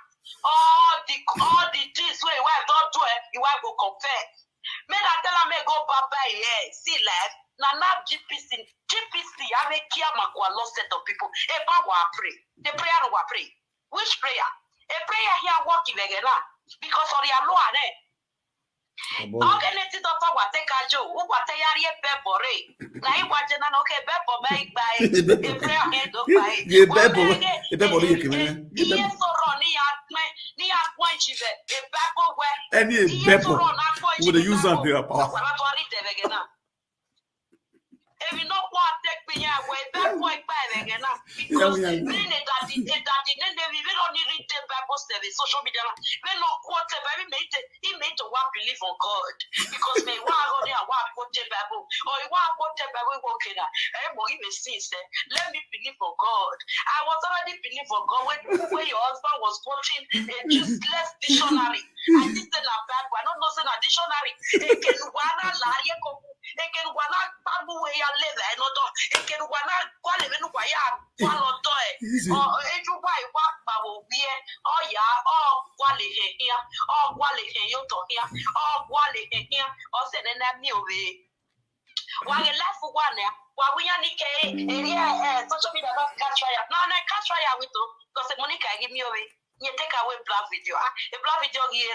All the, all the things wey e wife don do, eh, e wife go confess. Make I tell am make e go baba e, eh, see life. Na na G P C, G P C, I make kia makwa lost set of people. E ba wa pray. The prayer no wa pray. Which prayer? A prayer here work in Egela. Because of your law, eh? Oge neti dọta wa te ka jo, u wa te yari e bebo re. Na i wa je na no ke bebo me igba e. E prayer he do gba e. Ye bebo, e bebo re ye kemene. Ye bebo. Iye soro ni ya gbe, ni ya gbe jive, e bebo we. Any e bebo, we dey use am dey power. Wa ba to ari de vege na. Ebi no kwa te gbe ya we, e bebo igba e vege na. Because then e daddy, e daddy, then they we no need read the Bible study, social media. We no quote the Bible, make it, it make the one believe on God. Because me, wa go there, wa quote the Bible. Or you wa quote the Bible, okay na. Eh, mo even see say, let me believe on God. I was already believe on God when, when your husband was quoting a useless dictionary. I did say na Bible. I don't know say na dictionary. Eke wana la ye ko. Eke wana babu we ya le da no do. Eke wana kwa le nu kwa ya kwa lo do e. O eju wa iwa pa wo bi e. O ya, o kwa le he ya. O kwa le he yo to ya. O kwa le he ya. O se ne na mi o we. Wa ye life wa ne. Wa we ya ni ke. Eri eh, social media don catch fire. No, no, catch fire with o. Because Monica give me away. You take away black video. Ah, a black video here.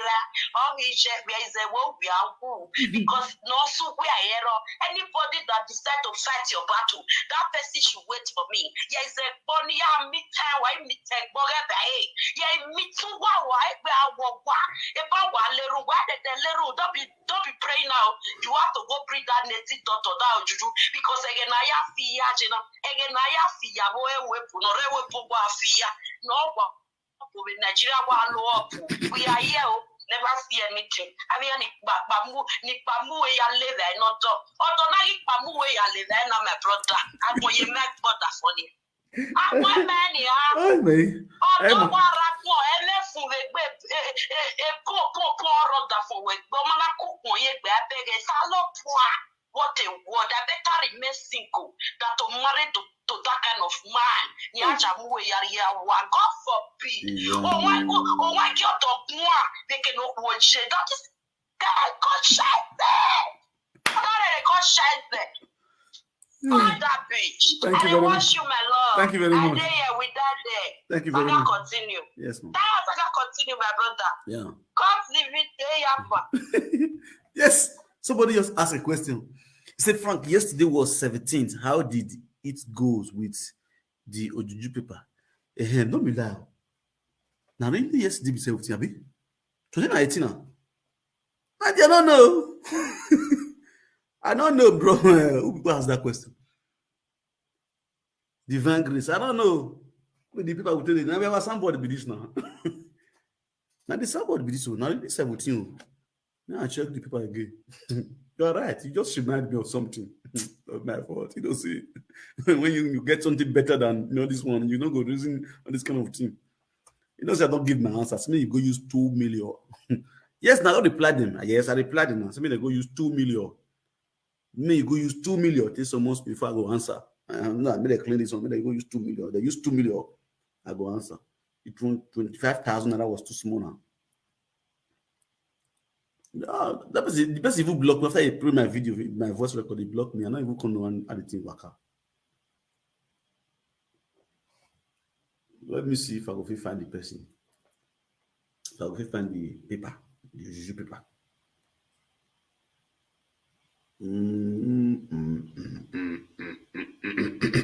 Oh, we share, we is a wo we are who. Because no su we are here. Anybody that decide to fight your battle, that person should wait for me. Yeah, is a funny. Yeah, me tell why me take boga by. Yeah, me too. Why why we are what why? If I want little why the little, don't be, don't be praying now. You have to go bring that native doctor, that juju, because again I have fear, you know. Again I have fear. Wo e we pu no re we pu wa fear. No wa. We Nigeria wa lo up. We are here. Oh, never fear anything. I mean, ni pa pa mu, ni pa mu we ya le ve no do. Odo na ni pa mu we ya le ve na, my brother. I go ye make brother for you. Akwa meni ha. Ai, me. Odo wa ra ko ele fu ve gbe e ko ko ko ro da fo we gbe. Omo na ko ko ye gbe abege sa lo pua. What a word. I better remain single than to marry to, to that kind of man. Ni aja mu we ya ya wa. God forbid. Oh my God. Oh my God. They can no wo je. That is God, God shite there. God, God shite there. All that bitch. Thank you very much. I wash you, my love. Thank you very much. I dey here with that there. Thank you very much. Continue. Yes, ma'am. That was I can continue, my brother. Yeah. Cut the video, Yapa. Yes. Somebody just asked a question. He said, Frank, yesterday was seventeenth. How did it goes with the Ojuju paper? Ehem, don't be lie. Now, really, yesterday be seventeen, abi? Today na eighteen now. I don't know. I don't know, bro. Who people ask that question? Divine grace. I don't know. With the people who tell it, now we have somebody be this now. Now the somebody be this one. Now it's seventeen. Now I check the people again. You are right. You just remind me of something. Not my fault. You don't see when you, you get something better than, you know, this one, you don't go reason on this kind of thing. You know, say I don't give my answers. Me, you go use two million. Yes, now I don't reply them. Yes, I reply them now. So me, they go use two million. Me, you go use two million. Take some months before I go answer. Uh, no, me, they clean this one. Me, they go use two million. They use two million. I go answer. It won't, twenty-five thousand naira was too small now. No, that person, the person even block me after he play my video, my voice record, he blocked me. I don't even come know how the thing work out. Let me see if I go fit find the person. If I go fit find the paper, the juju paper. Mm, mm, mm, mm, mm, mm.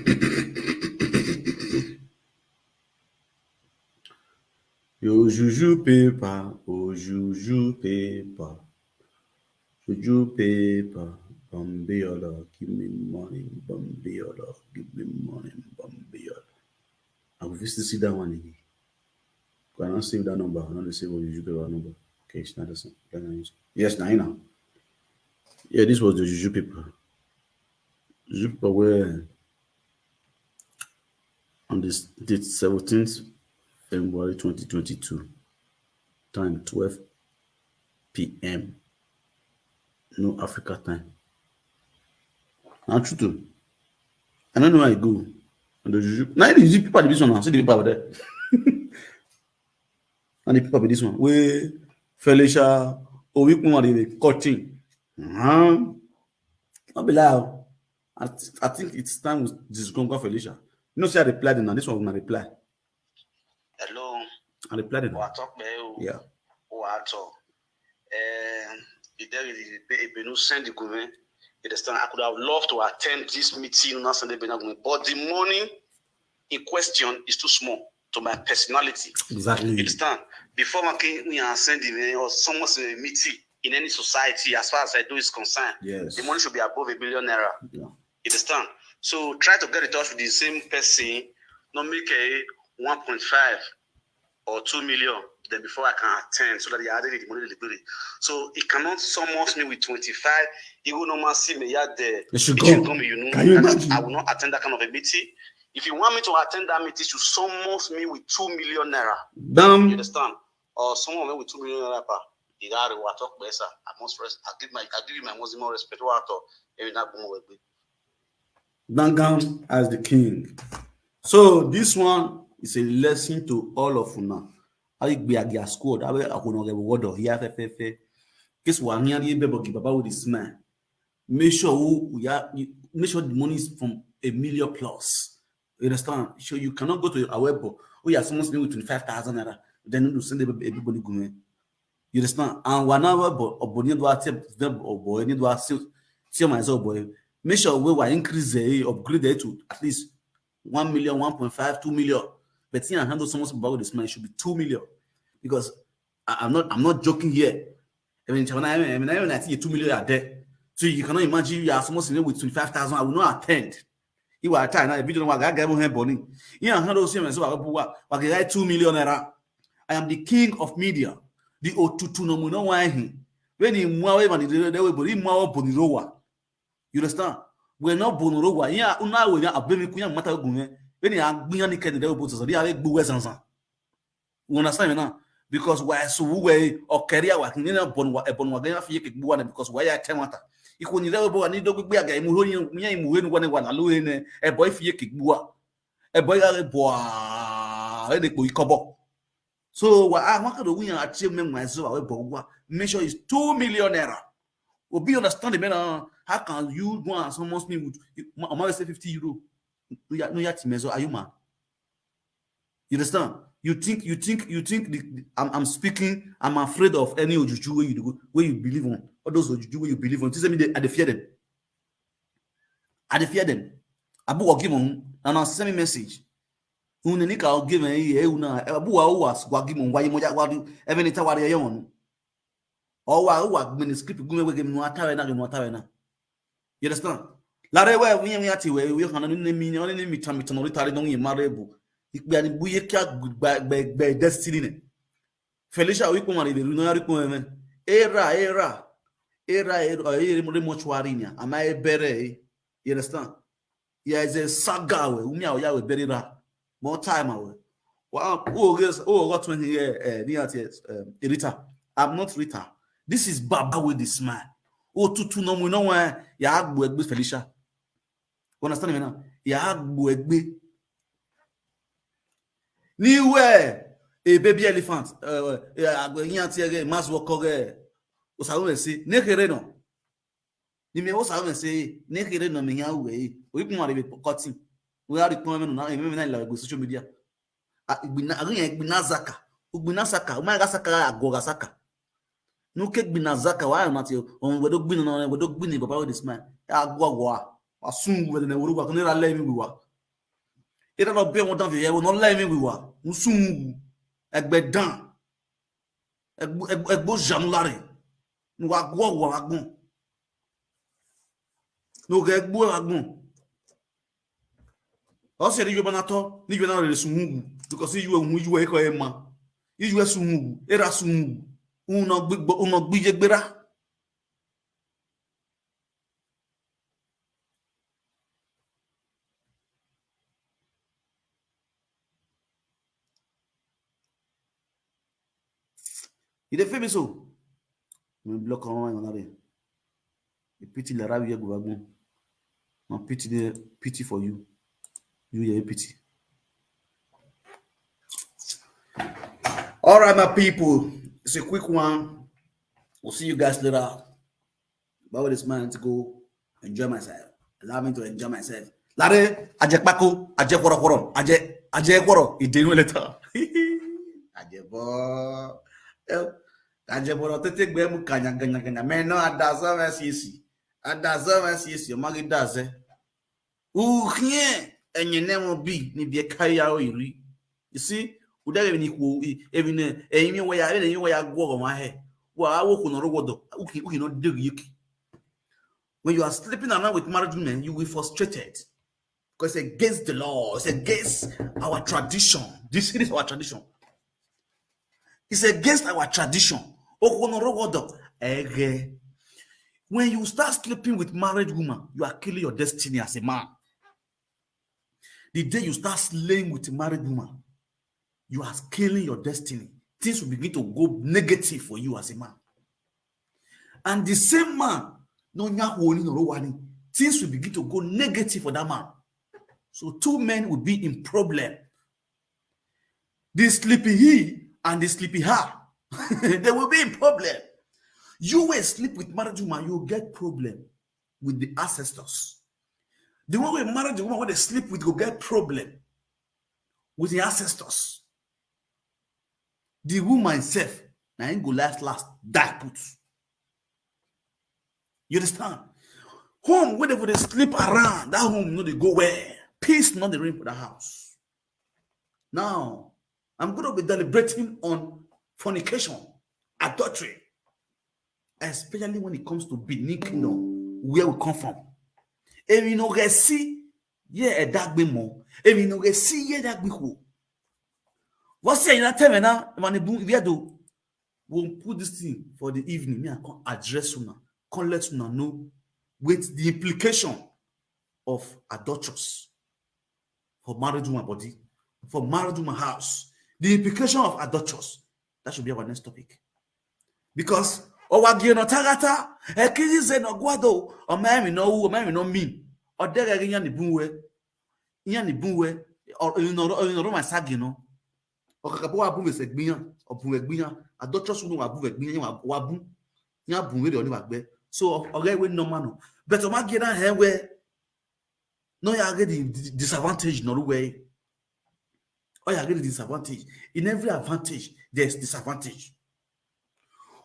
Your juju paper, oh juju paper, juju paper, Bambiola, give me money, Bambiola, give me money, Bambiola. I will still see that one again. Can I save that number? I don't save your juju paper number. Okay, it's not the same. Can I use? Yes, now you know. Yeah, this was the juju paper. Juju paper where on this date seventeenth February twenty twenty-two, time twelve p m. No Africa time. Na true too. I don't know where I go. And the juju. Now the juju people are the business now. See the people over there. And the people be this one. We Felicia, oh, we come out the cutting. Uh-huh. Not be loud. I, th- I think it's time we disconquer Felicia. You know, say I replied now. This one was my reply. Hello, I replied it. Watok Beo, Yeah. Wato. Um, you there with the Ibenu send the government. You understand? I could have loved to attend this meeting, not send the Ibenu government, but the money in question is too small to my personality. You Exactly. understand? Before my king, we are sending me or someone in a meeting in any society, as far as I do is concerned, Yes. the money should be above a billion naira. Yeah. You understand? So try to get in touch with the same person, not make a one point five or two million. Then before I can attend, so that they added the money delivery. So it cannot summons me with twenty-five. He will not see me yet there. You should It should go. come, you know. Can you And imagine? I will not attend that kind of a meeting. If you want me to attend that meeting, you summons me with two million naira. You Damn. Understand? Or someone with two million naira. Pa. You got to talk better. I must rest. I give my, I give you my most more respect. What I talk. Every night, go away. Dangam as the king. So this one is a lesson to all of una. How you be a gear squad? How you gonna get water here? Fe, fe, fe. Guess what? Me and you, baby, give about with this man. Make sure who we are. You make sure the money is from a million plus. You understand? So you cannot go to a web. Oh yeah, someone's with twenty five thousand naira. Then you send everybody go, man. You understand? And whenever but obonye do accept them or boy, need to accept see myself boy. Make sure we will increase the upgrade it to at least one million, one point five, two million. But see, I handle someone's about this man should be two million because I, I'm not I'm not joking here. I mean, when I, I mean, I, mean, I see two million are there. So you cannot imagine you are someone sitting with twenty five thousand. I will not attend. You are tired now. If you don't want to get him boni. You know, handle same as what I get two million naira. I am the king of media. The otutu no mo no why him. When he mwa we man the way but he mwa boni rowa. You understand? We're not boni rowa. Yeah, una we na abemi kunya mata gume. When he agbiyan ni kede de obo so dia we gbuwe sansan. You understand me now? Because why so we or career wa ni na bon wa e bon wa ga fi yeke gbuwa na because why ya temata. Iko ni de obo ni do gbigbe aga imu ho ni nya imu he ni wa ne wa na lo he ne e boy fi yeke gbuwa. E boy ga bo e de po ikobo. So wa a wa ka do wi a che me nwa so wa we bo gwa. Make sure it's two million naira. Obi understand me now. How can you go and summons me with, you- ma ma say fifty euro? No ya no ya ti me so are you mad? You understand? You think you think you think the, the- I'm, I'm speaking. I'm afraid of any ojuju where you do- where you believe on. All those ojuju where you believe on. Tell me they, I dey fear them. I dey fear them. Abu wa give on and I send me message. Unu ni ka give me here una. Abu wa was wa give on why mo ja wa do. Even it wa ya on. Or wa wa gbin script gume we give no atawe na no atawe na. You understand? Lare we we we ati we we kan ni mi ni mi tan mi tan ori tare don yin mare bu. Ipe ani buye ki agbe gbe destiny ne. Felicia we ko mari be no ya ri ko me. Era era. Era era e re mortuary ni. Ama e bere. You understand? Yeah, it's a saga we. Umi awo ya we bere ra. More time awe. Wow, oh yes, oh got twenty here. Eh, ni ati um, Rita. I'm not Rita. This is Baba with the smile. Oh, tutu no mo no wa ya agbo egbe Felicia. You understand me now? Ya agbo egbe. Ni we a baby elephant. Uh, ya agbo yin ati ege mas wo ko ge. O sa we si ne kere no. Ni me o sa we si ne kere no me ya we. O ipu mari be cutting. We are the point na me na la go social media. Igbina rin igbina zaka. Ugbina saka. O ma ga saka ago ga saka. No ke gbina zaka wa na ti on we do gbina no we do gbina baba with this man. Ago ago a. Asun we ne wuru wa ko ne ra le mi wa. Ira no be won dan fi e wo no le mi wa. Usun egbe dan. Egbo egbo janu lare. Ni wa gwo wa wa gbon. No ge egbo wa gbon. O se ri yo bana to, ni yo na re sun hu. Because you hu you e ko e ma. You e sun hu, era sun hu. Uno gbigbo, uno gbije gbera. You dey feel me so? Me block on my another. Pity Larabi Yegubagun. No pity there, pity for you. You hear pity. All right, my people. It's a quick one. We'll see you guys later. But with this man to go enjoy myself. Allow me to enjoy myself. Lare, ajekpako, ajekworo kworo, aje, ajekworo, idenu later. Ajebo. Eh, ajebo, tete gbe mu kanya, kanya, kanya. Me no adasa me sisi. Adasa me sisi, magi dase. Uhie, enye ne mo bi, ni bi e kai ya o iri. You see, uda even equal, even, eh, even where ya, even where ya go, my hair. Wa wo ku no rogodo, uki, uki no dig yuki. When you are sleeping around with married women, you will frustrated. Because it's against the law, it's against our tradition. This, it is our tradition. It's against our tradition. Okonorowodo, ege. When you start sleeping with married woman, you are killing your destiny as a man. The day you start slaying with a married woman, you are killing your destiny. Things will begin to go negative for you as a man. And the same man, no nyahu oni no rowani, things will begin to go negative for that man. So two men will be in problem. The sleepy he and the sleepy her, they will be in problem. You will sleep with married woman, you get problem with the ancestors. The one wey marry the woman wey dey sleep with go get problem with the ancestors. The woman sef, na im go last last die put. You understand? Home wey dem for dey sleep around, that home no dey go well. Peace no dey reign for that house. Now, I'm going to be deliberating on fornication, adultery, especially when it comes to Benin Kingdom, where we come from. Emi no get see, yeah, a dark be more. Emi no get see, yeah, dark be cool. What's the na tell me now? Mani boom, we do. We'll put this thing for the evening. Me, I can address una, can let una know with the implication of adulterers for married woman body, for married woman house. The implication of adulterers. That should be our next topic. Because owa gi no tagata, ekizi ze no guado, o memi no u, o memi no mi. O dere gi nyani bunwe. Nyani bunwe, o, o, no, o, no, ma sagi no. Okaka bo wa bunwe se gbiyan, o bunwe gbiyan. Adulterers no wa bunwe gbiyan, wa, wa bun. Nya bunwe de oni wa gbe. So, o, oge we no ma no. But o ma gi na he we. No, you are getting the disadvantage, no way. Oh, you are getting disadvantage. In every advantage, there's disadvantage.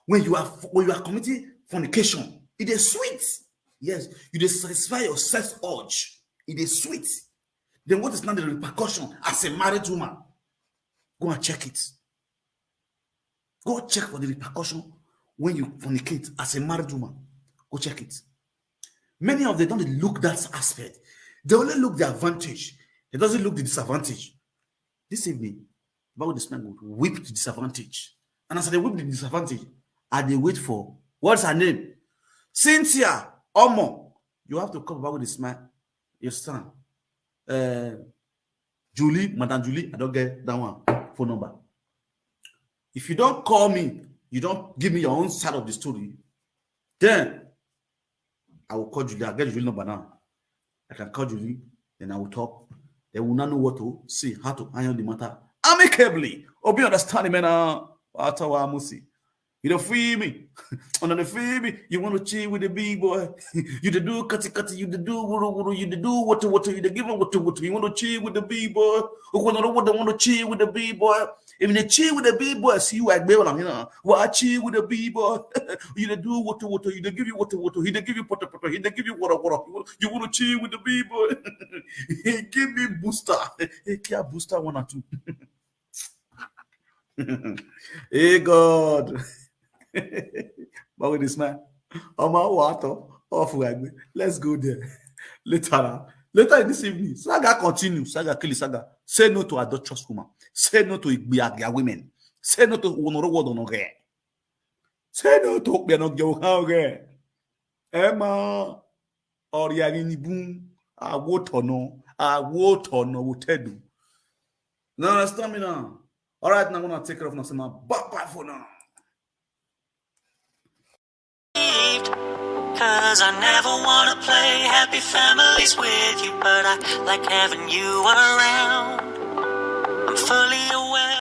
When you are, when you are committing fornication, it is sweet. Yes, you dey satisfy your sex urge. It is sweet. Then what is now the repercussion as a married woman? Go and check it. Go check for the repercussion when you fornicate as a married woman. Go check it. Many of them don't look that aspect. They only look the advantage. They doesn't look the disadvantage. This evening, Bible this man will whip the disadvantage. And as I whip the disadvantage, I dey wait for, what's her name? Cynthia Omo. You have to come back with this man. You understand? Uh, Julie, Madam Julie, I don't get that one phone number. If you don't call me, you don't give me your own side of the story, then I will call Julie. I get Julie number now. I can call Julie, then I will talk. They will not know what to say, how to handle the matter amicably. Obi understand me now. Atawa Musi. You don't feel me. And on the feel me, you want to chill with the big boy. You to do cutty cutty, you to do wuru wuru, you to do water water, you to give him water water. You want to chill with the big boy. Who want to want to chill with the big boy? If you chill with the big boy, see you, I bail on him. What I chill with the big boy? You to do water water, you to give you water water, he to give you potter potter, he to give you water water. You want to chill with the big boy? He give me booster. He care booster one or two. Hey God. But with this man, Oma Wato, off we go. Let's go there. Later on. Later in this evening, saga continue. Saga kill saga. Say no to adulterous woman. Say no to Igbiagia women. Say no to Wonoro Wodonoge. Say no to Bianoge. Emma. Oriari ni boom. Awotono. Awotono. Wotedu. Now understand me now. All right, now I'm gonna take care of Nasema. Bye bye for now. Cause I never wanna play happy families with you, but I like having you around. I'm fully